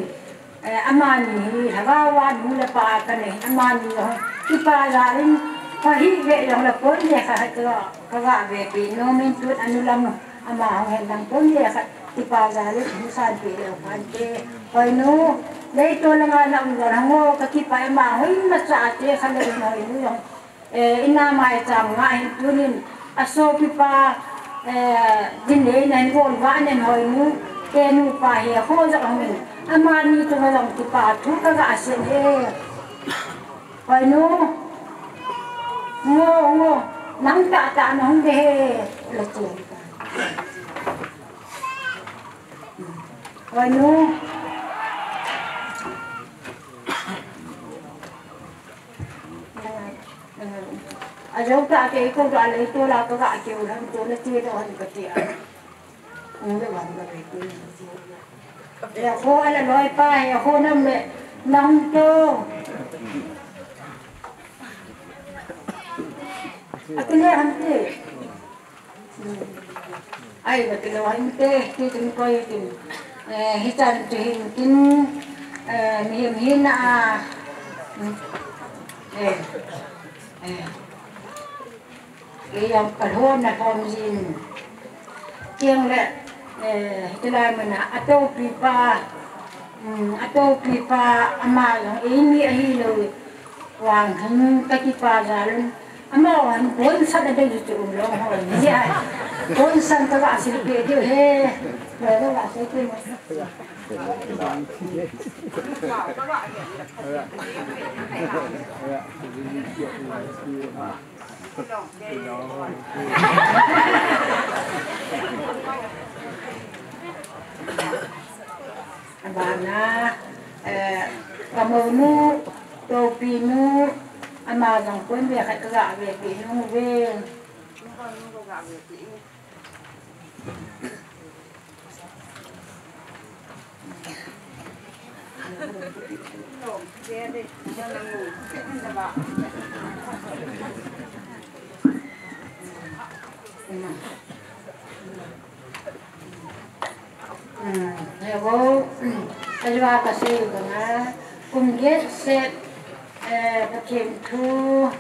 eh, amani hi lhagao a nu le pa kanei, amani jong kipa jal in, pha hih ve jongle pon le khat khat kaga, kaga vepi nomin, tun anu lam ama hung hen lang pon le khat kipa jal in hisanpi leu kante. Hoinu, leitol langa na um jong hang o, kakipah e, ama hoimacha te kha le Hoinu jong, eh, ina maicham nga hin tunin asopipa, eh, dinneina hin golvah nen Hoinu, te nupa hi kho jong hung in, amani chunga jong kipa thu kaga sei e. Hoinu, ngo, ngo, nang tahtah nahung de he, le che. Hoinu. Ajou tah kei kou tah leitol a kaga keu lhon, tuna che doh hon kati a. Ung le vang le kei. He kho ala loi pa, he kho nam le nang to. Akile hante. Ai, ba kilo hinte, ti tin koi tin. Eh, hichan chu hin tin, eh, mihem hina a. Eh, eh. Kei jong kalhonna lhom jin. Tiang le, eh, hitilai muna, atopipa, um, atopipa, ama jong eimi ahilou vang hin kakipa jal un. Ama vang hin ponsan adei chu um lou ho. Ni a, ponsan kaga sei pe diu he. Lo lo ga sei pe mo. Abana, eh, kamounu, toupinu, ama jong pon ve khat kaga vepi nung uve. Hmm, he o, hmm, kajua kasei u banga, kum get set, eh, Pathen thu,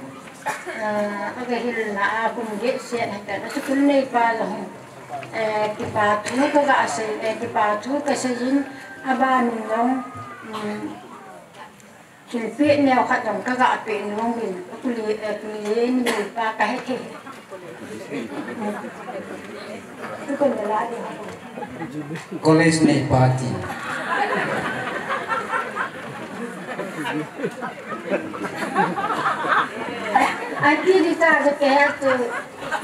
eh, aga hilna a kum get set hita, a school neipa jong, eh, kipa thu kaga sei, eh, kipa thu kasei jin, abanin jong, hmm, thilpeh neo khat jong kaga peh nung in, akuli, eh, kuli in, neipa kahe thei. Tukun la la ding. College neipa ti. Ati di ta ke tu,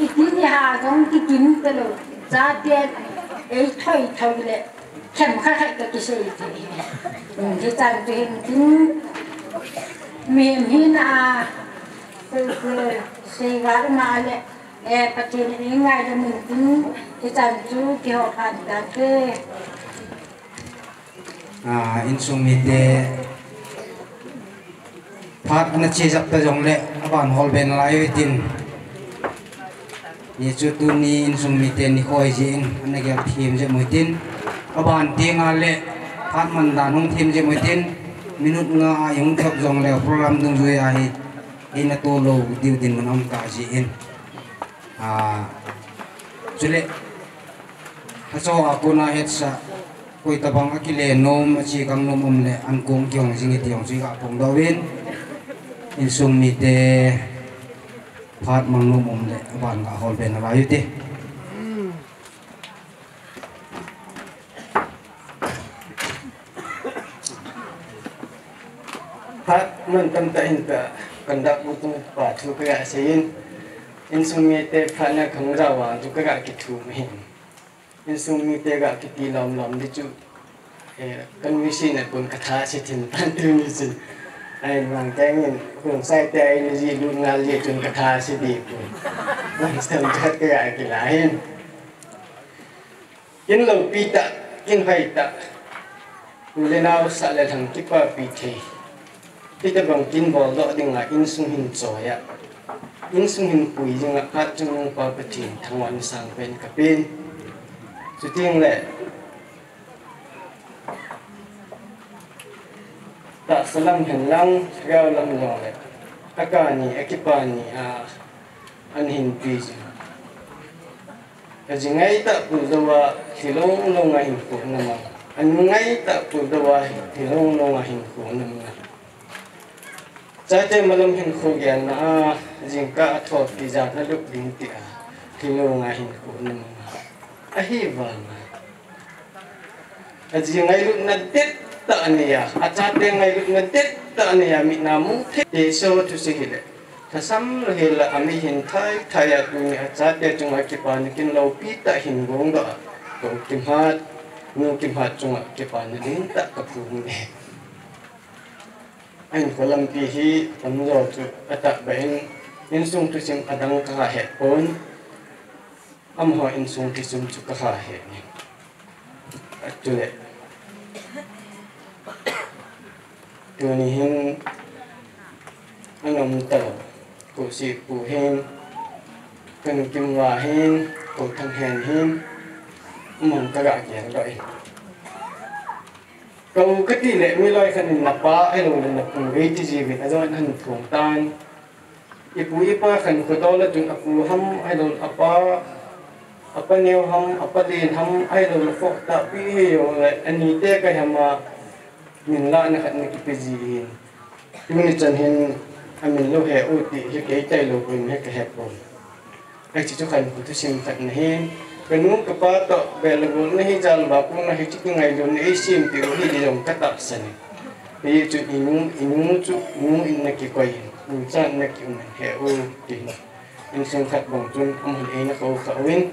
iti ni ha jong kikim talou. Chate, ei thoi thoi le. Themkhat khat kakisei thei. Hichan chu hin tin, mihem hina a, sei, sei, seigal ma le, eh, Pathen in eingaidam in tin, hichan chu kihou phat tante. Ah, insung mite, phat ana che jep ta jongle, aban hol be nalai u hitin. Hichu tuni insung mite nikho ahi jeh in, ana gel them jep u hitin. Aban tengle, phat man dan hung them jep u hitin. Minute nga a ihung thep jongle, program dungjui a hi, eina tolou diu dinmun aum ta jeh in. Ah, chule, acho a kona hetsah, koi tabang akile nom, achekang nom um le, ankong kihong jing e ti jong chu iga phongdoh uvin. Insung mite phat mang nom um le, aban ga hol be nalai u hite. Mun tamtah hin ka, conduct bu tung pa thu ka ga sei in, insung mite phat na khang ja vang chu ka ga kithum ahi. Insung mite ga kiti lom lom di chu, eh, kan mi si na kun ka tha si thin pan tu ni si. Ai mang keng in, kun sai te ai ni ji lu ngal ji chun ka tha si di kun. Mun tamtah ka ga kila hin. Kin loupi tah, kin hoi tah. U le nao sah le lhang kipapi thei. Hitabang kin boldoh dinga insung hin choi a, insung hin pui dinga phat chungnung pa Pathen thangvahna sangpen ka pen. Chuteng le tahsa lam hen lang, lhagao lam jong le, a ka ni, a kipa ni a, an hin pi jing. A ji ngai tah pul dou a, hi long long a hinkho na mang. An ngai tah pul dou a, hi long long a hinkho na mang. Chate malam hinkho gelna a, jingkah a thopi jat na lup ding ti a, hi long a hinkho na mang. Ahivang a, a ji ngailutna det tah a nei a, a chate ngailutna det tah a nei a, mit na mu thei te so thu si hile. Thasam lou hel a, a mi hin thai thai a, tuni a chate chunga kipana kin loupi tah hin gong doh a, ko Kimhat, nu Kimhat chunga kipana ding tah ka phung e. A hinkho lampi hi tam jo chu a tah beh in, insung thusim adang ka ha het pon. Amaho insung thusim chu ka ha het in. A chu le. Tuni hin a nom ta lou. Ko si pu hin, ka nu Kimva hin, ko Thanghen hin, amahon ka ga gel doh in. Ka u ka ti le mi loi khat in na pa ahilou le na pu vei ti ji vin a jong an thum tan. I pu i pa khan kho doh le chun a pu ham ahilou a pa, a pa neo ham, a pa len ham ahilou le kho tah pi hi jong le ani te ka ham a min la na khat na kipe ji hin. Tuni chan hin a min lou he u ti hi kei tai lou pun he ka he pon. Ai, chu chu khan khu thusim khat na hin, ka nu ka pa toh bel le gol na hi jal ba pu na hi chu ki ngailutna ei sim ti u hi di jong ka tahsan e. Hi chu i nu, i nu chu nu in na kikoi, nu chan na ki um he u ti. Insung khat bang chun amahon ei na ko kha u in.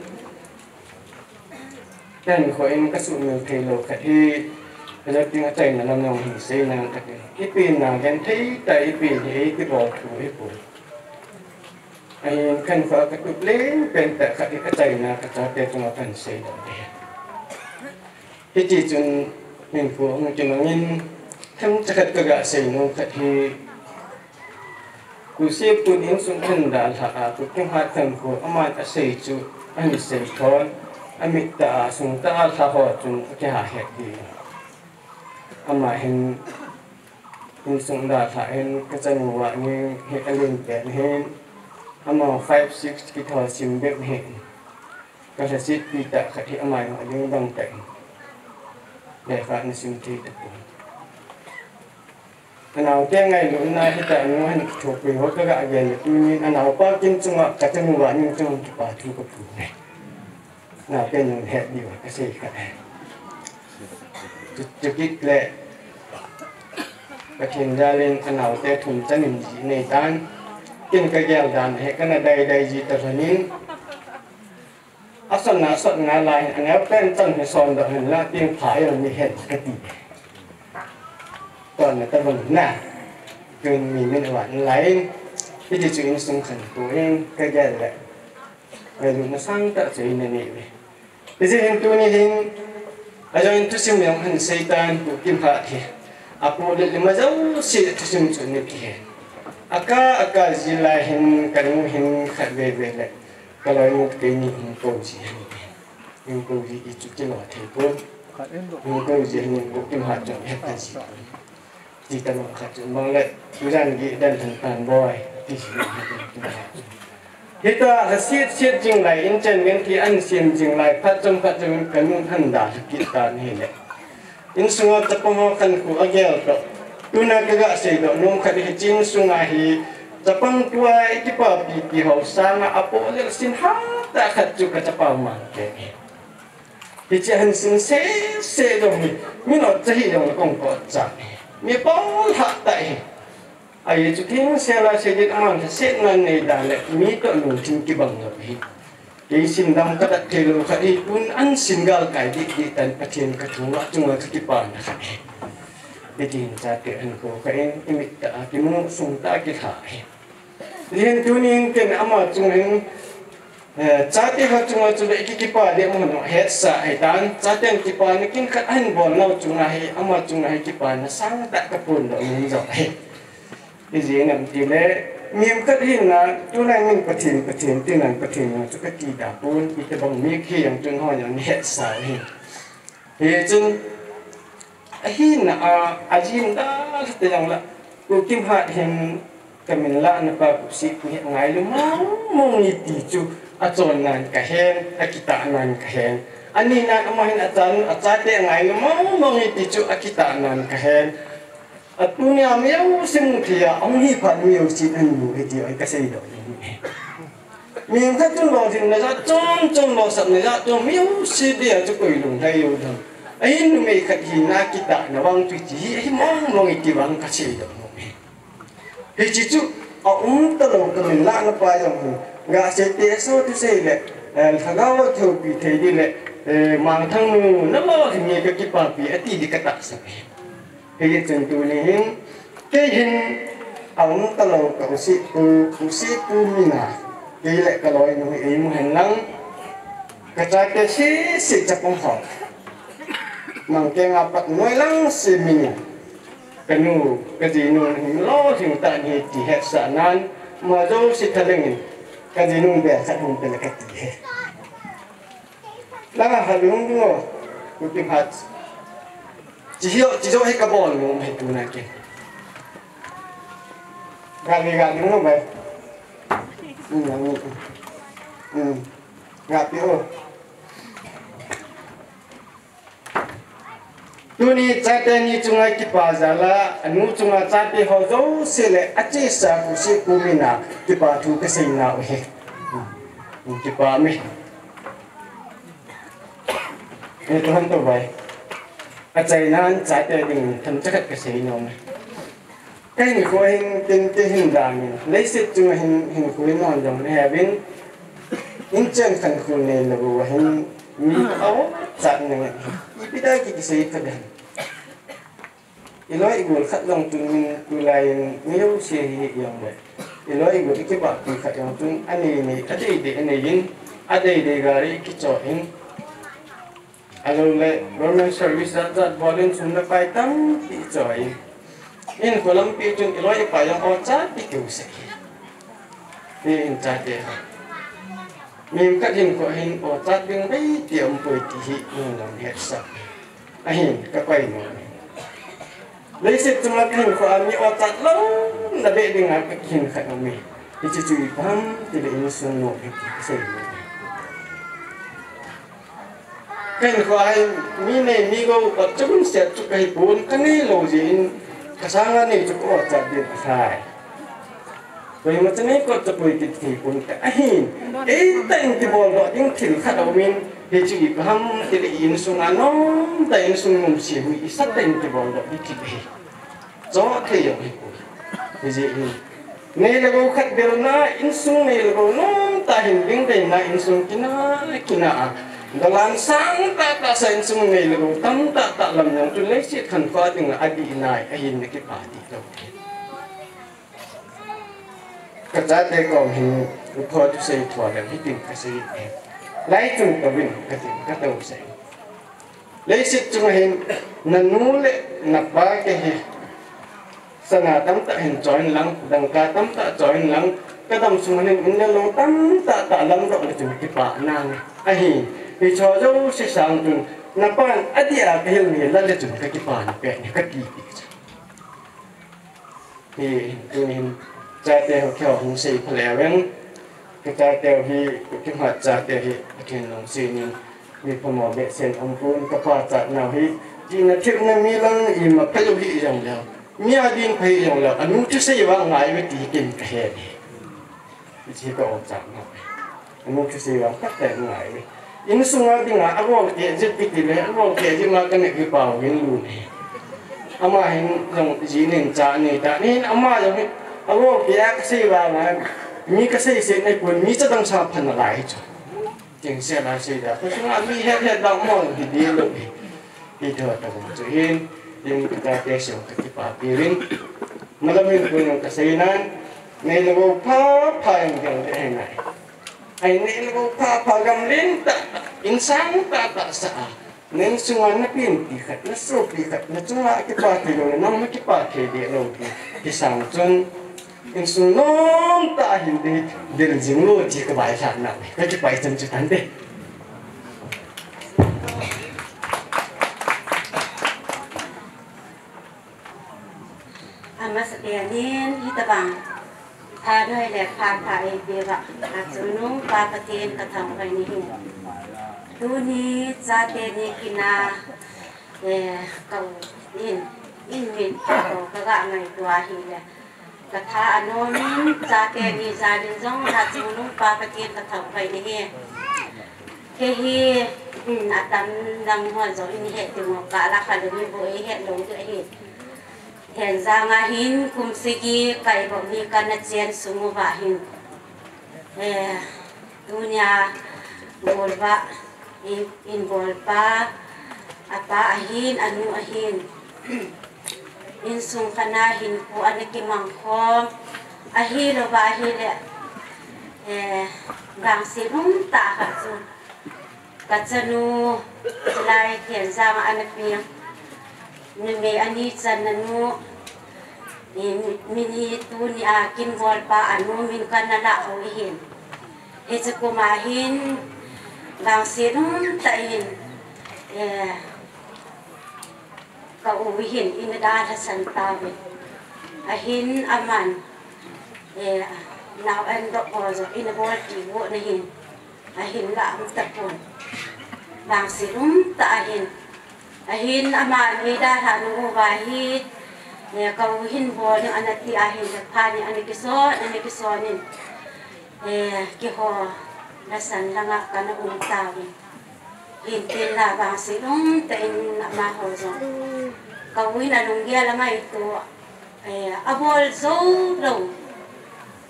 Ken kho in ka sumil thei lou khat hi, ka jat ding a chaina lam jong hin sei nang ka tin. I pen na genthei tah i pen hi ei ti bol thu hi pon. Ahin khankho a ka tup leng pen tah khat hi ka chaina ka chate chunga kan sei doh ding. Hiti chun hinkho hung kimang in themcha khat ka ga sei nom khat hi, Pu Sipun insung hin dalha a, Pu Kimhat khankho aman a sei chu ahin sei thon, a mit tah a sung tah a lha ho chun a kiha het ding. Ama hin insung dalha hin ka chanu Vahning hi a len pen hin, ama five six kitho sim bep hin, ka lhasetpi tah khat hi ama jong a ding bang tah in lekha ana sim thei tapon. A naote ngailutna hi tah nu hin kithopi ho ka ga gel le tunin a naopa kin chunga ka chanu Vahning chunga kipa thu ka phung e. Naote nung het diu ka sei kha. Chu, chu kit le Pathen jal in a naote thum chan in ji nei tan. Kin ka gel dan hi ka na dai dai ji ta lhon in. A sot na, a sot na lai hin, a neo pen chan hi son doh hin la, ting pha jong ni hen ka ti. Ton na ta bang na. Tun mi min a vat lai in. Hiti chu insung khankho in ka gel le. Ngailutna sang tah chu in na nei uve. Hijeh hin tuni hin, a jong in thusim jong hin sei tan Pu Kimhat hi. A pu le lima jouse thusim chu ni kihe. A ka, a ka ji lai hin, ka nu hin khat veve le. Ka loinu keini hung kou ji ahi. Hung kou ji i chu kilo thei pon. Hung kou ji ahi, Pu Kimhat jong het ta ji pon. Ti ta lou khat chu mang le, tujan gi dan than tan boi. Ti ji ahi Pu Kimhat. Hita a siet siet jing lai, in chen ngen ti an siam jing lai, phat chom phat chom ka nu han da kit tan hi le. Insunga chapang ho khankho a gel toh. Tuna ka ga sei doh nom khat hi, hiche insunga hi chapang tua i kipapi ti ho sanga a po le sin ha tah khat chu ka chapa mang te. Hiche han sin se se dong hi. Mi no cha hi dong kong ko cha. Mi po ha tah hi. Ahi chu theng sela sei din aman lhasetna nei dan le mi toh lungthim kibang lou hi. Kei sin dam kadat thei lou khat hi tun an sin gal kai dih dih tan Pathen ka thangvah chunga ka kipana khat hi. Hitin chate ankho kha in imit tah a kimu sung tah a kilha hi. Hitin tunin ken ama chunga hin Eh, chate ho chunga chu le kikipa le mun hetsah ahitan, chaten kipana kin khat ahin bol nau chunga hi, ama chunga hi kipana sangtah ka phondoh nom jong ahi. Ijeh inem itile, mihem khat hina, tulai min Pathen, Pathen, tinan Pathen jong chu kati tapon, itobang mi hi jong chun hon jong ni hetsah hi. Hichun, ahina a, ajin dalha te jong la, Pu Kimhat hin kamin lahna pa Pu Sihpu hi angailou mong mong e ti chu achonnan kahen, akitahnan kahen. Aninan ama hin achan, achate angailou mong mong e ti chu akitahnan kahen. Atunia mi jouse mu thei a, ahung hi phat mi jouse amu hi ti hi kasei doh. Mihem khat chun lolhinna jat chom chom, lolsapna jat chom, mi jouse dia chu koi lunglhai jou dem. Ahin numei khat hina kitahna vang chu hiche hi ahi mong mong e ti vang kasei doh nom e. Hiche chu aum talou kamin lahna pa jong hi. Gasei te so thusei le, eh, lhagao a thoupi thei di le, eh, Mangthang nu nalolhin nge kakipapi ati di katahsan e. Hichun tuni hin, kei hin aum talou ka u Sihpu, u Sihpu mina, kei le kaloinu hi eimu hen lang, kachate sese chapang ho. Mangkenga pat noi lang se mina. Kanu, kajinu hin lolhing tah nahi ti hetsah nan, ama jouse thalengin, kajinu bel khat hung pele kati e. Langa ha lung ngo, Pu Kimhat. Chi hiyo, chi jo hi kabol nom e tuna kin. Gali gali ngo bai. Hmm, hmm. Hmm. Ngapi o. Tuni chate ni chunga kipa jal a, anu chunga chate ho jouse le achesa Pu Sihpu mina kipa thu kasei nau ahi. Hmm, kipa me. Ni to han to bai. Achainan chate ding themcha khat kasei nom e. Ka hinkho hin tin ti hin damin, leiset chunga hin, hinkho hin hon jong naheuvin, inchen khankho neilou a hin mi aochat nange. Ipi tia ki, kisei kha dem. Iloi igol khat jong chun min tulai in mi jouse hi jong le. Iloi igol ikibahpi khat jong chun anei nei, adei dei anei in, adei dei gari kicho in. Ahilou le, government service jat jat bol in sum le pai tampi choi. Hinkho lampi chun iloi ipai jong ochat ti keu seh. Hiche chate. Mihem khat hinkho hin ochat ding bei ti umpoi ti hi, nung nung hetsah. Ahin, kapai nom. Leiset chunga kahinkho a mi ochat lou, na be dinga kahin khat aume. Hiche chu ipi ham, tile insung nom hi kasei nom. Kahinkho a hi mi nei mi gou, kot chun set chu kahipon, kanei lou jeh in, kasanga nei chu ka ochat din alhai. Koima cha nei kot cha poi kiti thei pon ka ahin. Eitah in kibol doh ding thil khat aumin, hichu ipi ham tile insung a nomtah insung nom seh hui isatah in kibol doh ding thil ahi. Cho thei jong hipoi. Hijeh hin. Nei le gou khat bel na, insung nei le gou nomtah hin ding dei na, insung kina, kina a. Dolan sang tahtah sa insung nei le gou tamtah tah lam jong chu leiset khankho dinga adih nai, ahin na kipa dih lou. Kachate kom hin, upho thusei thua lem hitin kasei e. Lai chung touvin, katin, katou sei. Leiset chunga hin, nanu le napa kei hi. Sana tamtah hin choi in lang, dangka tamtah choi in lang, kadam sunga hin in le lou tamtah tah langdoh le chun kipa nange. Ahi, hicho jouse sang chun, napan adih a kahil ni la le chun kakipana pet ni kati ti. Hi, tuhin, chate ho kihou hung sei pha leu veng. Ka chate ho hi, ka kimat chate hi, Pathen lungset in, mi phamo behseh um pon, ka pachat nau hi, tina thepna mi lang ima phalou hi jong leu. Mi a din pha hi jong leu, anu thusei vang ngai ve ti hi ken ka he. Hiche ka ochat nau. Anu thusei vang khat le ngai ve. Insunga dinga, agol keh jep kiti le, agol keh jep ma ka neh kipa uvin lun hi. Ama hin jong ji nin cha nei ta. Nin ama jong hin, avo kia kasei vang a, mi kasei sei nei pon, mi chadang sa phan nalai chu. Cheng se la sei da. Kasunga mi het het dang mo hi di lo hi. Hi to ta chu hin, tin ka te se ka kipapi rin. Malam hin ko jong kasei nan, nei lo pha pha jong jong de nai. Ai nei lo pha pha gam len ta, insang ta ta sa. Nen sunga na pin pi khat, na so pi khat, na chunga kipa thei lo, na nang na kipa thei de lo, ki sang chun, insung nom ta hin de, del jing lo, chi ka bai sa na, ka kipa i chan chu tan de. Amasapen in hitabang thanoi le phatah eipeuva, achungnung Pa Pathen kathangvah in ahi. Tuni chate ni kina, eh, ka u in, in min ka u kaga ngaito ahile, katha anom in chate ni jal in jong achungnung Pa Pathen kathangvah in ahi. Kei hi, um, atam dang ho jong in het ding u kala kha le ni bu eihet lou ding ahi. Hijeng a hin kum sagi kai bou hi kana chen sung uva hin, eh, tunia bolvah in, in bolpa, apa ahin, anu ahin, insung khat a hin pu ana kimang khom, ahilouva ahile, eh, vangset um tah khat chu ka chanu, chulai Thenjang a ana peng, numei ani channa nu, i, mi, mi ni tunia kin bolpa anu min kana lah u ahin. Hiche kum a hin, vangset um tah in, eh, ka u hin, ina dalhasan tauve. Ahin aman, eh, nao andoh ho jong ina bol ti u ahin. Ahin lah um tapon. Vangset um tah ahin. Ahin aman eidalhah nung uva hi, eh, ka u hin bol ding ana ti ahin, phat ni ana kison, ana kison in. Eh, keiho, lhasan langa kana um tauvin. Hintin la vangset um tah in amaho jong. Ka u in alunggel angaito, eh, abol jou lou.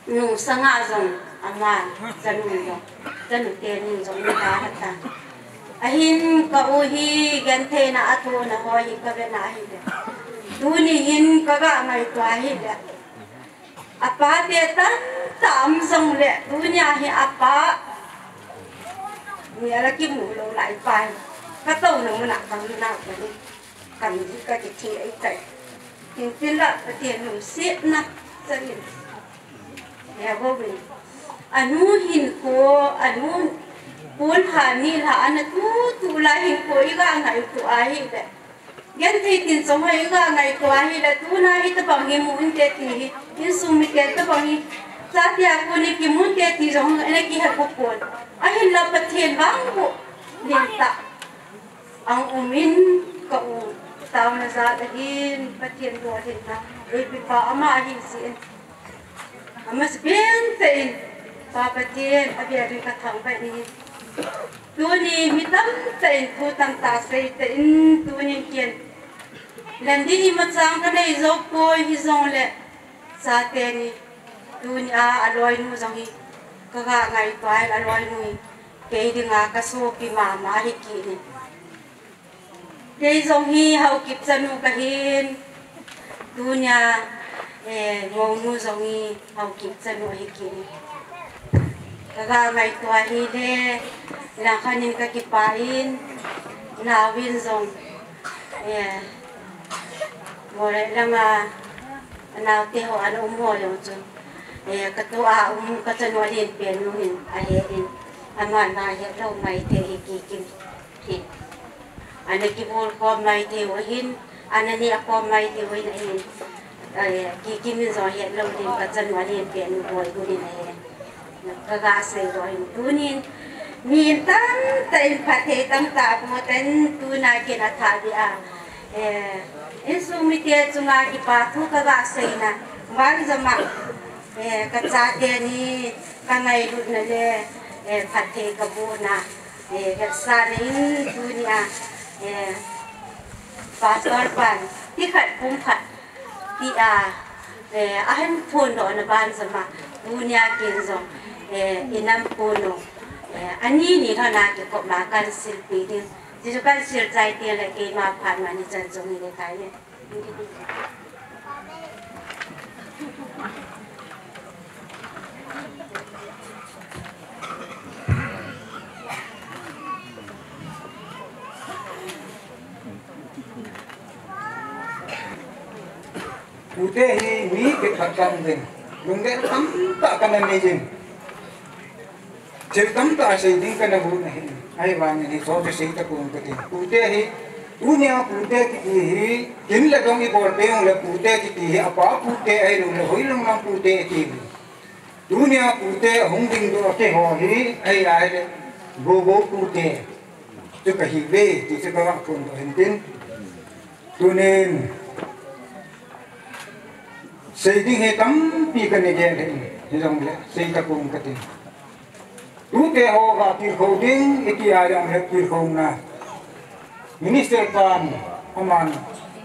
Nung sanga jong, ama, chanu jong, chanu teni jong, ni ta hata. Ahin ka u hi gentheina a tuna ho hi ka vena ahile. Tuni hin kaga ngaito ahile. Apa te tamtah um jongle, tunia hi apa, mi ala kimu lou lai pa hi, ka touna muna ka mu nau ka ni, ka mi ka kiti ei tai. Hintin la, Pathen lungsetna, chanin. He go win. Anu hinkho, anu, pon ha ni la, ana tu, tu la hinkho, iga ngaito ahile. Genthei tin chong ho iga ngaito ahile, tuna hitabang hi mu inte ti hi, insung mite tabang hi, chate a kon in kimu inte ti jong ana kihe bou pon. Ahinla Pathen vang bou, lentah. Ang umin ka u, taona jat ahin, Pathen lolhinna, eipepa ama ahi jeh in. Amasapen tah in, Pa Pathen, avel in kathangvah in ahi. Tuni mi tamtah in thu tamtah sei tah in, tuni ken. Landi imacha kanei jou poi hijongle, chate ni, tunia aloinu jong hi, kaga ngaito a aloinu hi, kei dinga kasopi mama hi kit in. Kei jong hi Haokip chanu kahin, tunia, eh, ngounu jong hi Haokip chanu ahi kit in. Kaga ngaito ahile, langkhat in kakipah in, naovin jong, eh, Moreh langa, anaote ho ana um ho jong chu, eh, katua um kachanu alen pen nu hin ahe in, aman ahet lou maithei hi Kikim hi. Ana kibol khom maithei u ahin, ana neh khom maithei u ahin, eh, Kikim in jong ahet lou ding kachanu alen pen nu boi gu ding ahi. Kaga sei lou ahin tunin, mi tamtah in phatthei tamtah boh tan tuna ken athah ding a. Eh, insung mite chunga kipa thu kaga seina, vanjama, eh, kachate ni kangailutna le, eh, phatthei kabohna. Eh, vetsahna in tunia, eh, Pastor pan, ti khat pum khat, ti a, eh, ahin phun doh na ban jama, tunia kin jong, eh, inam pun u, eh, ani ni lhona kikop ma kan silpi ding. Ti chu kan sil chai ti le keima phat ma ni chan jong ni le tai le. Pute hi mi khat khat kam ding. Lunggel tamtah kana nei jin. Thil tamtah sei ding kana got na hi. Ahivangin hiche chu sei ta pon kate. Pute hi, tunia pute kiti hi, kin le dong i bol peh le pute kiti hi, apa pute ahilou le, hoilang lang pute ati. Tunia pute ahung ding doh kei ho hi, ahi ahile, bobo pute. Chu kahi ve, ti chu ka va phon doh hin tin. Tunin, sei ding hi tampi kana gel hin, hijongle, sei ta pon kate. Tute ho va tilkhou ding, iti a jong le tilkhouna. Minister pan, aman,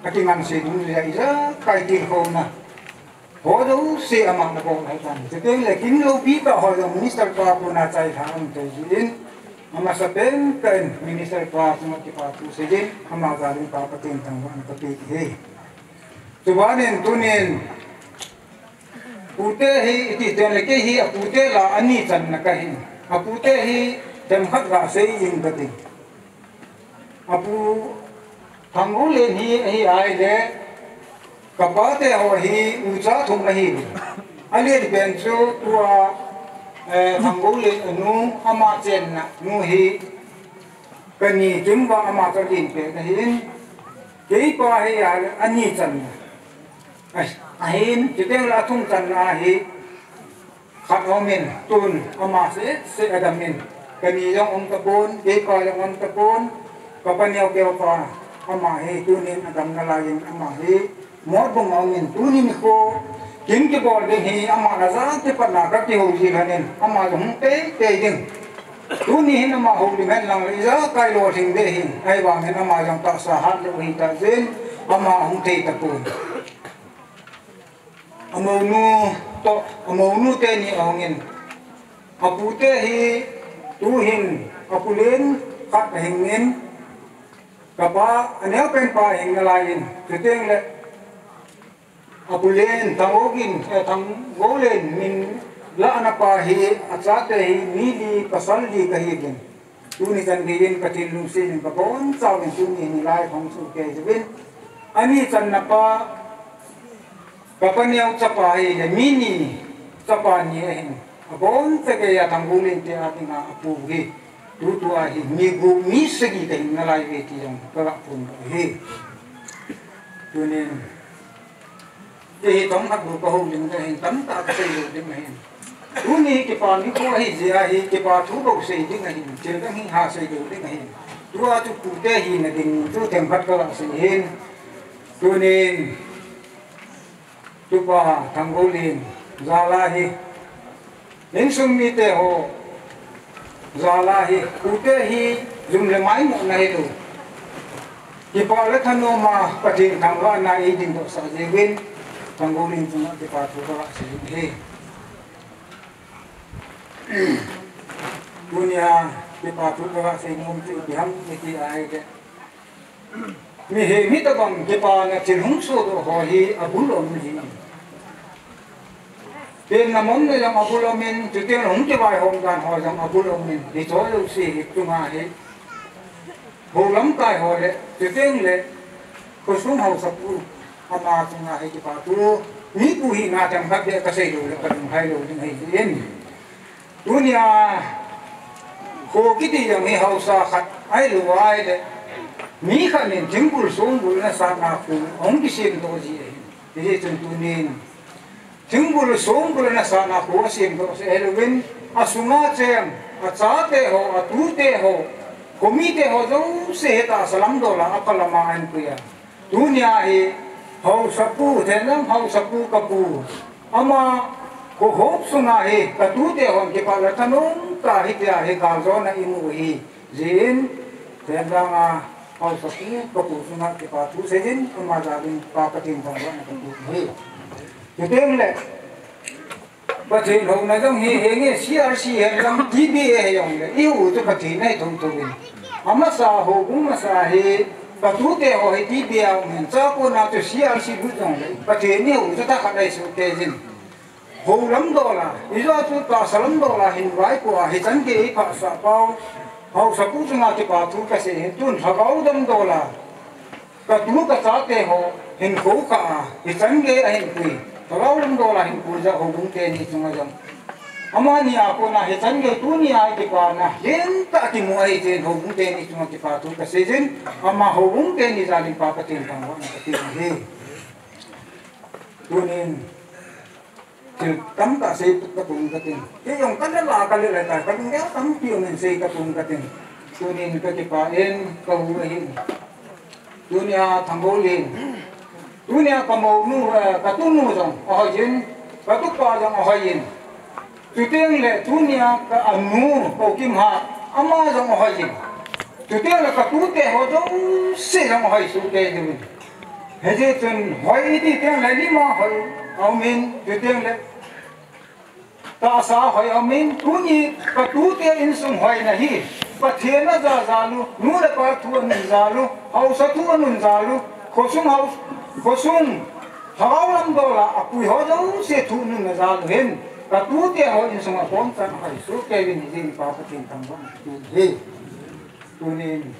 akingansei ding le, ijakai tilkhouna. Ho jouse ama na bol ahi tan. Chuteng le kin loupi tah ho jong minister pa koma chai lha um thei jin. Amasapen in minister pa chunga kipa thu sei jin. Ama jal in pa Pathen thangvahna kape ahi. Chubanin tunin pute hi iti teng le kei hi apute lah a ani channa kahin. Apute hi themkhat gasei jing kate. Apu Thanggoulen hi, hi ahile, kapa te ho hi, ucha thum ahi. Alen pen chu, tua, eh, Thanggoulen anu, ama chenna, nu hi, kani chun ba ama cha len pen ahin, keipa hi ahile, ani channa. Ai, ahin, chuteng le athum channa hi, Khat aumin, tun, ama seh seh adamin. Kani jong um tapon, keipa jong um tapon, kapa neo keo pa, ama hi, tunin adam nalaiyin, ama hi, mot bung aumin, tunin kho, kin kibol ding hi, ama na jat te pat na kakihou ji lhonin, ama jong hung tei tei ding. Tuni hin ama houlim hen lang le, ijakai lolhing ding hin, ahivangin ama jong tahsa hat le u hita jin, ama hung thei tapon. Amounu toh, amounu teni ahungin. Apute hi tuhin, apulen khat ahingin. Kapa, aneopen pa ahing nalaiyin. Chuteng le, apulen, Thanggoulen, eh, Thanggoulen, min lahna pa hi, achate hi, mi li, pasal li kahiuvin. Tuni chan geiyin Pathen lungset in kabonchauvin tuni nilai khong chu kei juvin. Ani channa pa, kapa neo chapa hi le mi ni chapa ni ahin. Aboncha geiya Thanggoulen te a dinga apu hi. Tutua hi mi gup mi sagi kahin nalai uve ti jong kaga phongdoh ahi. Tunin Kei hi chomkhat bou kahoulim ding ahin, tamtah kasei lou ding ahin. Tuni kipa nikho ahi jeh a hi kipa thu bou sei ding ahin, thil dang hi ha sei lou ding ahin. Tua chu pute hina ding chu themkhat kaga sei ahin. Tunin, tupa Thanggoulen jal a hi Insung mite ho jal a hi, pute hi jum le mai mo na hilou. Kipa le thanom a Pathen thangvahna eidingdoh sah jeh uvin, Thanggoulen chunga kipa thu kaga sei ahi. Tunia kipa thu kaga sei nom chu ipi ham iti ahile, mihem hitobang kipana thil hung sohdoh ho hi abul um ahi. Penna monna jong abul um in, chuteng le hung kivaihom dan ho jong abul um in, hiche jouse hi chunga hi, hou lamkai ho le, chuteng le, khosung haosapu, ama chunga hi kipa thu, mi pu hina themkhat beh kasei lou le, kalunghai lou ding ahi jeh in. Tunia kho kiti jong hi haosa khat ahilou ahile, mi khat in thingbul songbul ana satna kho ahung kisemdoh ji ahi. Hijeh chun tunin thingbul songbul ana satna kho asemdoh seh ahilouvin, asunga cheng, achate ho, atute ho, khomite ho jouse hi tahsa lam dol a, apa lam a ahin pui a. Tunia hi haosapu, Thenlang haosapu kapu. Ama kho hop sunga hi katute hon kipa le thanom tah hitia hi galjona imu ahi. Jeh in, Thenlang a Haosapu, kapu chunga kipa thu seijin, ama jalin Pa Pathen thangvahna kape ahi. Chuteng le, Pathen houna jong hi henge C R C hen lang T B A hijongle, ihou chu Pathen ahi thotho in. Amasa houbung masa hi, katute ho hi T B A a um in, chua kona chu C R C lut jongle, Pathen ihou chu thakhat ahi sohkei jin. Hou lam dola, ijeh chu tahsa lam dola hin vaipua, hichan gei iphasah pau. Haosapu chunga kipa thu kasei hin, tun lhagao lam dola, katu kachate ho hin khoukhah a, hichan gei ahin pui. Lhagao lam dola hin pui jeh a houbung teni chunga jong, amani a kona hichan gei tunia kipana lentah kimu ahi jeh in houbung teni chunga kipa thu kaseijin, ama houbung teni jalin Pa Pathen thangvahna kape ahi. Tunin thil tamtah sei tapon katin. Kei jong kale la kale la ta, kalunggel tampi um in sei tapon katin. Tunin kakipah in kahu ahin. Tunia Thanggoulen, tunia kamounu, eh, katunu jong ahoijin, katupa jong ahoijin. Chuteng le tunia ka anu, Kou Kimhat, ama jong ahoijin. Chuteng le katute ho jouse jong ahoi sohkei diuvin. Hijeh chun hoi iti teng le lima hoi aumin, chuteng le tahsa hoi aumin, tuni katute insung hoina hi Pathen ajal jal u, nu le pa thu anun jal u, haosa thu anun jal u, khosung hao, khosung lhagao lam dola apui ho jouse thu anunna jal u hin, katute ho insung abonchan ahoi sohkei uvin, hijeh in Pa Pathen thangvahna kape ahi. Tunin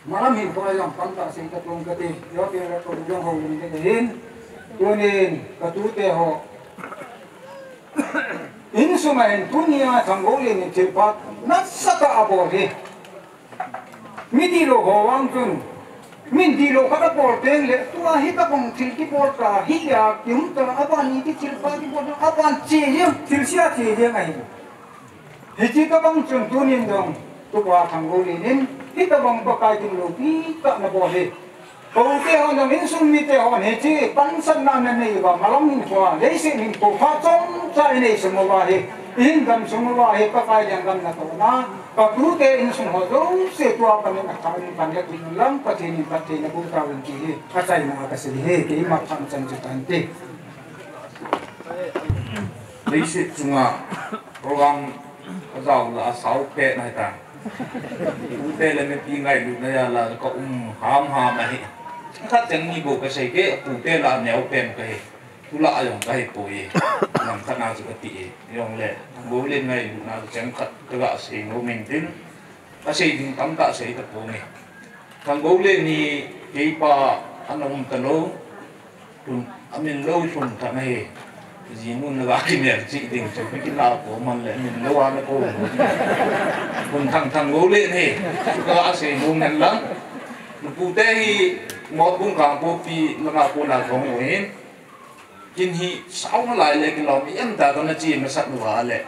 malam hinkho a jong tamtah sei tapon kati, ijeh inem itile kou jong houlim ding ahin. Tunin katute ho insung a hin tunia Thanggoulen in thilpha nasatah abol hi. Mi dihlou ho vang chun, min dihlou khat abol teng le, tua hitobang thil kibol ta, hia kium ta, aban iti thilpha kibol ta, aban che jeng, thilse a che jeng ahi. Hiche tobang chun tunin jong, tupa Thanggoulen in, hitobang Pakai kin loupi tah ana bol hi. Koute hon jong insung mite hon hiche pansatna ana nei uva, malam hinkho a, leiset hinkho phat chomcha inei sung uva hi, ihin gamsung uva hi, Pakai lenggam natohna, katute insung ho jouse tua panin athah in pan le tun lang, Pathen in phatthei naboh tauvin ti hi achaina a kasei hi, keima phat chan chu tante. Leiset chunga program ajao lah a sao pet ahitan. Tute le mipi ngailutna jal a ka um hamham ahi. Khat cheng ni bou kasei kei, tute lah a neo pen kahi. Tulai a jong kahi poi. Lam khat na chu kati e. Jongle, Thanggoulen ngailutna chu cheng khat kaga sei nom in tin. Kasei ding tamtah sei tapon e. Thanggoulen hi keipa ana um talou. Lhun, amin lou lhun thang ahi. Jinun naga kimelchih ding chu, mi kila ko man le, amin lou a nako. Lhun thang Thanggoulen hi, kaga sei nom hen lang. Nupute hi, Motbung Kangpokpi langa kona kahung u hin. Kin hi sao nalai le, kilom i em ta kana chi masat uva le.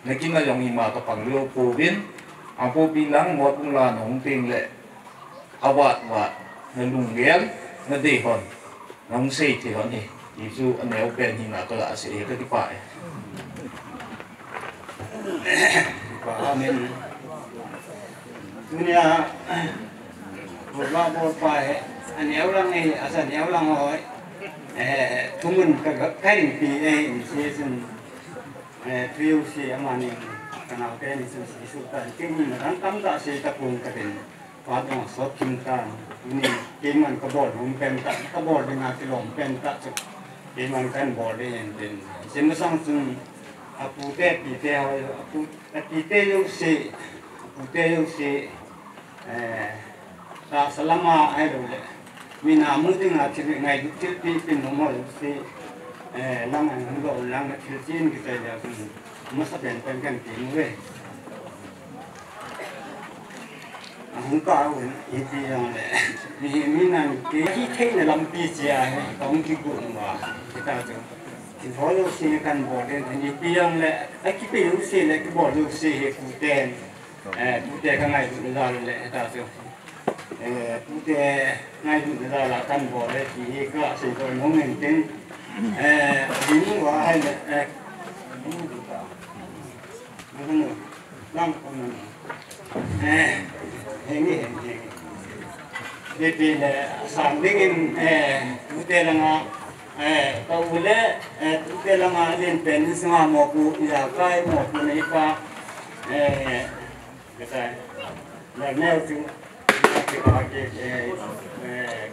Nakin a jong ima kapang lou pouvin. Kangpokpi lang Motbung la nahung teng le. Avat vat, nalunggel, nadei hon. Nahung sei thei hon hi. Ti chu aneo pen hi na kaga sei hi, kakipah e. Kipah amen. Tunia, bol ba bol pa hi, aneo lang hi, asa neo lang hoi. Eh, thumun ka, ka, kahin pe e, in si sun. Eh, tuiu si amani, kanao teni sun si su ta, kei ni na dang tamtah sei tapon katin. Pa dong sot kim ta, ni keiman kabol nom pen tah, kabol ding a kilom pen tah chu. Keiman kahin bol ding ahin tin. Hiche masang chun, apute, apite ho, apu, apite jouse, apute jouse, eh, tahsa lama ahilou le. Min amu ding a thil ngailut thilpeh pen nom ho jouse, eh, lang a hung doh lang thil chen kichai le, masa pen pen kahin ti uve. Ahung kah un, ipi jongle, mi, mi nan kihithei na lampi chia hi, kahung kigot uva, hita chu. Kihou jouse kahin bol ding, ipi jongle, akipe jouse le, kibol jouse hi, tuten, eh, tute kangailutna jal le, hita chu. Eh, tute ngailutna jal a kahin bol le, ti hi kasei doh nom in tin, eh, ding uva ahile, eh, Lang ko na. Eh, henge, henge. Hipi le sang dingin, eh, tute langa, eh, ka u le, eh, tute langa len pen in sunga mopu, ijakai mopu nei pa, eh, kata, la neu tu, ki pa ki, eh, eh,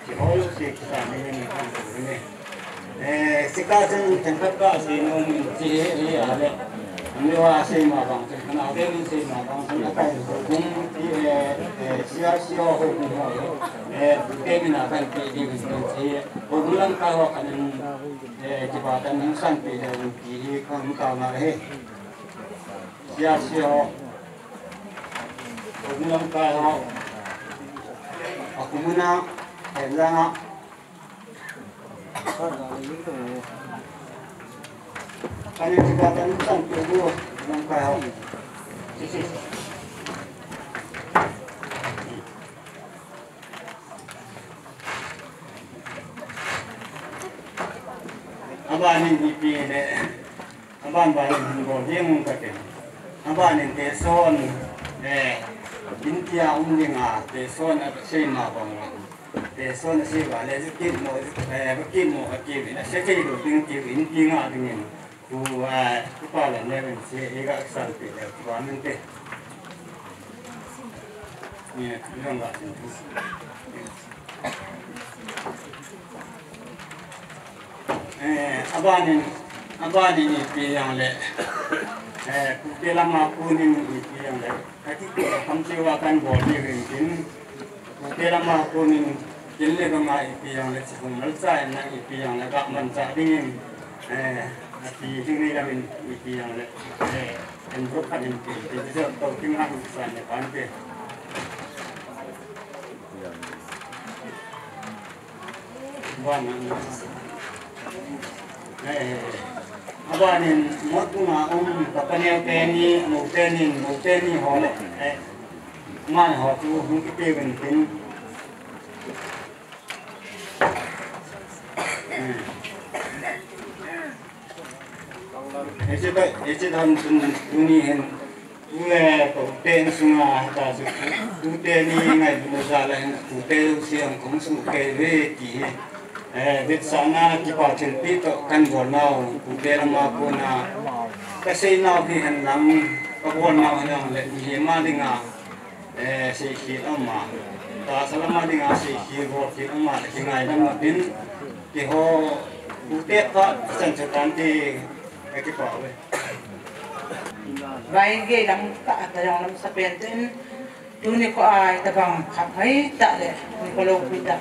ki hol si ki sang dingin kan tu ni. Eh, sika chun themkhat ka sei nom in chi hi a le. Ani wa sei ma bang chun, kana ve min sei ma bang chun, akai houbung ti, eh, eh, C R C ho houbung ho, eh, te min a kan pe ding in chi. Houbung lamkai ho kan in, eh, kipa kan in san pe ding ti hi kan ka ma he. C R C ho, houbung lamkai ho. Akumuna, eh, langa. Abanin ipi le, aban ban in bol ding kate. Abanin teson, eh, India um dinga teson a sei ma bang. Teson a sei ba le, kit mo, eh, kit mo, kit mo, a sei kei lo ding, kit in, kit nga ding in. Tu, eh, tu pa le ne ben sei, e ga san pe le, tu ba min te. Ni, ni ga sin tu. Eh, abanin, abanin ipi jong le, eh, kute lama konin ipi jong le, kati ko kam che wa kan bol ni rin kin, kute lama konin kin le banga ipi jong le, chihung malcha in na ipi jong le, gah mancha dingin, eh, ati ding ni lamin ipi jong le, eh, en ro kan in pi, pi jo to kin ha san le kan pe. Abanin, eh, abanin, mot nga um, kapaneo teni, mo teni, mo teni ho le, eh, man ho tu, hung kipe win tin. Eh. Hiche ta, hiche ta tun, tuni hin, tu le, ko ten sunga, ta su, tu teni ngai bu ja le, tu te siang kong su ke ve ti hi. Eh, vetsahna kipa thilpi to kan bol nau, tu te lama kona. Ka sei nau hi hen lang, ka bol nau hen lang le, hi ma dinga. Eh, seikhel ama. Tahsa lama dinga seikhel, bolkhel ama le kingaidam napin. Keiho, ute pha, chan chu tante, ka kipah uve. Vai gei lam tah, ta jong lam sa pen tin. Tuni kho a, tabang khat ngai tah le, ni kho loupi tah.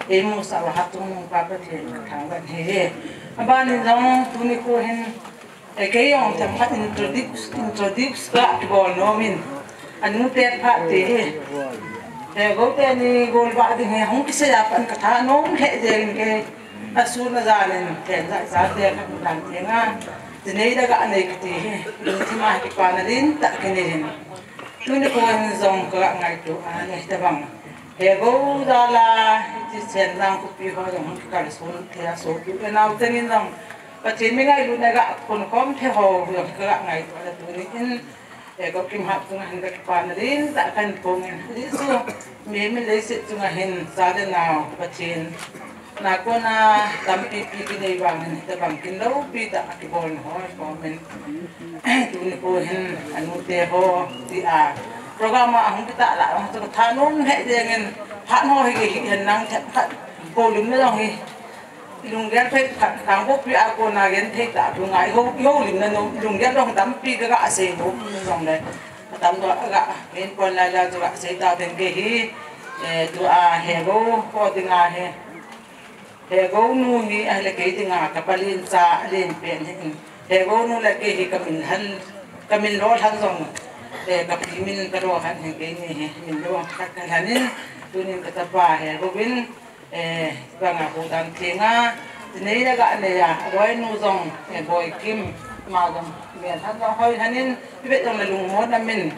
Eimusah uva hat chung nung pa Pathen thangvah in ahi. Abanin jong, tuni kho hin, Eh, kei jong themkhat introduce, introduce ka kibol nom in. Anu te pha te hi. Hego teni golvah ding hi hung kisei a pan ka thanom lheh jeng in kei. Asun ajan in ken ja ja te ka dan te nga. Ti nei da ga nei kati hi. Lungthim a kipana lentah kinei in. Tuni kho hin jong ka ngaito a nei tabang. Hego jal a, hiti Senjang khopi ho jong kalson thei a, sopi le nao teni jong. Pathen mi ngailutna ga khon khom thei ho jong ka ngaito a, tuni in, eh, Goukim Hap chunga hin ka kipana lentah kahin phong in. Jesu, mi, mi leiset chunga hin, cha le nao, Pathen. Na kona tampi pi kinei vangin, tabang kin loupi tah kibol ho, khom in. Tuni kho hin, anu te ho, ti a. Program a hung kitah lah, hung chu ka thanom lheh jeng in, phat ho hi, hi hen lang themkhat, houlimna jong hi. Lunggel phei khat, Kangpokpi a kona genthei tah, lunga, hou, houlimna jong, lunggel jong tampi ka ga sei nom jong le. Atam doh a ga, main point lai lai chu ga sei ta teng kei hi, eh, tua Hego, kho dinga hi. Hego nu hi, ahile kei dinga ka palen cha alen pen hi. Hego nu le kei hi ka min han, ka min lolhan jong, eh, ka pi min ka lolhan hi keini hi, min lolhan khat ka lhan in, tunin ka tapa Hego vin, eh, banga hu dan thenga, ti nei le ga nei a, Boi nu jong, eh, Boi Kim, ama jong, min han jong hoi han in, ti vet jong le lungmon a min,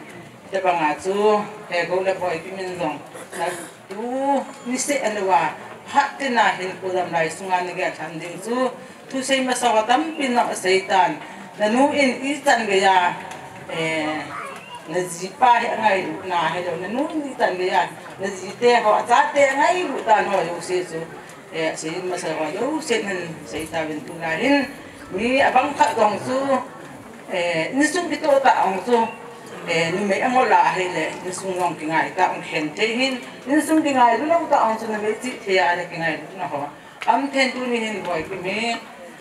Tabanga chu, Hego le Boi Kim in jong, na tu niseh a lou a, phat tina hin program lai sunga na gel lhan ding chu, thusei masa ho tampi na sei tan, nanu in ichan gei a, eh, Na jipa hi angailutna hilou, na nu ni tan le a, na jite ho, achate angailut dan ho jouse chu, eh, sei masa ho jouse nan sei tauvin tulai hin, mi abang khat jong chu, eh, insung kitoh tah jong chu, eh, numei angol a ahile, insung jong kingai tah jong khen thei hin, insung kingailu lou tah jong chu numei chih thei a le kingailutna ho. Am then tuni hin Boikim hi,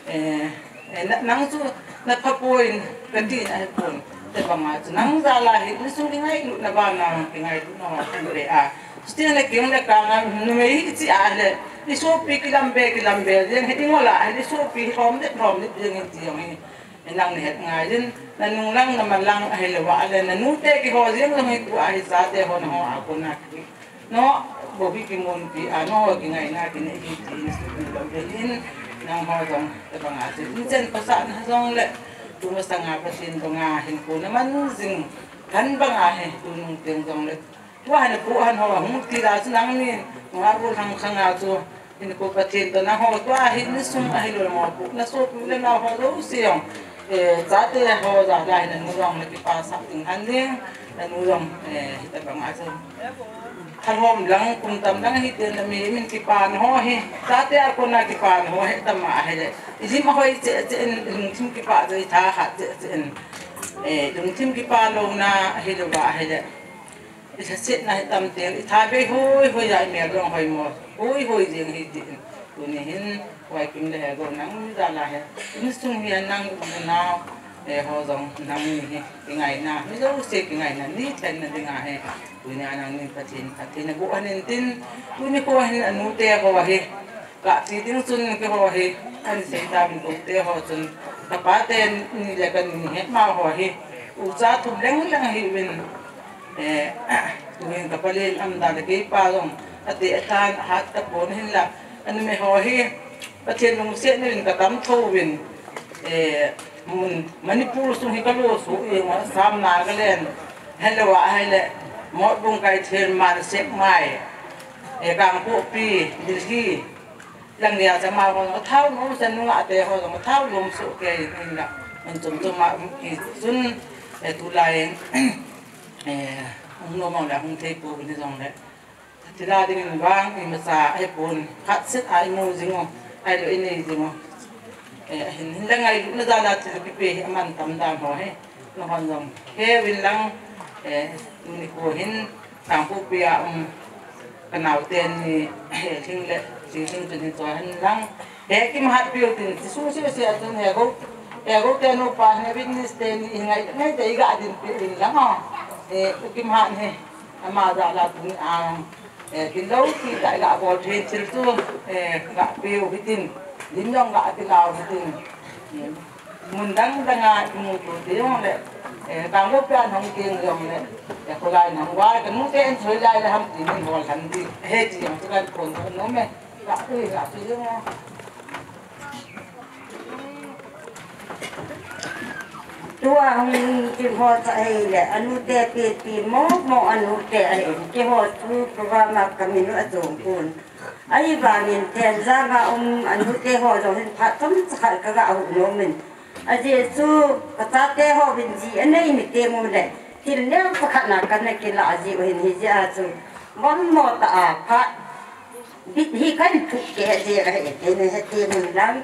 eh, eh, na, nang chu na pha poi kati na hi pon. Te banga chu nang jal a hi, insung kingailutna bana kingailutna ho chu le a. Chuti le king le kang a numei hi chi a le, i sopi kilam be, kilam be, jen hi i ngol a hi, i sopi hom le, hom le, jen hi ti jong hi. Nang na het ngai jin, na nung lang, na man lang, ahilou a le, na nute kihou jeng jong hi tua hi chate ho na ho a kona ki. No, bou hi kimunpi a, no, kingaina kinei hi ti in, nang ho jong, te banga chu. Inchen pasahna jong le, tu masanga Pathen banga hin kona man jing, kan banga hi, tu nung teng jong le. Tua hin pu han ho hung ti la chu nangni, nga bu hang khang a chu, hin ko Pathen toh nangho tua hin insung ahilou mo pu, na sopi le nao ho jouse jong, eh, chate ho jal a hin nanu jong na kipasah ding han ding, nanu jong, eh, hita banga chu. Khalom lang, kum tam lang hi te na mi min kipa na ho hi, chate a kona kipa na ho hi tama ahile. I lim ahoi cheh cheh in, lungthim kipa chu i tha khat cheh cheh in. Eh, lungthim kipa louna ahilou a ahile. I lhasetna hi tam teng, i tha bei hoi hoi a, i mel jong hoi mo, hoi hoi jeng hi ti. Tuni hin, Boikim le Hegou nang jal a hi. Insung hi nang unau, eh, ho jong nangni hi. Kingaina, mi jouse kingaina, ni thenna ding ahi. Tuni a nangni Pathen, Pathen na gu anin tin, tuni ko hin anute ho hi. Ka ti ding chun keiho hi, ani sei tauvin ute ho chun, ka pa teni le kani hi, amaho hi, ucha thum leng leng ahiuvin, eh, tuhin ka palen aum dan le keipa jong, ati atan hat tapon hinla, anumei ho hi, Pathen lungsetna in ka tam thouvin, eh, mun, Manipur sung hi ka lo suh jeng, Assam, Nagaland, helou a ahile, Motbung, Kaithel, Mansak, Mai, eh, Kangpokpi, Delhi, lang lia cha ma ho, thao nom sa nunga te ho jong, thao nom su ke in la. Mun chom chom a, um, kisun, eh, tulai, eh, hung nom le, hung thei pou ni jong le. Thila ding in vang, imacha, ahipon, khat set a imu jing u, ahilou inei jing u. Eh, hin, hin la ngailutna jal a thil kipe hi aman tam dan ho hi. Nahon jong, he vin lang, eh, tuni ko hin, Kangpokpi a um, ka nao teni, eh, Lhing le, Lhing, Lhing chun hin choi hen lang. He kimahat piu tin, ti su su se a chun Hegou, Hegou te nupa, he witness teni, ngai, ngai te i ga din piu in lang o. Eh, u kimahat he, ama jal a tuni a, eh, kilou, ki ta i ga bol thei thil chu, eh, ga piu hitin, lim jong ga kilau hitin. Eh, Mun dang dang a imu tu te jong le, eh, Kangpokpi a hung teng jong le, eh, kholai hung va, ka nute in choi lai le ham ti min hol han di, he ti jong chu kan kon nom e, ka ui ka pi jong. Tua hung kim ho cha hei le, anute pi pi mo mo anute ahi, keiho chu program a ka min u a chom kun. Ahivangin Thenjang a um anute ho jong hin phat chomcha khat ka ga hu nom in. Ajeh chu ka chate ho hin ji anei mi teng u le, thil neo pakhat na ka na kila ji u hin hijeh a chu, von mo ta a phat bit hi kan thuk ke ji ka he te ne he te mun lang.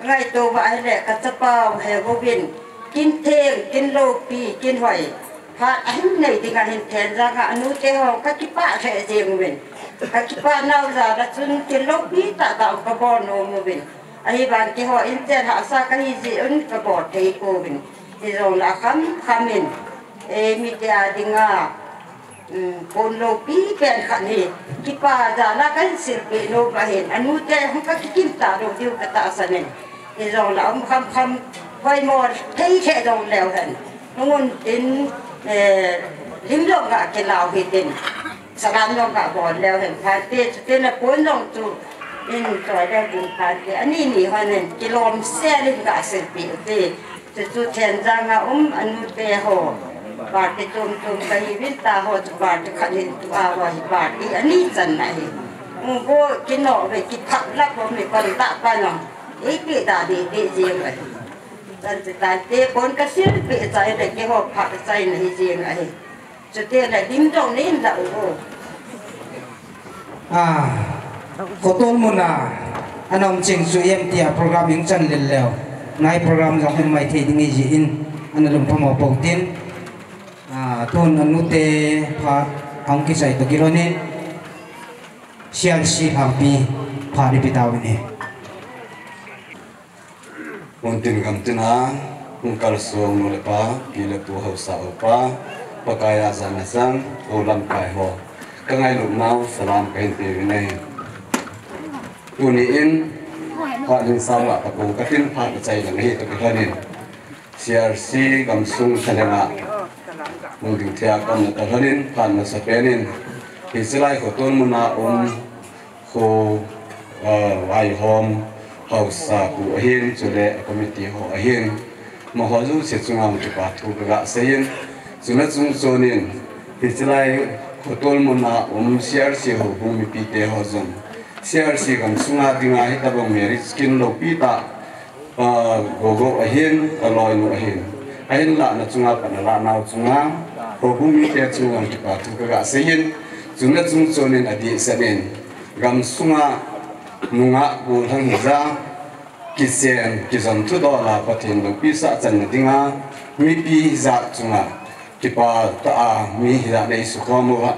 Ngaito va ahile ka chapa u Hegou vin, kin theng, kin loupi, kin hoi. Phat ahin nei ding ahin Thenjang a anute ho ka kipah lheh jeng uvin. Ka kipah nau jal a chun kin loupi tah tah ka bol nom uvin. Ahivang keiho in chen hahsa ka hi jeh un ka bol thei pouvin. Hijongle akham kham in, eh, mite a dinga, um, kon loupi pen khat hi, kipa jal a kan silpeh nom ahin, anute hung ka kikim ta lou diu ka tahsan in. Hijongle um kham kham, hoimo thei lheh jong leu hen. Nungun tin, eh, lim jong ga kilau hitin. Salam jong ga bol leu hen. Phante, chutin a kon jong chu in choi leu tin phante. Ani ni hon in kilom sel in ga silpeh ute. Chuchu Thenjang a um anute ho. Party chom chom ka hi vin ta ho chu party khat hin tu a ho hi party ani chan na hi. Mu bo kino ve kiphak lak ho mi kon ta pa no. Ei pi da di di jing ve. Chan chu tante pon ka silpeh chai le keiho pha ka chai na hi jing ahi. Chuteng le ding jong nei la u. Ah, khotol muna ana um ching chu em tia program hing chan lel leu. Ngai program jong hung mai thei ding ahi jeh in ana lungphamo pou tin. Ah, tun anute pha hung kisai to kilhonin. C R C lhangpi pha ni pi tauvin ahi. Muntin gamtin a hung kalsong nu le pa, pi le pu, haosa upa, Pakai a jana chan, u lamkai ho, ka ngailut nau salam kahin pe uvin ahi. Tuni in, phat hing sao lah ka pu ka tin phat ka chai lang ahi toh kilhonin. C R C gamsung thalheng a, hung ding thei a ka umna thalhonin, phat masa pen in, hiche lai khotol muna um, Khu, ah, vaihom haosa pu ahin, chule a committee ho ahin, amaho jouse chunga kipa thu kaga seiyin, chuna chung chonin, hiche lai khotol muna um C R C houbung mipite ho jong, C R C gamsunga dinga hitobang merit scheme loupi tah, ah, Gogo ahin, aloinu ahin. Ahin lahna chunga, pan alah nau chunga, houbung mite chunga kipa thu kaga seiyin, chuna chung chonin adehset in, gamsunga nungah gollhang hija, kichen, kijom thudola Pathen loupi sah channa dinga, mipi jat chunga, kipa tah a mi hijat nei sukhom uva,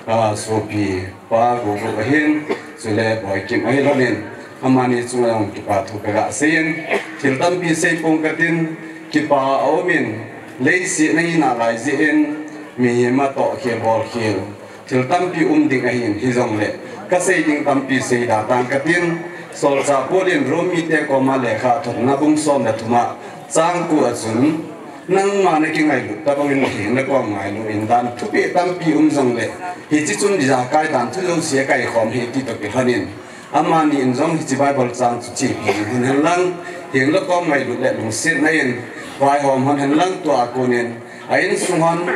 ah, sopi pa Gogo ahin, chule Boikim ahin lhonin, amani chunga jong kipa thu kaga seiyin, thil tampi seipong katin, kipa aumin, leiset a hina lai jeh in, mihem atoh khel bol khel, thil tampi um ding ahin, hijongle, kasei ding tampi seida tang katin, Solchah Paul in Rom mite koma lekha thotna bung som le thum a, chang ko a chun, nangma nakingailut tobangin nahenna kom ngailu in dan thupeh tampi um jongle, hiche chun ijakai dan thu jouse akaikhom ahi ti toh kilhonin, amani in jong hiche Bible chang chu chepi hon henlang, henna kom ngailut le lungsetna in vaihom hon henlang, tua konin a insung hon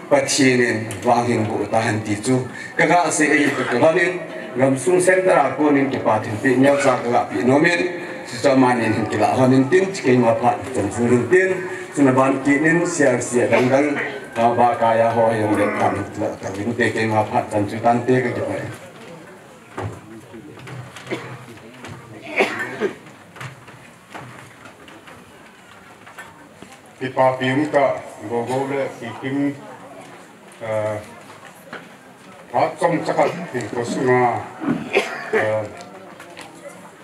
Pathen in vang hin boh tahen ti chu kaga sei ahi toh kilhonin, gamsung center a konin kipa thilpeh neocha kaga pe nomin, chuchu amanin hin kilah lhonin tin, keima phat chan chu hin tin, chuna ban kit in C R C adang dang, ah, Pakai a ho hijongle phat hin kilah tauvinte, keima phat chan chu tante, kakipah e. Kipapi um tah, Gogo le Kikim, eh, phat chomcha khat hinkho sunga, eh,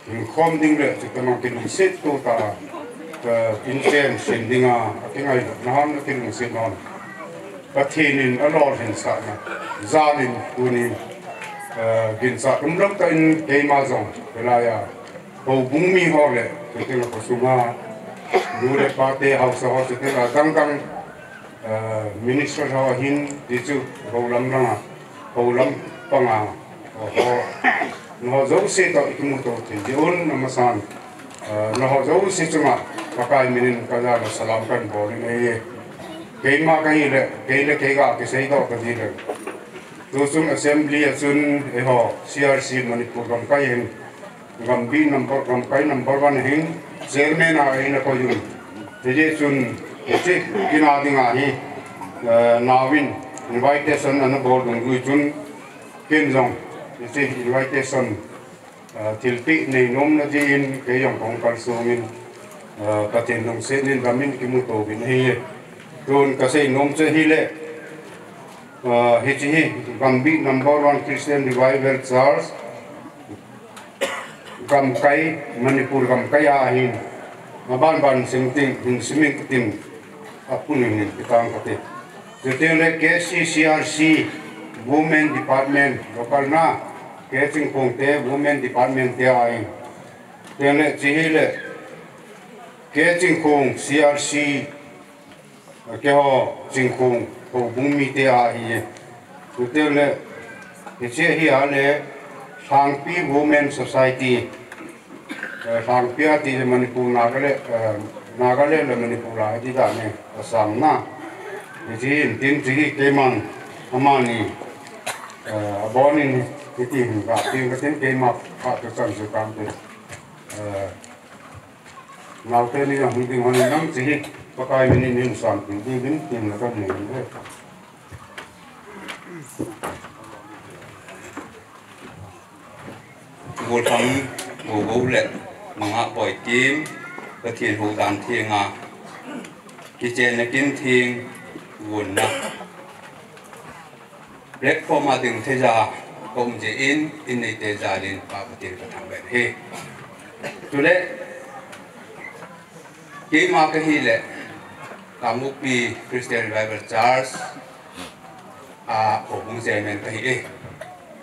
hinkhom ding le chutobang kilungset to tah a, eh, inchen sem dinga akingailutna hon, akilungsetna hon, Pathen in alolhinsahna jalin tuni, eh, ginchat umlou tah in keima jong hilai a houbung mi ho le, chuteng le khosunga nu le pate, haosa ho, chuteng le adang dang, eh, minister ho ahin, tichu houlam langa, houlam panga, ho, ho, nangho jouse toh ikimuto thei jeh un amasan, eh, nangho jouse chunga Pakai minin kajana salam kahin bolin ahi. Keima kahile, kei le kei ga kiseidoh kaji le, tuchung assembly a chun eiho C R C Manipur gamkai hin, gambih number, gamkai number one hin, chairman a eina koiyun. Hijeh chun, hiche kin a dinga hi, eh, naovin invitation ana bol dungjui chun, ken jong hiche invitation, eh, thilpeh neinomna jeh in kei jong kahung kalsongin, eh, Pathen lungset in damin kimuto uvin ahi. Tun kaseinom chu ahile, eh, hiche hi gambih number one Christian Revival Church, gamkai, Manipur gamkai a ahin, maban ban sing ting, hin simin katin, apun in hin kitang kate. Chuteng le K C C R C Women Department, local na, K Chingkhong te Women Department te ahin. Chuteng le hiche hile K Chingkhong C R C, keiho Chingkhong houbung mite ahi. Chuteng le, hiche hi ahile, Lhangpi Women Society, eh, Lhangpi ati le Manipur, Nagaland, eh, Nagaland le Manipur a ati dan e, Assam na. Hiche hin tin hiche hi keiman amani, eh, abonin hiti hin katin katin keima phat chu chan chu tante. Eh, Naote ni jong hung ding hon in lang chi hi, Pakai min in hin san ding ding in, tin la kan nei e. Golthang Gogo le Manga Boikim, Pathen houdan thenga kichenna kin theng vonna platform a ding thei ja ka um jeh in, in neite jal in Pa Pathen ka thangvah e. Chule keima ka hi le Kangpokpi Christian Revival Church a houbung chairman ka hi e.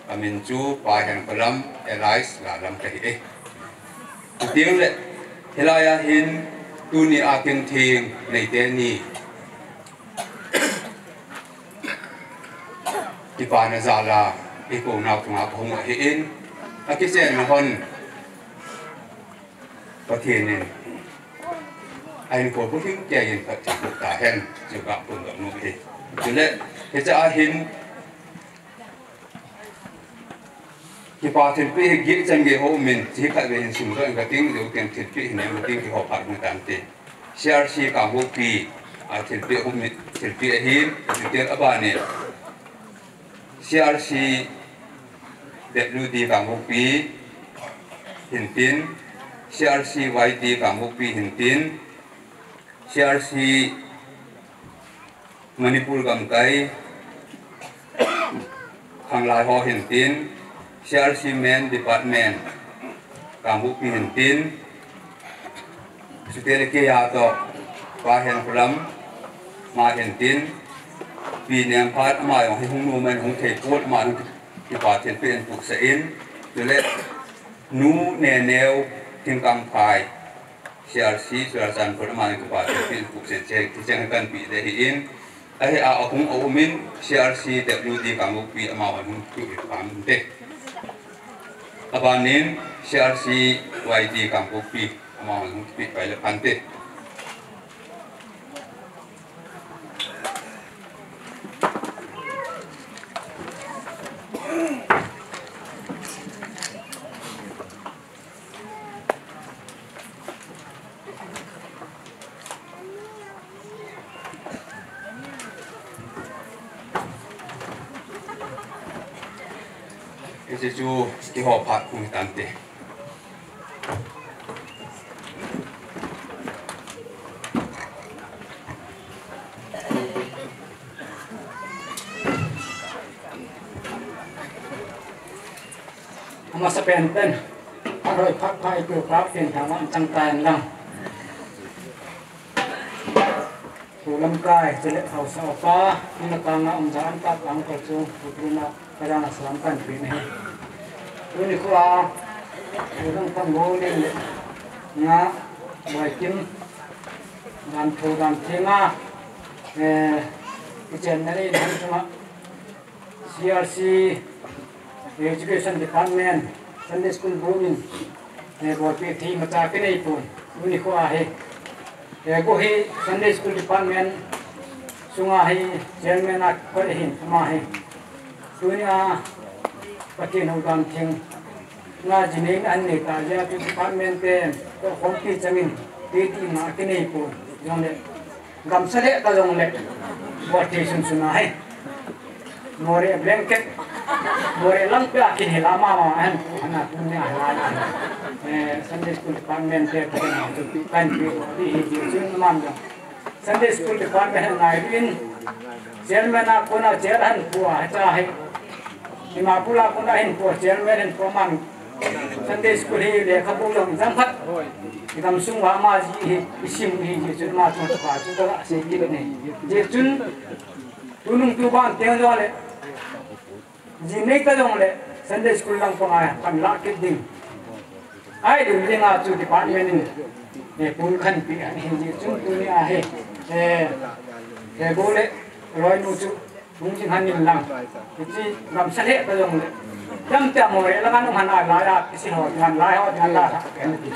Ka min chu Pa Henkholam alias Lalam ka hi e. Chuteng le hilai a hin tuni a kin theng neite ni kipana jal a i ko nau chunga ka hung ahi in, a kichenna hon Pathen in a in ko bu hing kia in Pathen ko ta hen, chu ka pun dong nu hi. Chule hiche a hin kipa thilpeh hi gih chan gei ho min, chi khat ve hin sim doh in ka ting, leu ken thilpeh hin ka ting, kiho phat hung tan te. C R C Kangpokpi a thilpeh ho min, thilpeh ahin, chuti a ban in C R C W D Kangpokpi hin tin, C R C Y D Kangpokpi hin tin, C R C Manipur gamkai khanglai ho hin tin, C R C Men Department Kangpokpi hin tin, chuti le kei a toh Pa Henkholam ama hin tin, Pi Nengphat ama jong hi hung nom in hung thei pon, ama jong kipa thilpeh in puhsah in, chule Nu Neneo Thingkangphai C R C Churachandpur ama jong kipa thilpeh in puhsah in, che, kicheng kan pe le hi in, ahi a, ahung a um in, C R C W D Kangpokpi ama hon hung kipe pam te. Aban in C R C Y D Kangpokpi ama hon hung kipe pai le phan te. Hiche chu kiho phat hung hi tan te. Amasapen pen, aroi phat pha i pu pa pen thang lam chang ta in lang. Pu Lamkai, chule haosa pa, ina ka nga um ja an pa ang ko chu, pu pu na, ka jana salam kan pe ne. Tuni kho a, pu Lamkai Gogo le, nga, Boikim, dan tho dan thenga, eh, kichenna le, dan chunga, C R C, Education Department, Sunday School bu in, eh, bolpeh thei imacha kinei pon, tuni kho a hi. Eh, kho hi Sunday School Department sunga hi chairman a koi ahin, ama hi. Tuni a Pathen houdan theng nga jinei ahin nei ta jeh a chu department te, ko khompi changin, titi ma kinei pon, jong le. Gamsa le ta jong le, bol thei sun sun ahi. Moreh blanket, Moreh lampi a kin hila mama ahin, ana tuni a hila. Eh, Sunday School Department te, te na chu pi kan pi, pi hi ji chun man jong. Sunday School Department ngai din, chairman a kona chair ahin pua, cha hi. Ima pula kona ahin pua, chairman ahin pua man. Sunday School hi lekhabu jong jam khat. I gamsung uva ama ji hi, i sim hi, ji chun ama chun pa chu ka sei kit ne. Ji chun, tunung tuban teng jong le, ji nei ta jong le, Sunday School lang panga pan la kit ding. Ai ding ding a chu department in, eh, pun khan pi a, hi ji chun tuni a hi, eh, eh, bu le, loi nu chu, Hung jing han in lang. Hiche gamsa le ta jong le. Jam tia Moreh lang an um han a lai a, kisi ho, han lai ho, han lai a, ken ti.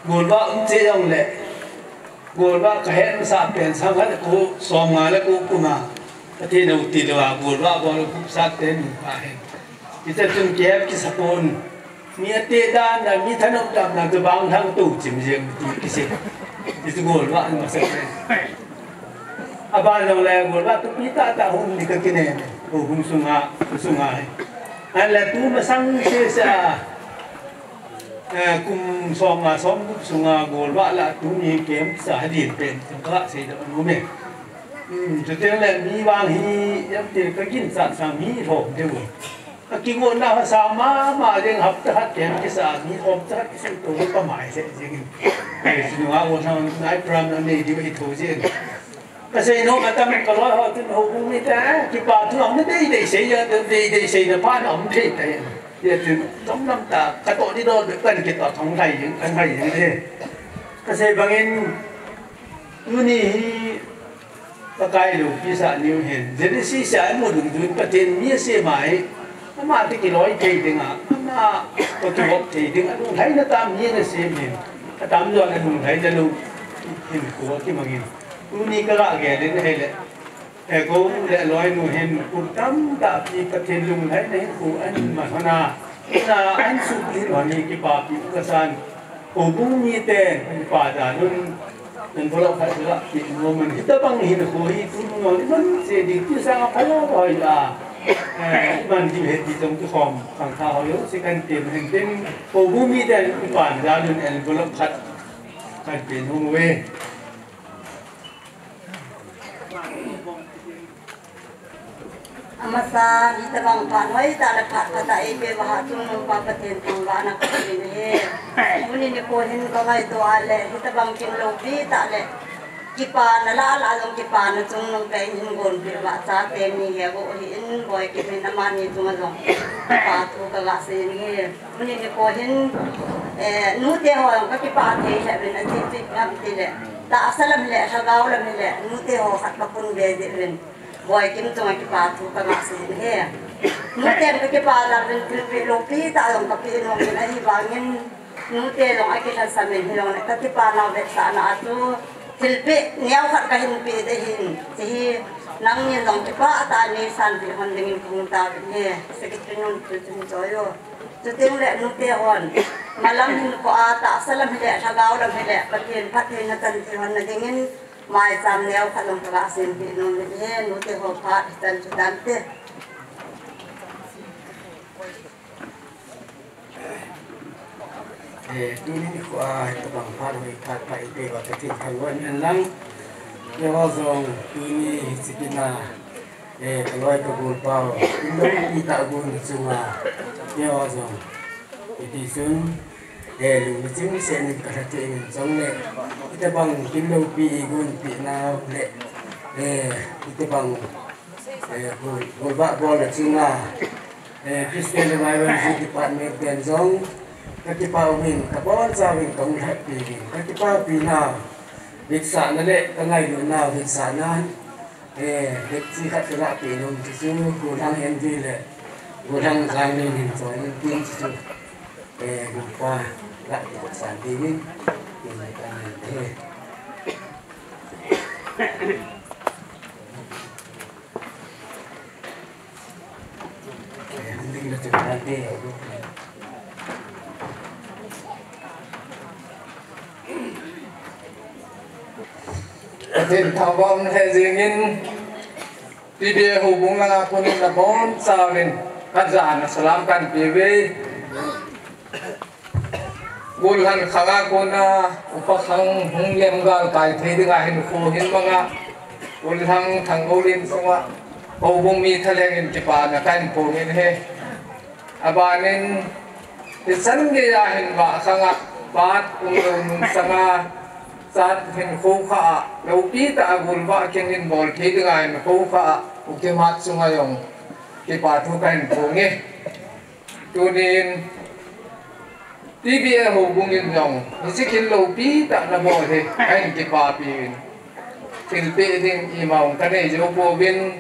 Golvah um che jong le, golvah ka het masa pen sang khat ko som nga le ko kuma, ka ti no ti lo a, golvah bol ku sa te nu ka hen. Ita tun kep ki sapon. Mi ate dan da, mi thanop dan da, tu bang thang tu chim jeng tu kisi. Itu golvah masa pen. Aban jong le golvah tu pi ta ta hung ni ka kine. Ko hung sunga, sunga he. An le tu masang se sa. Eh, kum som nga som gup sunga golvah la tuni kem sa hadin pen ka sei da nu me. Hmm, tu te le mi vang hi yam te ka gin sa sa mi tho de wo. Ka ki go na sa ma ma ding hap ta hat kem ki sa mi om ta ki sei to pa mai se jing. Ai sinu a wo sa nai pram na nei di ba i tho jing. Ka sei nom atam ka loi ho tun ho bung ni ta, kipa thu am dei dei sei ya, dei dei sei na pa na am thei ta ya. Ya tun tom nam ta, ka to ni do de kan ki to thong thai yin, kan thai yin de. Ka sei bangin, tuni hi Pakai loupi sa niu hin. Genesis a mu dungdung Pathen mi ase mai. Ama te kiloi thei dinga, ama ko tu thei dinga, lunglhaina tam hi na sem hin. Atam jo na lunglhaina lou hin ko ki mangin. Tuni ka ga gel in hei le. E ko le loi nu hin kum tam ta pi Pathen lunglhaina hin ko an ma hona. Na an su pi honi kipapi ka san. Ko bung mi te pa da nun. Envelope khat la pi mo man hita bang hin ko hi tu mo man se di ti sa pha la hoi la. Eh, man di he di tong tu khom kang kha hoi lo se kan tem hen tem. Ko bung mi te pa da nun envelope khat kan pe nu ve. Amasa, hitabang phat hoitah le phat phatah eipeh uva Chungnungpa Pathen thangvahna kahin nei e. Tuni nikho hin kangaito a le, hitabang kin loupi tah le, kipana lah lah jong kipana chungnung kahin gonpeh uva, chate ni hi ago hi in boi kimin amani chunga jong kipa thu kaga sei e. Tuni nikho hin, eh, nute ho jong kakipah thei lheh uvin, achi chi ngam tile, tahsa lam le, lhagao lam le, nute ho khat kaphun be jeh uvin. Boikim chunga kipa thu kangah seiyin ahi. Nute ka kipa lam in thilpeh loupi tah jong kapeh nom in ahivangin, nute jong akilhasam in hilou le ka kipa nau vetsahna a chu thilpeh neokhat kahin peh ding ahin, hiche hi nangin jong kipah tah a neisanpeh lhon dingin kahung tauvin ahi. Secretary nun chu chun choi o. Chuteng le nute hon malam hinkho a, tahsa lam hile, lhagao lam hile, Pathen phattheina chan thei lhon na dingin maicham neokhat jong kangah seiyin peh nom in ahi, nute ho phat hichan chu tante. Eh, tuni nikho a hitobang phat hoi phat pha eipeh uva Pathen thangvah in lang. Keiho jong tuni hiche kin a, eh, kaloi kagol pau, kin loupi tah gon chunga keiho jong hitichun, eh, lungchim seh in kalha thei in chong le, hitobang kin loupi eigonpeh nau le, eh, hitobang eh, gol, golvah bolna chunga, eh, Christian Revival Youth Department ten jong kakipa uvin, kabonchauvin kahung lhatpi uvin, kakipapi nau vetsahna le kangailutnau vetsahna, eh, vetsah khat kalahpeh nom chu, Gollhang Henry le Gollhang Janglen hin chon in tin chu, eh, golpa lah kikot san dingin, tin le kan in te. Pathen thangvah in, hijeh in T B A houbung langa konin nabonchauvin kajana salam kahin pe uve. Gollhang khanga kona upa khang hung lemgal kai thei dinga hinkho hin manga, Gollhang Thanggolin chunga houbung mi thalheng in kipana kahin phong in ahi. Abanin hichan geiya hin vah khanga pat umlou nung sanga, chat hinkho kha a loupi tah a golvah kin in bol thei dinga hinkho kha a U Kimhat chunga jong kipa thu kahin phong e. Tunin T B A houbung in jong hiche kin loupi tah nabol hi kahin kipapi uvin, thilpeh ding ima jong kanei jou pouvin,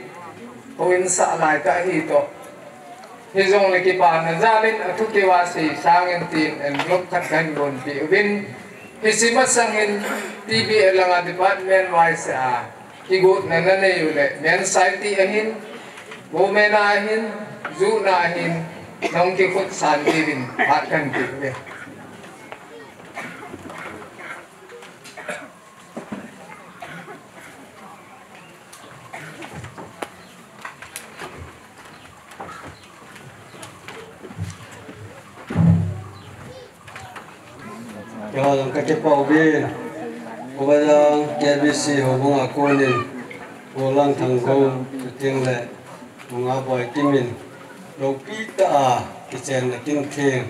houin sah lai tah hi toh. Hijongle kipana jal in athu keu a sei sangin tin envelope khat kahin gonpeh uvin, hiche masang in T B A langa department wise a kigotna nanei u le, men society a hin, women a hin, youth a hin, nahung kikhutsan diuvin phat kahin pe uve. Keiho jong kakipah uvin, Gollhang K B C houbung a konin, Gollhang Thanggol, chuteng le Nungah Boikim in loupi tah a kichenna kin theng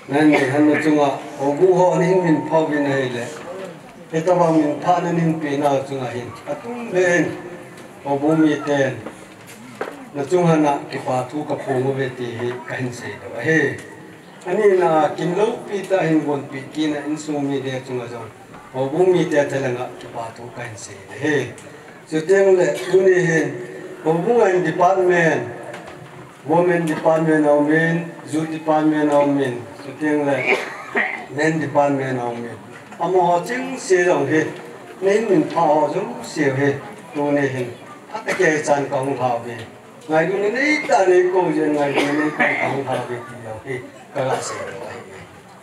nanei lhon na chunga, houbung ho nahin minphah uvin ahile, hitobang minphah nahin peh nau chunga hin, atum le hin houbung miten nachung lhon a kipa thu kaphong uve ti hi kahin seidoh ahi. Anina a kin loupi tah hin gonpeh kitna insung mite chunga jong houbung mite thalheng a kipa thu kahin sei ahi. Chuteng le tuni hin houbung a in department, women department a um in, youth department a um in, chuteng le men department a um in, amaho chengse jong hi nahin minphah ho jouse hi tuni hin phatah a kei chan kahung lhau ve. Ngailutna neitah a neikou jeh in, ngailutna neitah a kahung lhau ve ti jong hi kaga seidoh ahi.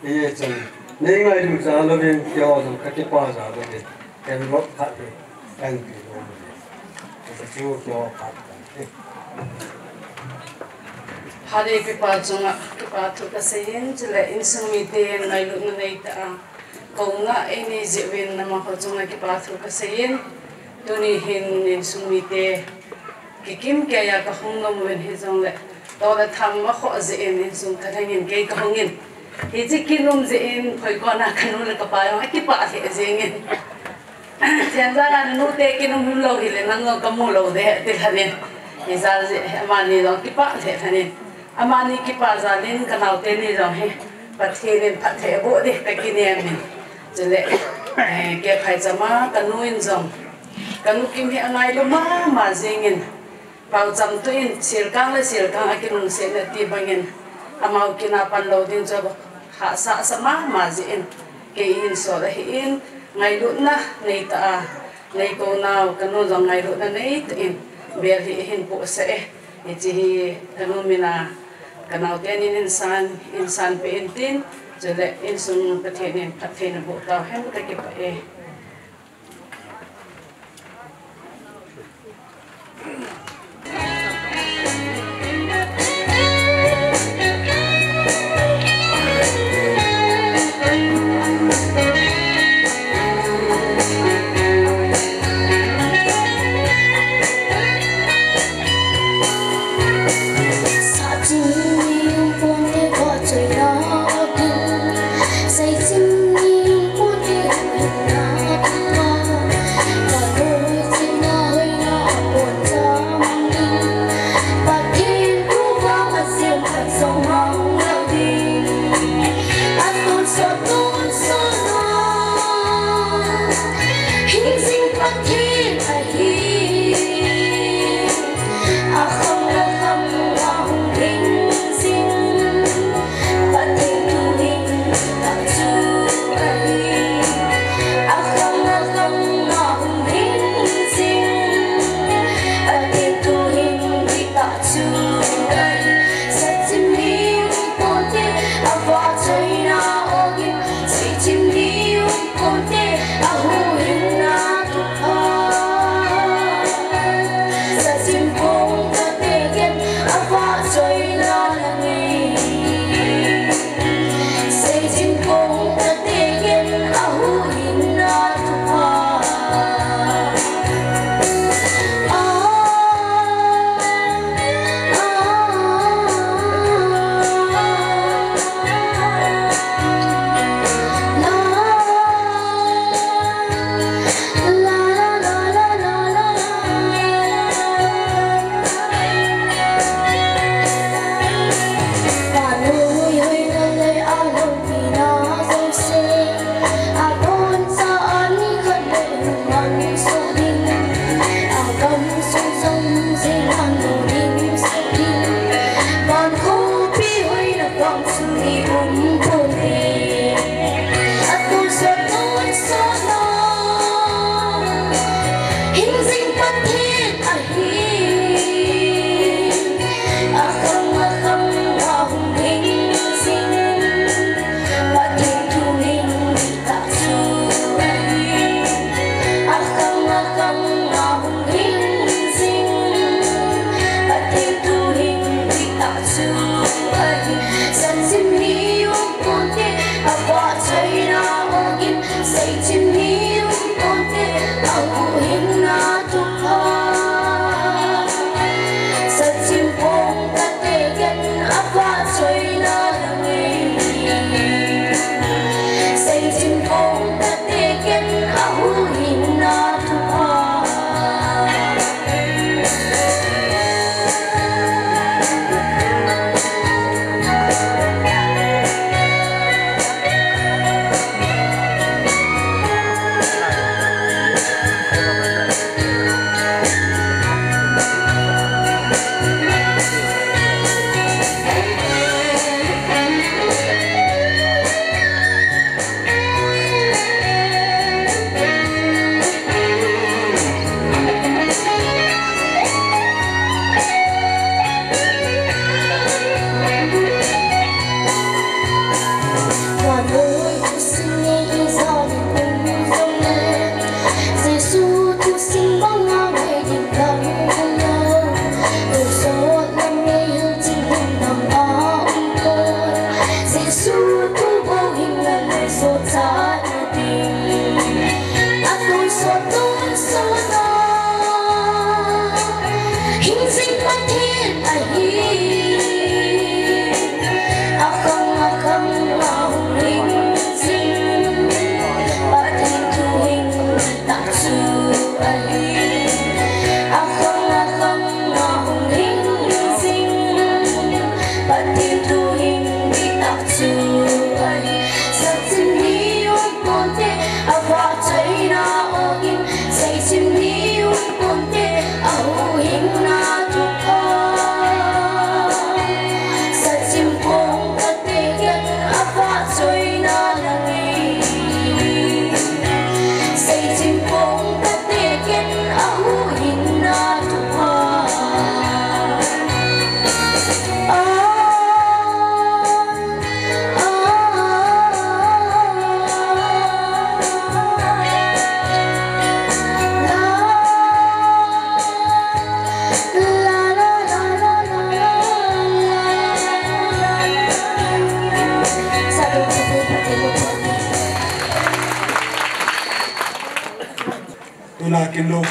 Hijeh chun neingailut jal uvin, keiho jong kakipah jal uvin, envelope khat hi kahin pe nom uve. Hichu keiho phat kahi. Hale, kipa chunga kipa thu kaseiyin, chule insung mite ngailutna neitah a kouna einei jeh uvin amaho chunga kipa thu kaseiyin, tuni hin insung mite kikim keiya kahung nom uvin hijongle, tol le thang makhoh jeh in insung thalheng in kei kahung in, hiche kin um jeh in Phoikon a kanu le kapa jong akipah lheh jengin. Thenjang a nute kin um himlou hile nang jong kamu lou ding ti lhonin, hijeh a amani jong kipah lheh lhonin, amani kipah jal in kanaote ni jong hi Pathen in phatthei aboh ding kakinem in, chule, eh, kei phaicham a kanu in jong Ka nu Kim hi angailu mama jingin, paocham tuin silkang le silkang akinungsetna ti bangin, amau kina panlou ding chu hahsa asa mama jin, kei hin sol ahin, ngailutna neitah a, nei kou nau ka nu jong ngailutna neitah in, bel hi hin pohsah e. Hiche hi ka nu mina, ka naote nin insan, insan peh intin, chule insung Pathen in phatthei naboh tauhen, kakipah e.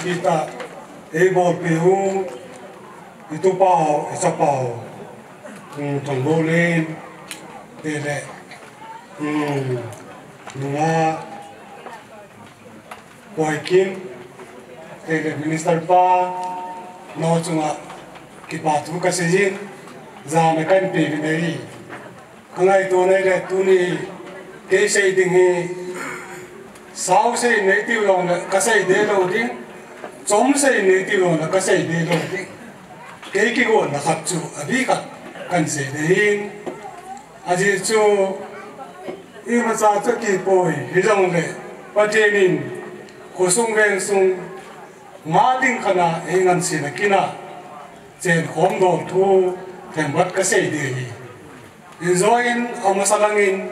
Kita, ei bolpi u, i tupa u, i chapa u, um, Thangbolen, tele, um, nunga, Boikim, tele Minister pa, nao chunga, kipa thu kasei jin, jana kahin pe uvin ahi. Ka ngaito nai le tuni kei sei ding hi, sao sei nei tiu lou le ka sei de lou ding, chom sei nei tiu lou le ka sei de lou ding. Kei kigotna khat chu, abih khat kahin sei de hin. Ajeh chu, imacha chu kipoi, hijongle, Pathen in, khosung vengsung, nga ding khat a, ei ngansena kin a, chen khom dol thu, themkhat ka sei de hi. Injoin, amasa langin,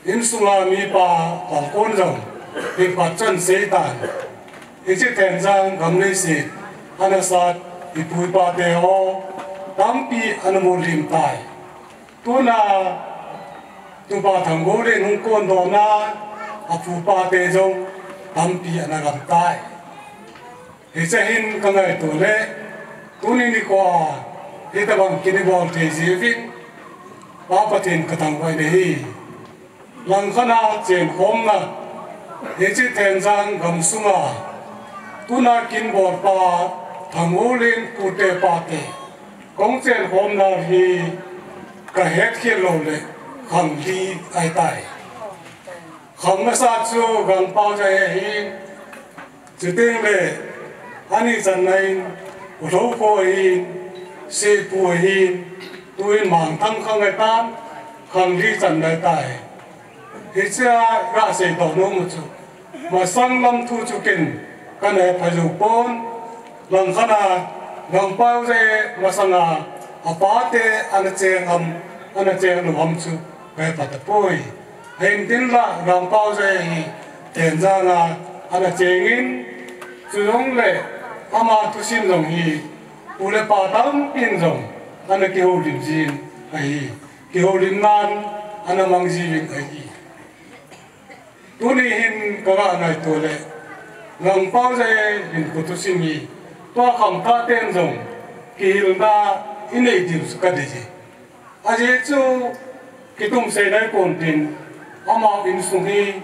insunga mipa, pangkon jong, hi phat chun seitan. Hiche Thenjang gam leiset, ana sat, ipu ipa te ho, tampi ana molhim tai. Tuna, tupa Thangbolen hung kon dohna, apupa te jong, tampi ana gam tai. Hiche hin ka ngaito le, tuni nikho a, hitabang kin ibol thei jiuvin, Pa Pathen ka thangvah in ahi. Langkhat a chen khomna, hiche Thenjang gamsunga, tuna kin bolpa, Thangbolen pute pate, kong chen khomna hi, ka hetkhel lou le, khang li ahi tai. Khang masa chu Gangpao jai ahi, Chuteng le, ani channa in, U Lhokho ahin, Seipu ahin, tuin Mangthang khang ahitan, khang li channa ahitai. Hichea kasei doh nom u chu, masang lam thu chu ken kana hepha jou pon, langkhat a, Gangpao jai masanga, apate ana cheng am, ana cheng lou am chu, ka hepha tapoi. Ahin tin la, Gangpao jai hi, Thenjang a, ana chengin, chujongle, ama thusim jong hi, pu le pa tampin jong, ana kihoulim jin ahi, kihoulimnan, ana mang jiuvin ahi. Tuni hin ka ga ngaito le, Gangpao jai hinkho thusim hi, tua khangthah ten jong, kihilna inei diu chu ka dei e. Ajeh chu, kitum sei nai kon tin, ama insung hi,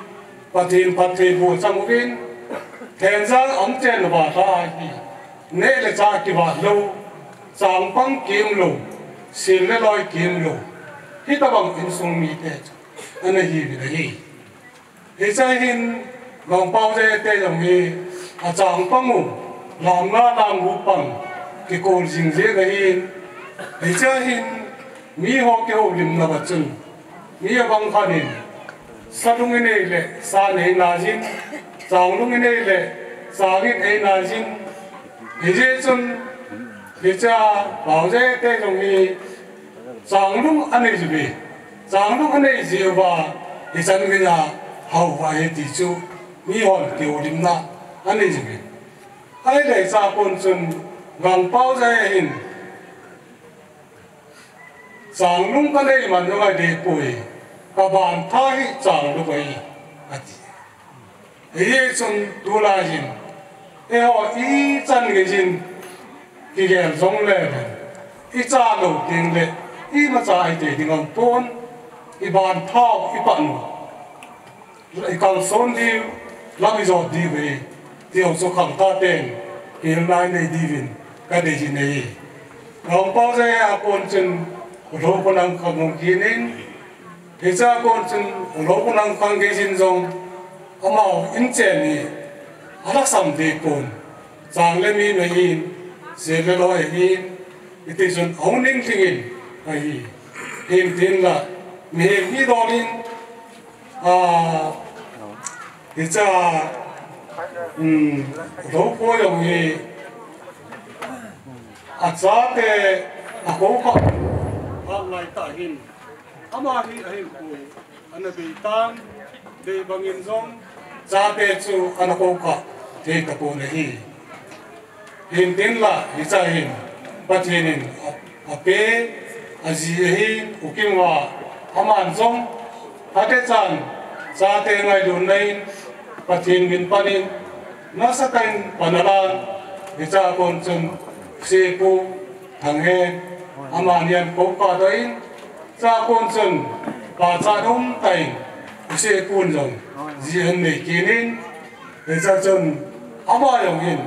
Pathen phattheiboh chang uvin, Thenjang a um chen uva lha ahi, neh le chah kivat lou, changpang kium lou, sil le loi kium lou, hitabang insung mite chu, ana hiuvin ahi. Hichea hin, Gangpao jai te jong hi, achangpang u, lam nga lam gup pang, kikol jing jeng ahin. Hichea hin, miho kihoulimna uva chun, mi abang khat in, sa lung inei le, sa in eina jin, chang lung inei le, chang in eina jin. Hijeh chun, hichea, pao jai te jong hi, changlung anei jiuve. Changlung anei jiuva, hichan geiya haouva ahi ti chu, mihon kihoulimna anei jiuve. Ahile hichea kon chun, Gangpao jai ahin, changlung kanei man jong adei poi, kabantha hi changlung ahi, ati. Hichun tulai hin, eiho ichan geiyin kigel jongle, icha lou tengle, imacha itei ding aumpon, ibantha u, ipan u, ikalson diu, lam ijot diu ahi, ti ho chu khangthah ten, kihilna inei diuvin, kadei jin ahi. Gangpao jai a kon chun, U Lhokho nangkhang hung kit in, hichea kon chun, U Lhokho nangkhang gei jin jong, amau inchen hi, alhasam deh pon, chang le mi ahin, sil le loi ahin, hiti chun, ahung ning lhingin, ahi, hin tin la, mihem hi dol in, a, hichea, um, U Lhokho jong hi, achate, akou kha, a lai tah hin, ama hi ahinkho, ana bei tan, bei bangin jong, chate chu ana kou kha, thei tapon ahi. Hin tin la, hichea hin, Pathen in, a, ape, aji ahin, U Kimva, aman jong, atechan, chate ngailutna in, Pathen min panin, Nasatah in pan alan, hiche a kon chun Sepu Thanghen, amani ahin koukhah doh in, hiche a kon chun pachat umtah in, Sepu in jong ji ahin nei kit in, hiche a chun ama jong hin,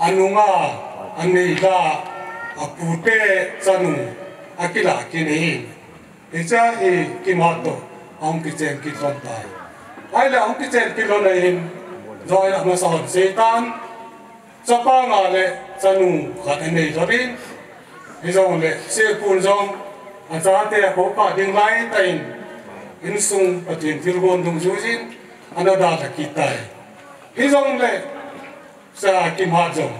anunga, anei la, apute chanu, akilah kit in ahi. Hiche hi Kimhat toh ahung kichen kit lhon tai. Ahile ahung kichen kit lhon ahin, joi a masa hon seitan, chapa nga le chanu khat anei lhon in, hijongle Sepu in jong achate akoukhah ding laitah in, insung Pathen thilgon dungjuiyin, ana dalha kit tai. Hijongle, cha Kimhat jong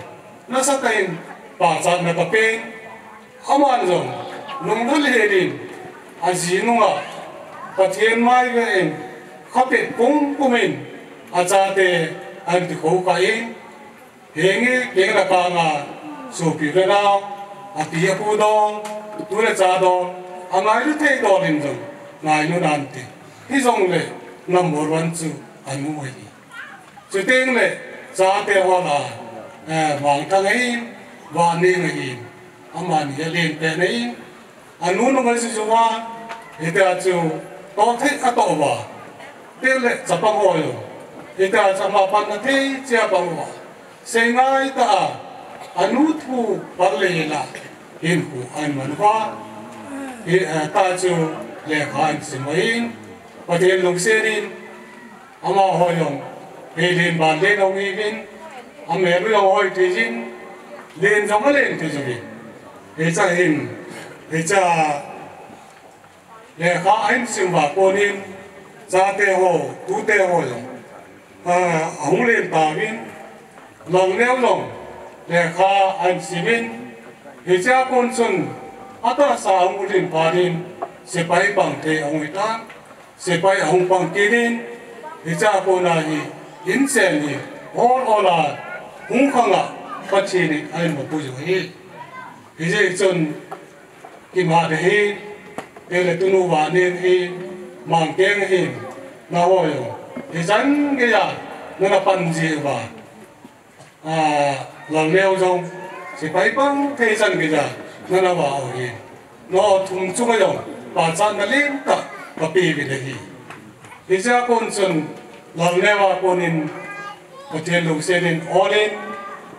nasatah in pachatna kapen, aman jong lunglhai hel in, aji nunga Pathen mai ve in, khapet pumpum in, achate ahin kikoukhah in, henge keng le kang a sopi le nao, api apu dol, tu le cha dol, angailu thei dol in jong ngailu nante. Hijongle number one chu anu ahi. Chuteng le, chate ho lah a, eh, Mangthang ahin, Vahneng ahin, amani alen pen ahin, anu nung ahi chu uva, hitia chu toh thei atoh uva. Chuteng le, chapang ho jong, hitia chu ama panna thei cheh a pang uva. Seingai tah a, anu thu pan le la, hinkho ahin man uva. Hi, eh, tah chu lekha ahin sim uva ahin, Pathen lungset in, amaho jong, hei len ban len ahung hiuvin, amel u jong hoi thei jin, len jong alen thei jin. Hiche hin, hiche lekha ahin sim uva konin, chate ho, tute ho jong, ah, ahung len tauvin, Lalneo jong, lekha ahin simin, hiche a kon chun, atahsa ahung ulin phatin, sepai pang thei ahung hitan, sepai ahung pang kit in, hiche a kona hi, inchen hi, ol ol a, hung khang a, Pathen in ahin mapuiju ahi. Hijeh chun, Kimhat ahin, chuteng le tunu Vahneng ahin, Mangkeng ahin, nangho jong, hichan geiya, nana pan ji uva. Ah, Lalneo jong, sepai pang thei chan geiya, nana vah u ahin. Nangho thum chunga jong, pachatna lentah, kapeuvin ahi. Hiche a kon chun, Lalneo a konin, Pathen lungset in, ol in,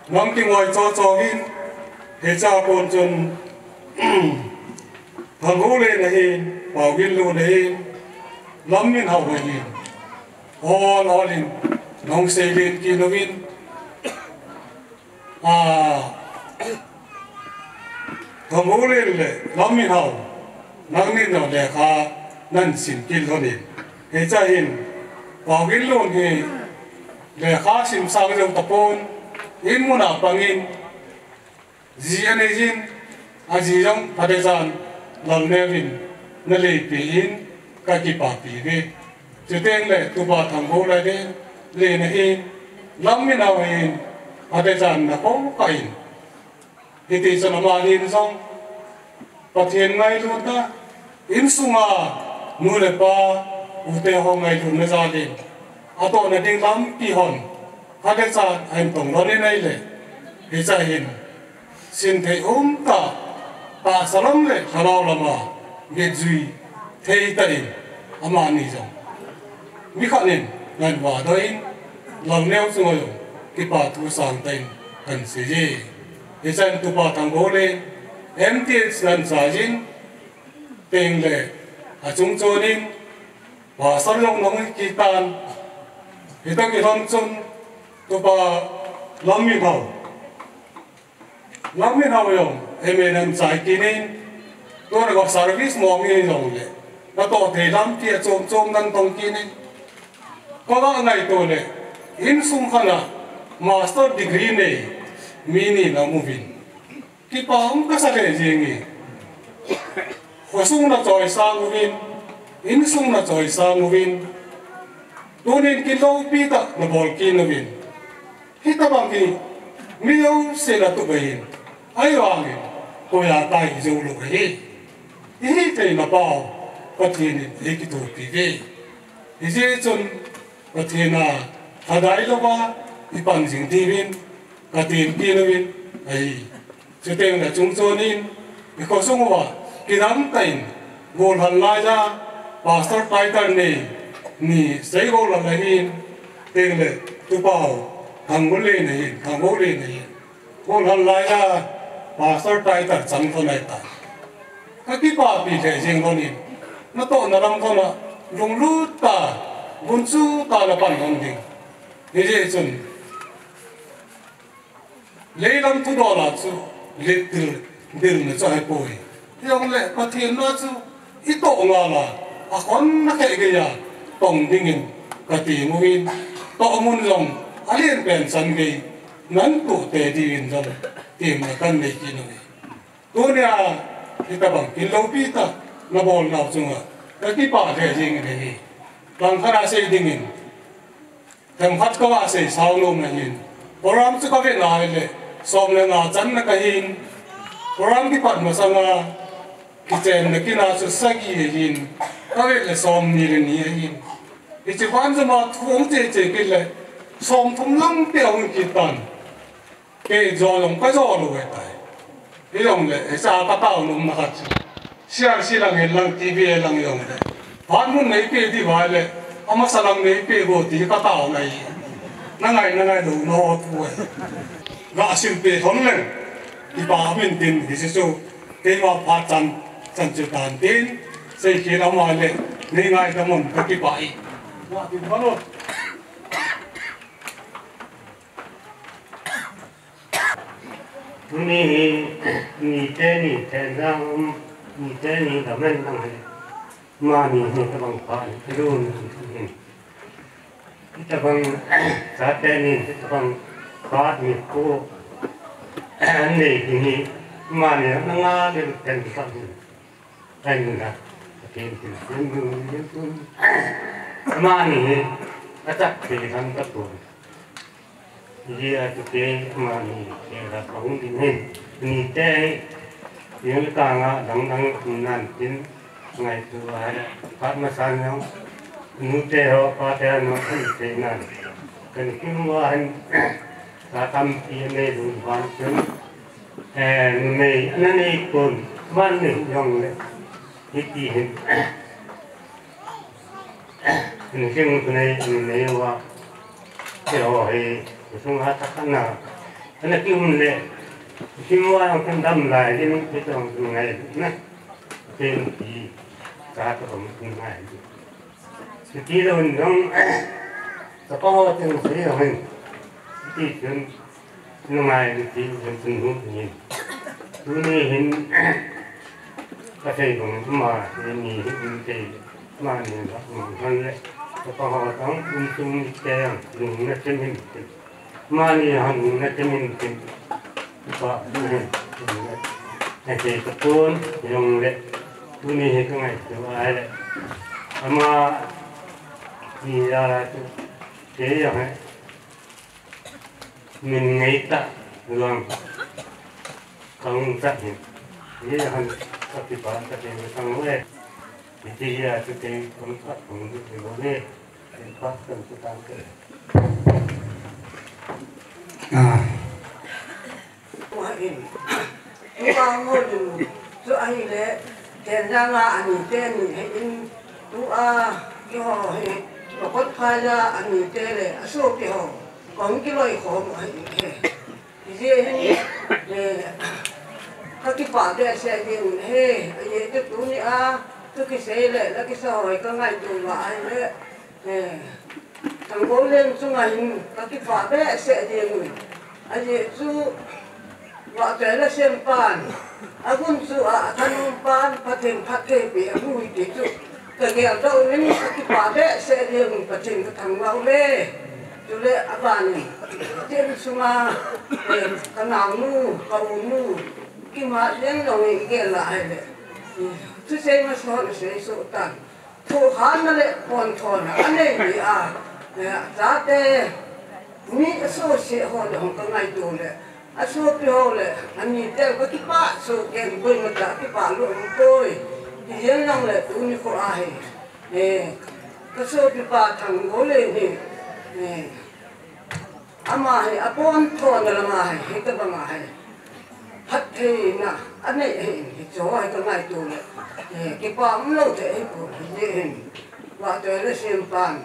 nang kingoi chocho uvin, hiche a kon chun, Thanggoulen ahin, Paoginlun ahin, Lamminhao ahin, ol ol in, nahung seilen kit uvin, ah, Thanggoulen le Lamminhao, nangnin jong lekha nahin sim kit lhon in. Hiche a hin, Paoginlun hi lekha sim sang jou tapon, in mun a pangin, ji anei jin, aji jong phatechan Lalneo in naleipi in kakipapi uve. Chuteng le Tupa Thanggoulen le, len ahin, Lamminhao ahin, phatechan nakoukhah in. Hiti chun amani in jong, Pathen ngailutna, insunga nu le pa, u te ho ngailutna jalin, atohna ding lampi hon, phatechan ahin tong lhon in ahile, hiche a hin, sinthei umtah, tahsa lam le lhagao lama, mitjui thei tah in, amani jong, mi khat in, ahin vahdoh in, Lalneo chunga jong, kipa thu sangtah in, kahin sei e. Hiche a hin Tupa Thanggoulen, M T H nahin chai jin, chuteng le, achung chonin, pastor jong nahung hi kit tan, hitoh kilhon chun, Tupa Lamminhao, Lamminhao jong, M A nahin chai kit in, tuna ka service mong in jong le, natoh thei lampi a chom chom nahin tong kit in, kaga ngaito le, insung khat a, master degree nei, mi ni naum uvin. Kipa um kasa lheh jenge. Khosung nachoi sang uvin, insung nachoi sang uvin, tunin kin loupi tah nabol kit uvin. Hitobang hi, mi jouse natup ahin, ahivangin, koiya tai hijoulou ahi. Ihi theina pau, Pathen in eikithopi uve. Hijeh chun, Pathen a, thadai louva, ipan jing diuvin, katin kit uvin, ahi. Chuteng le chungchon in, ikhosung uva, kidang tah in, golhang laiya, Pastor title nei, ni Seigol Lal ahin, teng le, Tupa u, Thanggol Len ahin, Thanggol Len ahin. Golhang laiya, Pastor title chang thon ahitai. Kakipapi lheh jeng lhonin, natohna lam khoma, lunglut tah, gunchu tah in napan lhon ding. Hijeh chun, leilam thudol a chu, let dil, dil na chu ahipoi. Hijongle, Pathen na chu, itoh ngal a, akhonna khe geiya, tong dingin, kati uvin, tohmun jong, alen pen chan gei, natoh tei diuvin jong, temna kanei kit uve. Tunia, hitabang, kin loupi tah, nabol nau chunga, kakipah lheh jengin ahi. Langkhat a sei dingin, themkhat kava sei sao nom ahin. Program chu kavet na ahile, som le nga channa kahin. Program kipat masanga, kichenna kin a chu sagi ahin. Kavet le som ni le ni ahin. Hiche ban joma thu hung che che kit le, som thum lang peh hung kit tan. Kei jo jong kajo lou ahitai. Hijongle, hiche a katao nom na khat chu. C R C lang hin lang, T V A lang jongle. Phat mun neipeh diu vale, amasa lang neipeh vo ti katao nai. Nangai, nangai lou, naho thu e. Gasim peh thon leng. Kipa min tin, hiche chu. Keima phat chan, chan chu tan tin. Seikhel ama le, nei ngaidam un kakipah e. Wa tin balo. Tuni hi, nite ni, Thenjang um, nite ni, lamen lang hi. Mani hi tabang pha ni, lun ni. Tabang, chate ni, tabang pha ni ko. Ani ni, mani, nanga ni, ten sa ni. Ten na, ten, ten, ten, ten, ten. Mani hi, achak te, han ta ko. Hijeh a chu kei amani kei la kahung ding ahin. Nite hi, jing le kang a dang dang um nan tin ngaito a, phat masan jong, nute ho, pate ho, kan sei nan. Kan kimu a hin, sa tampi nei lou vang chun, eh, numei, ana nei kon, man nei jong le, hiti hin. Insung tunai, nei uva. Keiho hi, insung a thakhat na. Ana kium le. Insung uva ang kan dam lai, din, kitong tunai, na. Tin ti, ka to kom tunai. Ti lo nong, sa pa ho tin si ho hin. Ti chun, Nungai ti, ti, ti, ti, ti. Tuni hin, kasei bang, ama, ni, ni, hin, te, mani, la, um, han le, ka pa ho tang, um, tum, ni, te, yang, lung, na, te, min, te. Mani, han, lung, na, te, min, te. Pa, ni, ni, na, te, ka pon, yong le. Tuni hin, ka ngaito, ai le. Ama, ni, ya, te, te, yang, he. Min ngai ta, luang. Kang ta hin. Ye han, ka ti pa, ka ti kang le. Ti ya, ti ti, kang ta, kang ti lo le. Ti pa, kang ti ta ke. Ah. Wa in. Tua ngol in, chu ahile, Thenjang a ani te ni he in, tua, keiho he, Pakot phai a ani te le, asopi ho, kong kiloi khom u ahi he. Hijeh hin, eh, kakipah behseh ding he, ahi chu tuni a, chu kisei le, la kisa hoi ka ngaito uva ahile, Eh, Thanggol Len chunga hin kakipah behseh ding ui. Ajeh chu, vahchoi la sem pan, agun chu a, athanom pan, Pathen phattheipi amu hi ti chu. Kagel doh uvin kakipah behseh ding ui, Pathen kathangvah uve. Chule aban in, tin sunga, eh, kanaonu, kaunu, kimat leng jong igel lah ahile. Thusei masa hon asei soh tan. Thohhatna le ponthona anei ni a, eh, chate mi asopi ho le hung kangaito le, asopi ho le, ani te kakipah soh kei, koima cha kipah lou hung poi. Hijeng jong le tuni kho ahi, eh, kasopipa Thanggol Len hi, eh, Ama hi apontho na langa hi, hitobanga hi phattheina anei ahin, hiche hi kangaito le, eh, kipa umlou thei ahipoi, hijeh in. Vahchoi le sempan,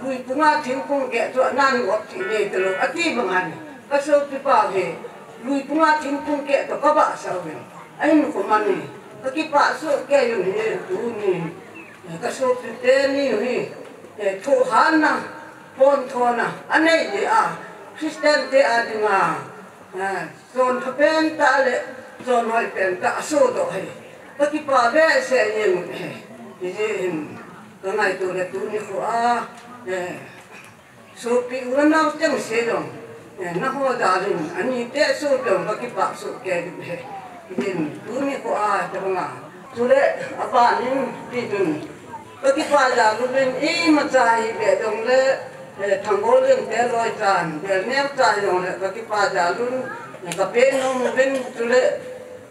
lui punga thingphung keh chu anan gop thei nei talou, ati bang ahin, kasopipa hi lui punga thingphung keh toh kabahsah uvin, ahin khoman in kakipah soh kei un, hi tuni, eh, kasopi teni hi, eh, thohhatna, ponthona anei jeh a, Christian te adinga, eh, chonpha pentah le chonhoi pentah asodoh hi, kakipah behseh jeng un ahi. Hijeh in kangaito le tuni kho a, eh, sopi u le nao chengse jong, eh, nangho jal in anite sopi jong kakipah soh kei un ahi. Hijeh in tuni kho a, tabanga, chule aban in, tichun kakipah jal uvin, imacha hibeh jongle, eh, Thanggolin te loichan, bel neocha hijongle kakipah jal un, eh, kapen nom uvin, chule,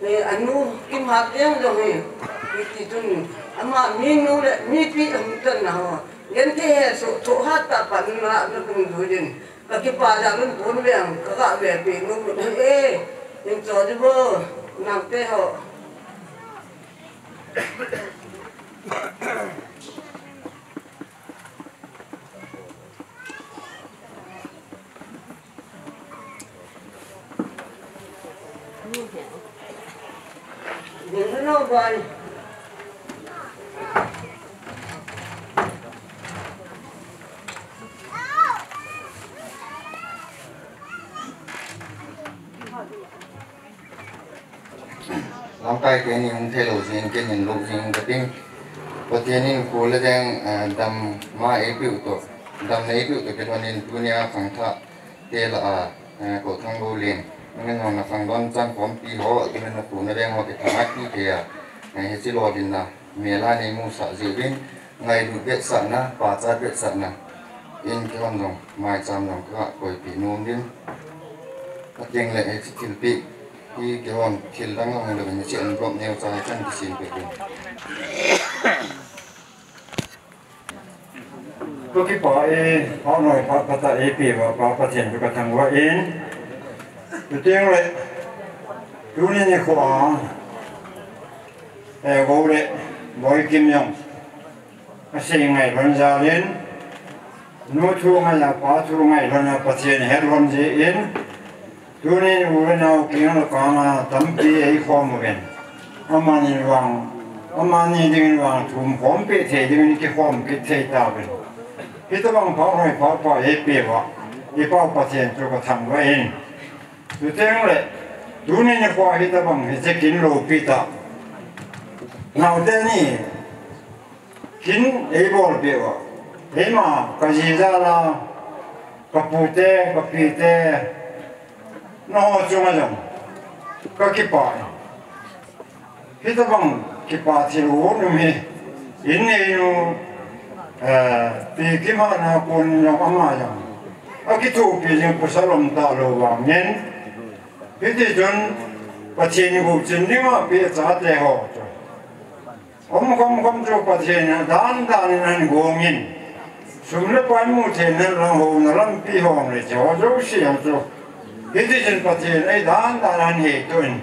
eh, anu Kimhat jeng jong hi, hitichun ama minu le mipi ahung channa ho, genthei hesoh thohhat tah panna nadungjuiyin, kakipah jal un, pon veng kagah vepeh nom un ahi e. Hincho jivo, naote ho. Lamkai teni hung theilou jeh in, keinin lou jing kating. Pathen in kho le veng, eh, damna eipeu toh, damna eipeu toh kilhonin tunia khangthah te lah a, eh, Kou Thanggolin, nangin jong nakhangdon changkhompi ho, tunin nakho naveng ho kithangvah kit thei a, eh, hiche lolhinna mel a neimusah jeh uvin, ngailut vetsahna, pachat vetsahna in keihon jong maicham jong kakoipeh nom uvin. Ateng le hiche thilpeh hi keihon thil dang jong hilou in, hiche envelope neocha hi kahin kisem peh uvin. Kakipah e, phat noi phat phatah eipeh uva Pa Pathen chu kathangvah in. Chuteng le, tuni nikho a, eh, Gou le Boikim jong asei ngailhon jal in, nu thu ngai a, pa thu ngailhon a, Pathen hetlhon jeh in, tunin u le nao kinglakang a tampi eikhom uvin, amani vang, amani dingin vang thum khompeh thei dingin kikhom kit thei tauvin. Hitobang phat noi phat pha eipeh uva, i Pa Pathen chu kathangvah in. Chuteng le, tuni nikho a hitobang hiche kin loupi tah, naote ni kin eibolpeh uva, eima kajijal a, kapute, kapite, nangho chunga jong kakipah e. Hitobang kipah thil um hi, inneinu, eh, Pi Kimhat a kon jong ama jong akithopi jing pasal um talou vangin, hitichun Pathen in gouchin dinga apeh chate ho chu, um khom khom chu Pathen in adan dan in ahin gong in, sum le pai mu theina lang, houna lampi ho le hiche ho jouse ho chu, hitichun Pathen in adan dan in ahin heitoh in,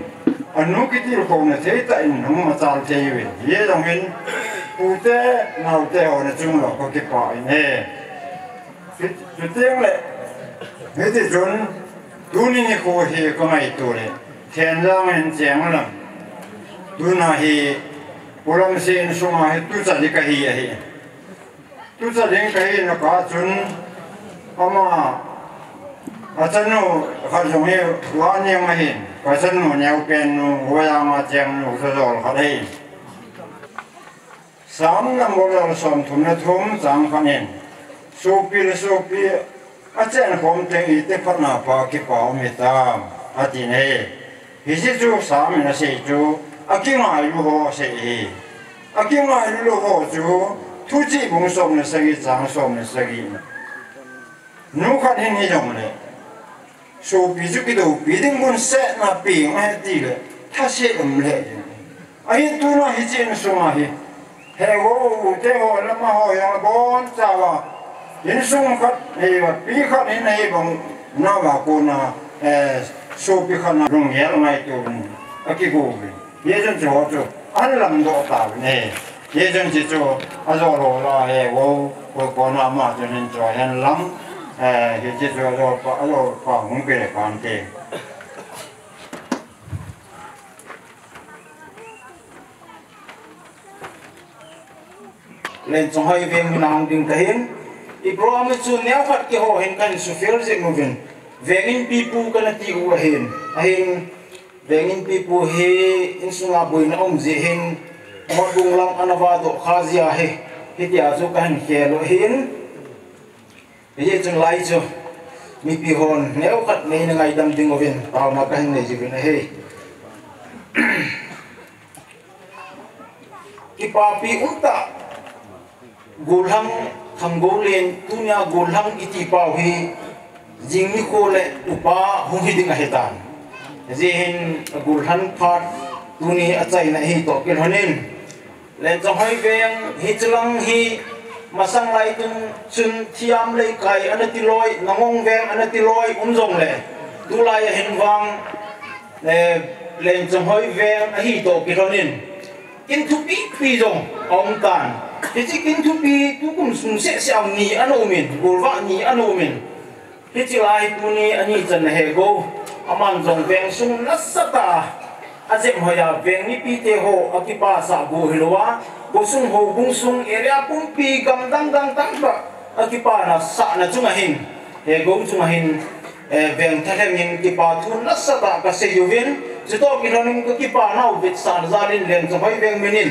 anu kitilkhouna thei tah in hung machal thei uvin, hijong hin pute, naote ho nachung uva kakipah in ahi. Chuteng le, hitichun tuni nikho hi kangaito le, Thenjang in cheng lang, tuna hi Pu Lamse insunga hi tucha ding kahi ahi. Tucha ding kahina kah chun, ama, achanu khat jong hi Vaneng ahin, kachanu neopen nu, Huayang a cheng nu, Sajol khat ahin. Sam number somthum le thum chang khat in, sopi le sopi achenkhom teng iti phatna pha kipa um hitam, atin ahi. Hiche chu Sam in asei chu, akingailu ho asei ahi. Akingailu lou ho chu, Thuchih bung som le sagi chang som le sagi. Nu khat hin hijongle, sopi chu kidoupi ding gunsetna peng ahi tile, thase um le ding. Ahin tuna hiche insunga hi, he, u te ho, lama ho jong abonchauva, insung khat, he, pi khat hin ahivang, Nava kona, eh, sopi khat na lunggel ngaito uvin, akigo uvin. Hijeh chun hiche ho chu ahin lamdoh tauvin ahi. Hijeh chun hiche chu ajol ho lah a he, o, o kona ama chun hin chu ahin lam, eh, hiche chu ajol pa, ajol pa hung pe le kan te. Lenchonghoi veng min a hung ding kahin. I program chu neokhat keiho hin kahin sufel jing uvin. Veng inpipu kana ti u ahin. Ahin, veng inpipu hi insunga boina um jeh hin, Motbung lang ana vadoh kha jeh ahi. Hitia chu kahin khel u ahin. Hijeh chun lai chu mipi hon neokhat neina ngaidam ding uvin taona kahin nei jiuvin ahi. Kipapi umtah, gollhang Thanggoulen, tunia gollhang iti pau hi jing nikho le upa hung hi ding ahitan. Hijeh hin gollhang phat tuni achaina hi toh kilhonin, Lenchonghoi veng hiche lang hi masang lai tun chun Thiam Leikai ana ti loi, Nangong veng ana ti loi um jongle, tulai a hin vang, eh, Lenchonghoi veng ahi toh kilhonin, kin thupi pi jong aum tan. Hiche kin thupi tukum sung seh seh a ni ana umin, golvah ni ana umin. Hiche lai hi tuni ani channa Hegou, aman jong veng sung nasatah a ajep hoi a, veng mipite ho akipasah go hilou a, khosung houbung sung area pumpi gam dang dang tah a kipana sahna chunga hin, Hegou chunga hin, eh, veng thalheng in kipa thu nasatah kasei uvin, chutoh kilhonin kakipa nau vetsahna jal in Lenchonghoi veng min in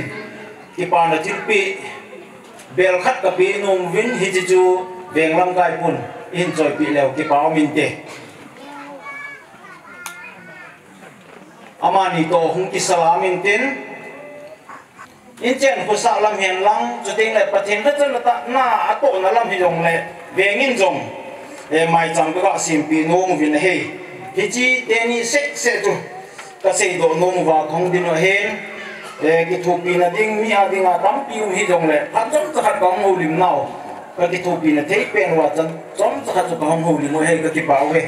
kipana thilpeh bel khat kapeh nom uvin, hiche chu veng lamkai pun ihin choipeh leu kipa um inte. Amani toh hung kisalam intin, inchen khosah lam hen lang, chuteng le Pathen lhachana tah na atohna lam hijongle, veng in jong, eh, maicham kaga sempeh nom uvin ahi. Hiche teni seh seh chu kaseidoh nom uva kahung din u ahin, eh, kithopina ding mi a dinga tampi um hijongle, phat chomcha khat kahung houlim nau, kakithopina thei pen uva chan chomcha khat chu kahung houlim u ahi, kakipah uve.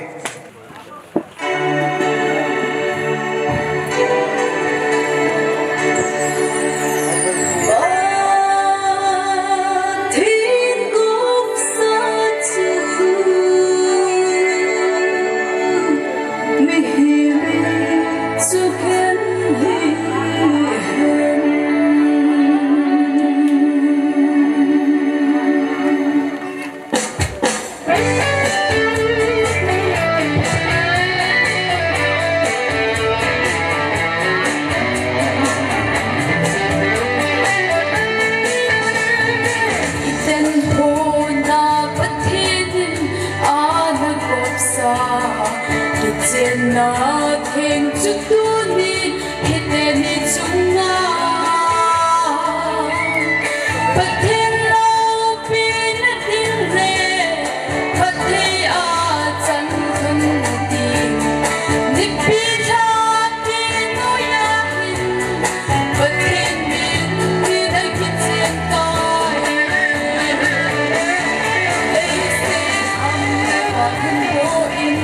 Pathen in ana gopsa, kichenna theng chu tuni hiti ni chunga. Pathen loupina ding le, Pathen a chan thun ding, nipi lhapi noiya hin, Pathen min in akichen tai. Leiset a um le vang in,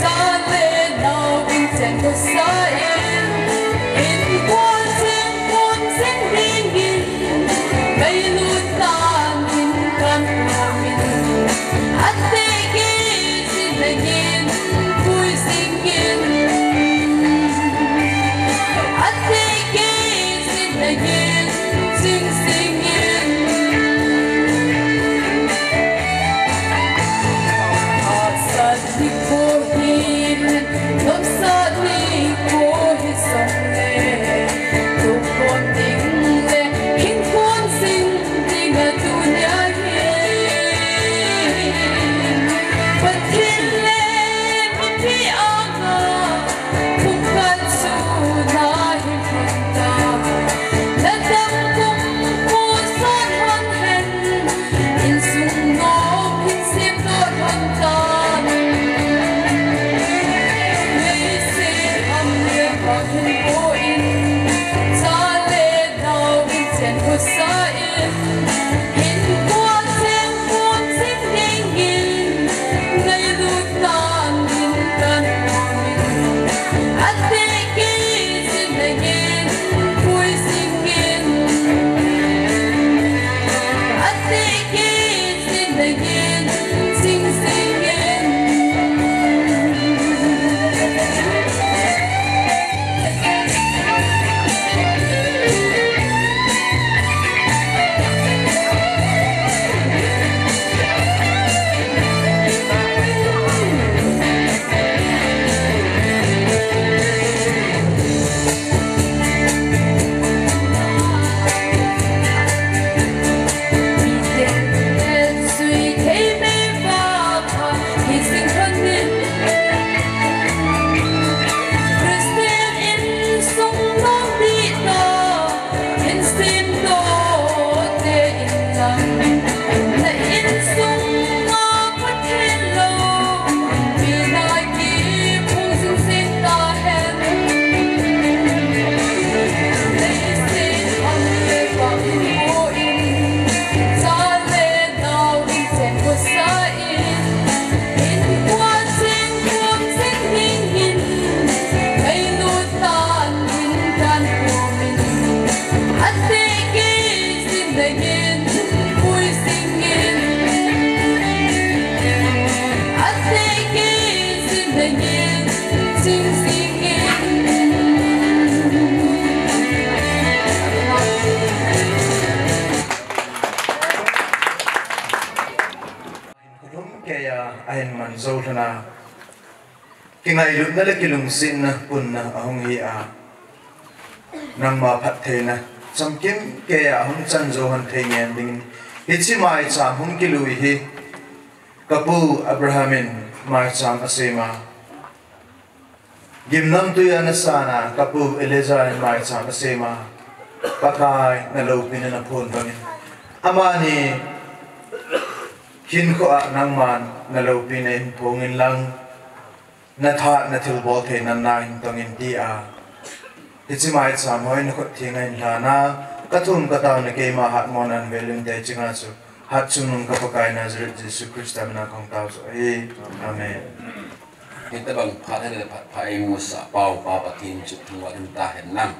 cha le nao ding chen kasa e. Khulum keiya ahin man jou lhon a, kingailutna le kilungsetna punna ahung hi a, nangma phattheina chamkim keiya ahung chan jou lhon thei ngen dingin, hiche maicham hung kilui hi kapu Abraham in maicham asem a, gimnamtui ana san a, kapu Eleazar in maicham asem a, Pakai naloupina naphon bangin, amani hinkho a nangman naloupina hin phong inlang, natha nathilbol theina nahin tong in, tia hiche maicham ho hi nakhut thenga hin lhan a, kathum kataona keima hatmona navel inte, chunga chu hatchungnung ka Pakai Nazareth Jesu Christa mina kahung tao chu ahi. Amen. Hitabang phat hile phat pha eimusah pau Pa Pathen chu thangvah in umhen lang.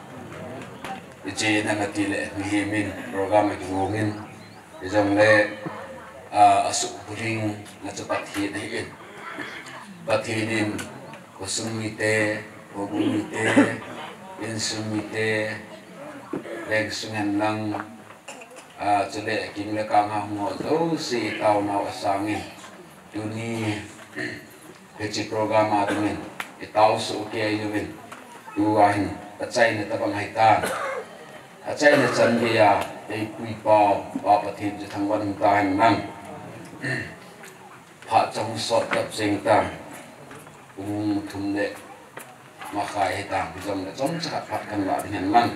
Hiche nanga tile mihem in program akigong in, hijongle, a, asuhbulhing na chu Pathen ahin. Pathen in khosung mite, houbung mite, insung mite, vengsung hen lang, a, chule aking le kang a hung ho jouse taonau asangin, tuni hiche program a dingin itao soh kei uvin, tua hin achaina tabang ahitan, achaina chan geiya eipui pau Pa Pathen chu thangvah in umhen lang. Phat chang sot kap jeng tan, pung thum le makhai hitan, hijongle chomcha khat phat kahin lah ding hen lang.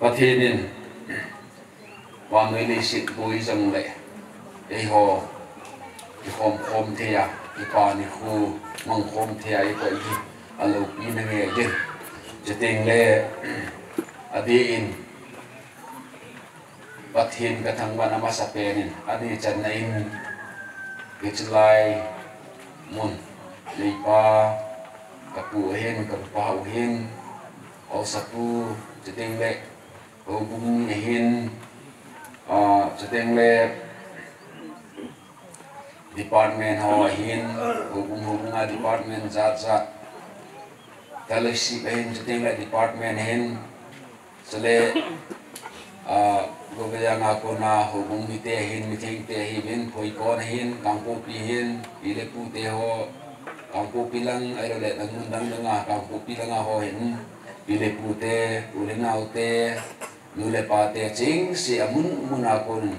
Pathen in vannoi leiset boi jongle eiho kikhom khom thei a, kipa nikho mang khom thei a eikoi hi aloupina ngei ahin. Chuteng le adeh in Pathen kathangvahna masapen in ani channa in, hichelai mun neipa, kapu ahin, kapupa u ahin, haosapu, chuteng le houbung mi ahin, a, chuteng le department ho ahin, houbung houbung a department jat jat, fellowship ahin, chuteng le department ahin, chule, a, Govajang a kona houbung mite ahin, mithengte ahiuvin, Phoikon ahin, Kangpokpi ahin, pi le pute ho, Kangpokpi lang, ahilouleh, lang mun dang dang a, Kangpokpi lang a ho ahin, pi le pute, u le naote, nu le pate, chengse amun mun a kon,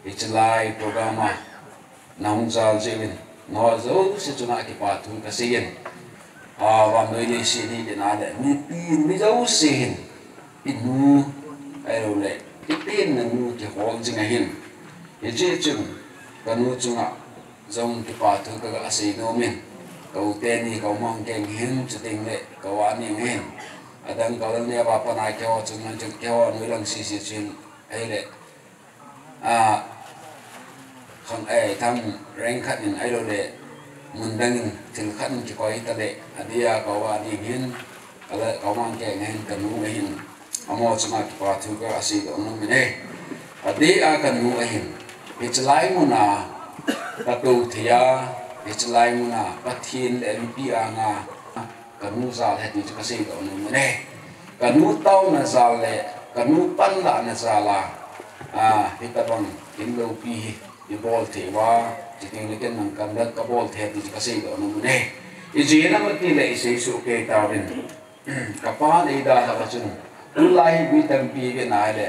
hichelai program a nahung jal jeh uvin, nangho jouse chunga kipa thu kasei in. A, vannoi leiset hi ina le mipi mi jouse hin inu, ahilouleh, ipi nanu kihol jing ahin. Hiche chun kanu chunga jong kipa thu kaga sei nom in. Ka u teni, ka u Mangkeng hin, chuteng le ka u Aning hin. Adang ka u Lalneo a pat a keiho chunga chun keiho noilang sese chun ahile, a, khang, eh, tham reng khat in ahilouleh, mun dang in thil khat in kikoi tale, adeh a ka u Aning hin, ka u Mangkeng hin, kanu ahin, amaho chunga kipa thu kasei doh nom in e. Adeh a kanu ahin, hichelai mun a katou thei a, hichelai mun a Pathen le mipi anga kanu jal ahi ti chu kasei doh nom in e. Kanu taona jal le kanu panlahna jal a, a, hitabang kin loupi hi ibol thei uva, chuteng le ken nang kanlang kabol thei ti chu kasei doh nom in e. Ijeh inem itile isei soh kei tauvin. Kapa neidalhah a chun, tulai hi mi tampi ve nai le,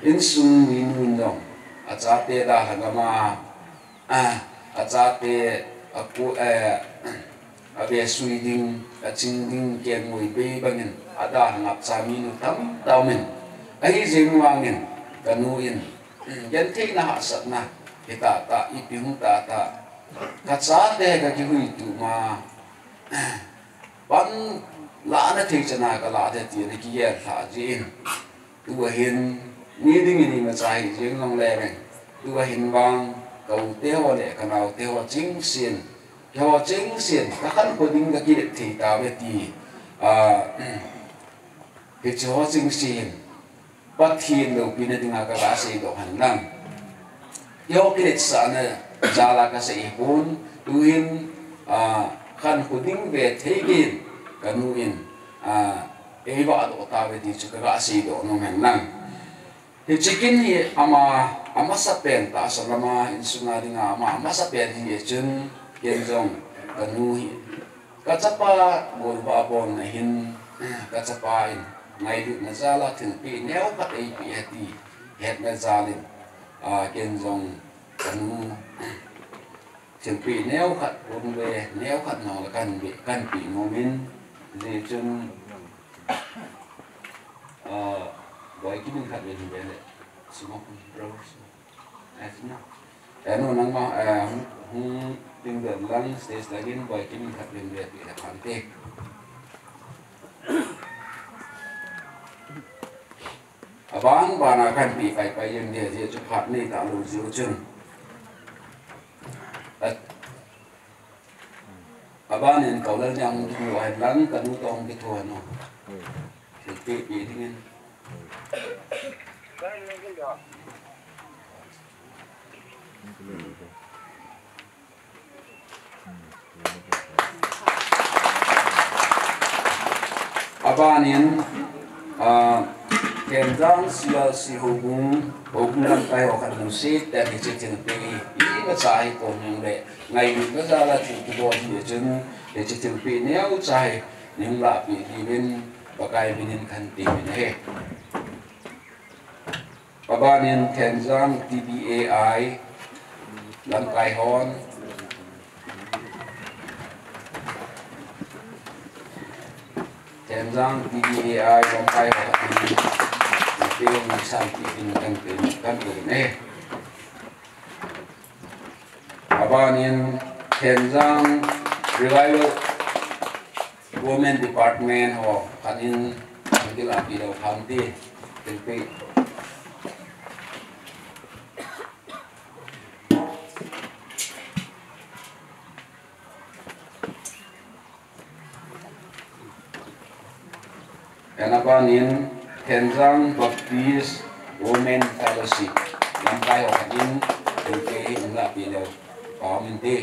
insung minu in jong achate dalha gam a, a, achate, a pu, eh, avesui ding, aching ding, kelngoi bei bangin adalha ngapcha minu tamtah umin. Ahijeng vangin kanu in gentheina hahsatna hitahtah, ipi hung tahtah, kachate kakihuitup ma, panlahna thei chana kalah thei tin akigel lhah jeh in, tua hin, mi dingin imacha hijeng jongleng, tua hin vang, ka u teho le ka nao teho chengsen, keiho chengsen kakhankho ding kakilet thei tauve ti, a, hicheho chengsen Pathen loupina dinga kaga seidoh hen lang. Keiho kiletsahna jal a kasei hipon, tuhin, a, kan khu ding ve thei din, ka nu in, a, ei vah doh tauve ti chu ka ga seidoh nom hen lang. Hiche kin hi ama, amasapen tahsa lama insunga dinga ama, amasapen hi chun ken jong ka nu hi ka chapa golvah bolna hin, ka chapa in ngailutna jal a thilpeh neo khat eipeh e ti hetna jal in, a, ken jong ka nu thilpeh neo khat, pon ve neo khat nong le kan be, kan peh nom in, hijeh chun, a, boi kimin khat ve hin ve le, suma kun bro. Anu nangma, eh, hung, hung ding ding lang stage lagin boi kimin khat ve hin ve peh le kan te. Aban, ban a kan peh pai pai jeng ding, hijeh chun phat nei talou jeh chun. A, aban in Kaulal jong hung kitho hen lang, ka nu toh hung kitho hen o. Thilpeh peh dingin. Abanin, a, Khenjang C L C houbung, houbung lamkai ho khat lungset tah in hiche thilpeh hi, imacha hi kon jong le, ngailutna jal a thil kibol hi chun, hiche thilpeh neocha hi, nei hung lahpeh diuvin, Pakai minin kan ti uvin ahi. Abanin Khenjang T B A I lamkai hon. Khenjang T B A I lamkai hon. Lamkai hon san ti in kan pe, kan pe ne. Abanin Khenjang Revival Women Department ho khat in thil a pe lou khamte, thil pe. Kei abanin Khenjang Baptist Women Fellowship lamkai ho khat in thil pe hi hung lahpeh leu pha um inte.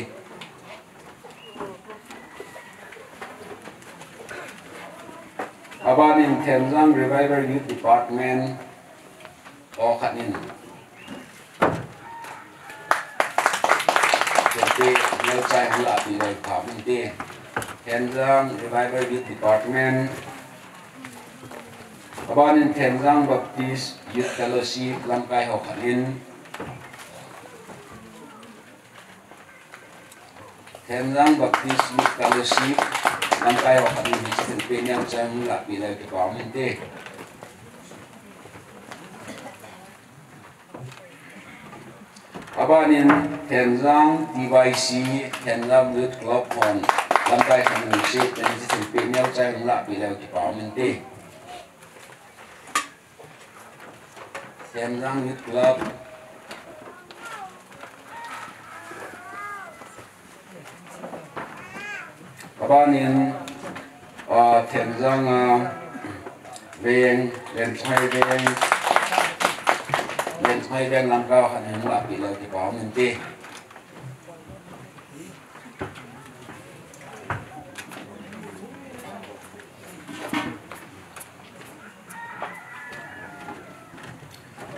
Abanin Khenjang Revival Youth Department ho khat in thil pe neocha hi hung lahpeh leu pha um inte. Khenjang Revival Youth Department. Abanin Khenjang Baptist Youth Fellowship lamkai ho khat in Khenjang Baptist Youth Fellowship lamkai ho khat in hiche thil pe neocha hi hung lahpeh leu kipah um inte. Abanin Khenjang T Y C, Khenjang Youth Club hon lamkai khat in hiche thil pe neocha hi hung lahpeh leu kipah um inte. Khenjang Youth Club. Abanin, ah, Khenjang, ah, Veng, Veng Chai Veng, Veng Chai Veng lamkai ho khat in hung lahpeh leu kipah um inte.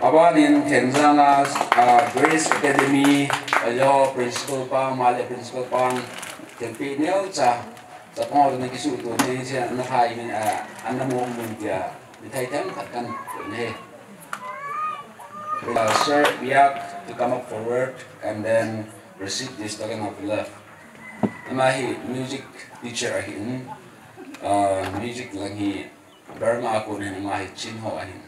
Abanin Khenjang a, a, Grace Academy, a, jo principal pang, male principal pang, thil pe neocha, chapang ho na kisuto ni se na thai min, a, ana mo mun tia, mithai themkhat kan ne. Uh, Sir Biak to come up forward and then receive this token of love. Ama hi music teacher ahin, uh, music lang hi Burma a kon ahin, ama hi Chin ho ahin.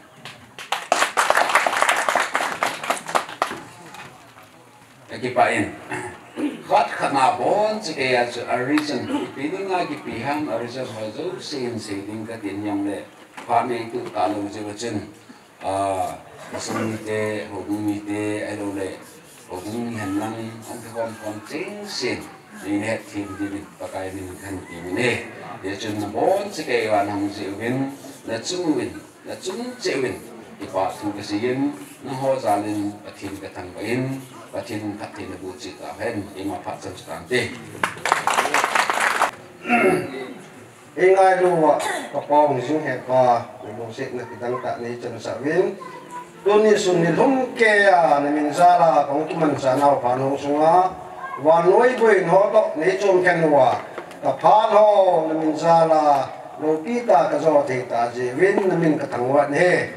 Ka kipah in. Khat khat na bon chekei a chu a reason, ipi dinga kipe ham a reason ho jouse hin sei ding katin jongle, phat nei tuh talou jeh a chun. A, ka sung mite, houbung mite, ahilou le, houbung mi henlang, hung kikhom khom chengse in, nei hetthem diuvin, Pakai min kan ti uve. Hijeh chun nabon chekei uva nahung jeh uvin, nachung uvin, nachung cheh uvin, kipah thu kasei in, nangho jal in, Pathen kathangvah in, Pathen in phattheina boh cheh tahen, eima phat chan chu tante. Ei ngailu uva, ka Pa hung jing hepa, na lungsetna kidang tah nei chansah uvin. Tuni sun nilhum keiya, na min jal a, kahung kimanchah nau phat hung sunga, vannoi boina ho toh nei chom khen uva, ka phat ho, na min jal a, loupi tah a ka jo thei tah jeh uvin, na min ka thangvah e.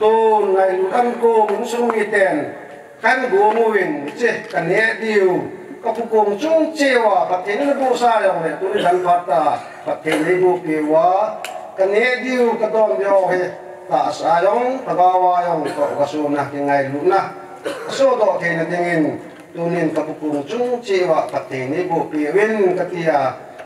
Tun ngailut an kom, insung miten, Kan gom uvin, hiche, ka neh diu, ka pukong chung cheh uva, Pathen in abohsa jongle, tuni dan phat a, Pathen in eibohpeh uva, ka neh diu, ka don diu hi, tahsa jong, lhagao a jong, toh ka suna, kingailutna, ka sodoh theina dingin, tunin ka pukong chung cheh uva, Pathen in eibohpeh uvin, ka tia,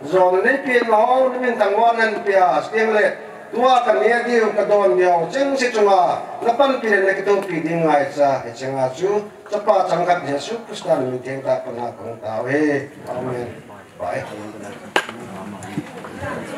jona neipeh nau, na min thangvahna in pia, chuteng le, tua ka neh diu, ka don diu, chengse chunga, na panpi le na kithopi ding ngaicha, hiche nga chu, Chapa changkhat Jesu Christa min theng tah a pana kong tao e. Amen. Bye.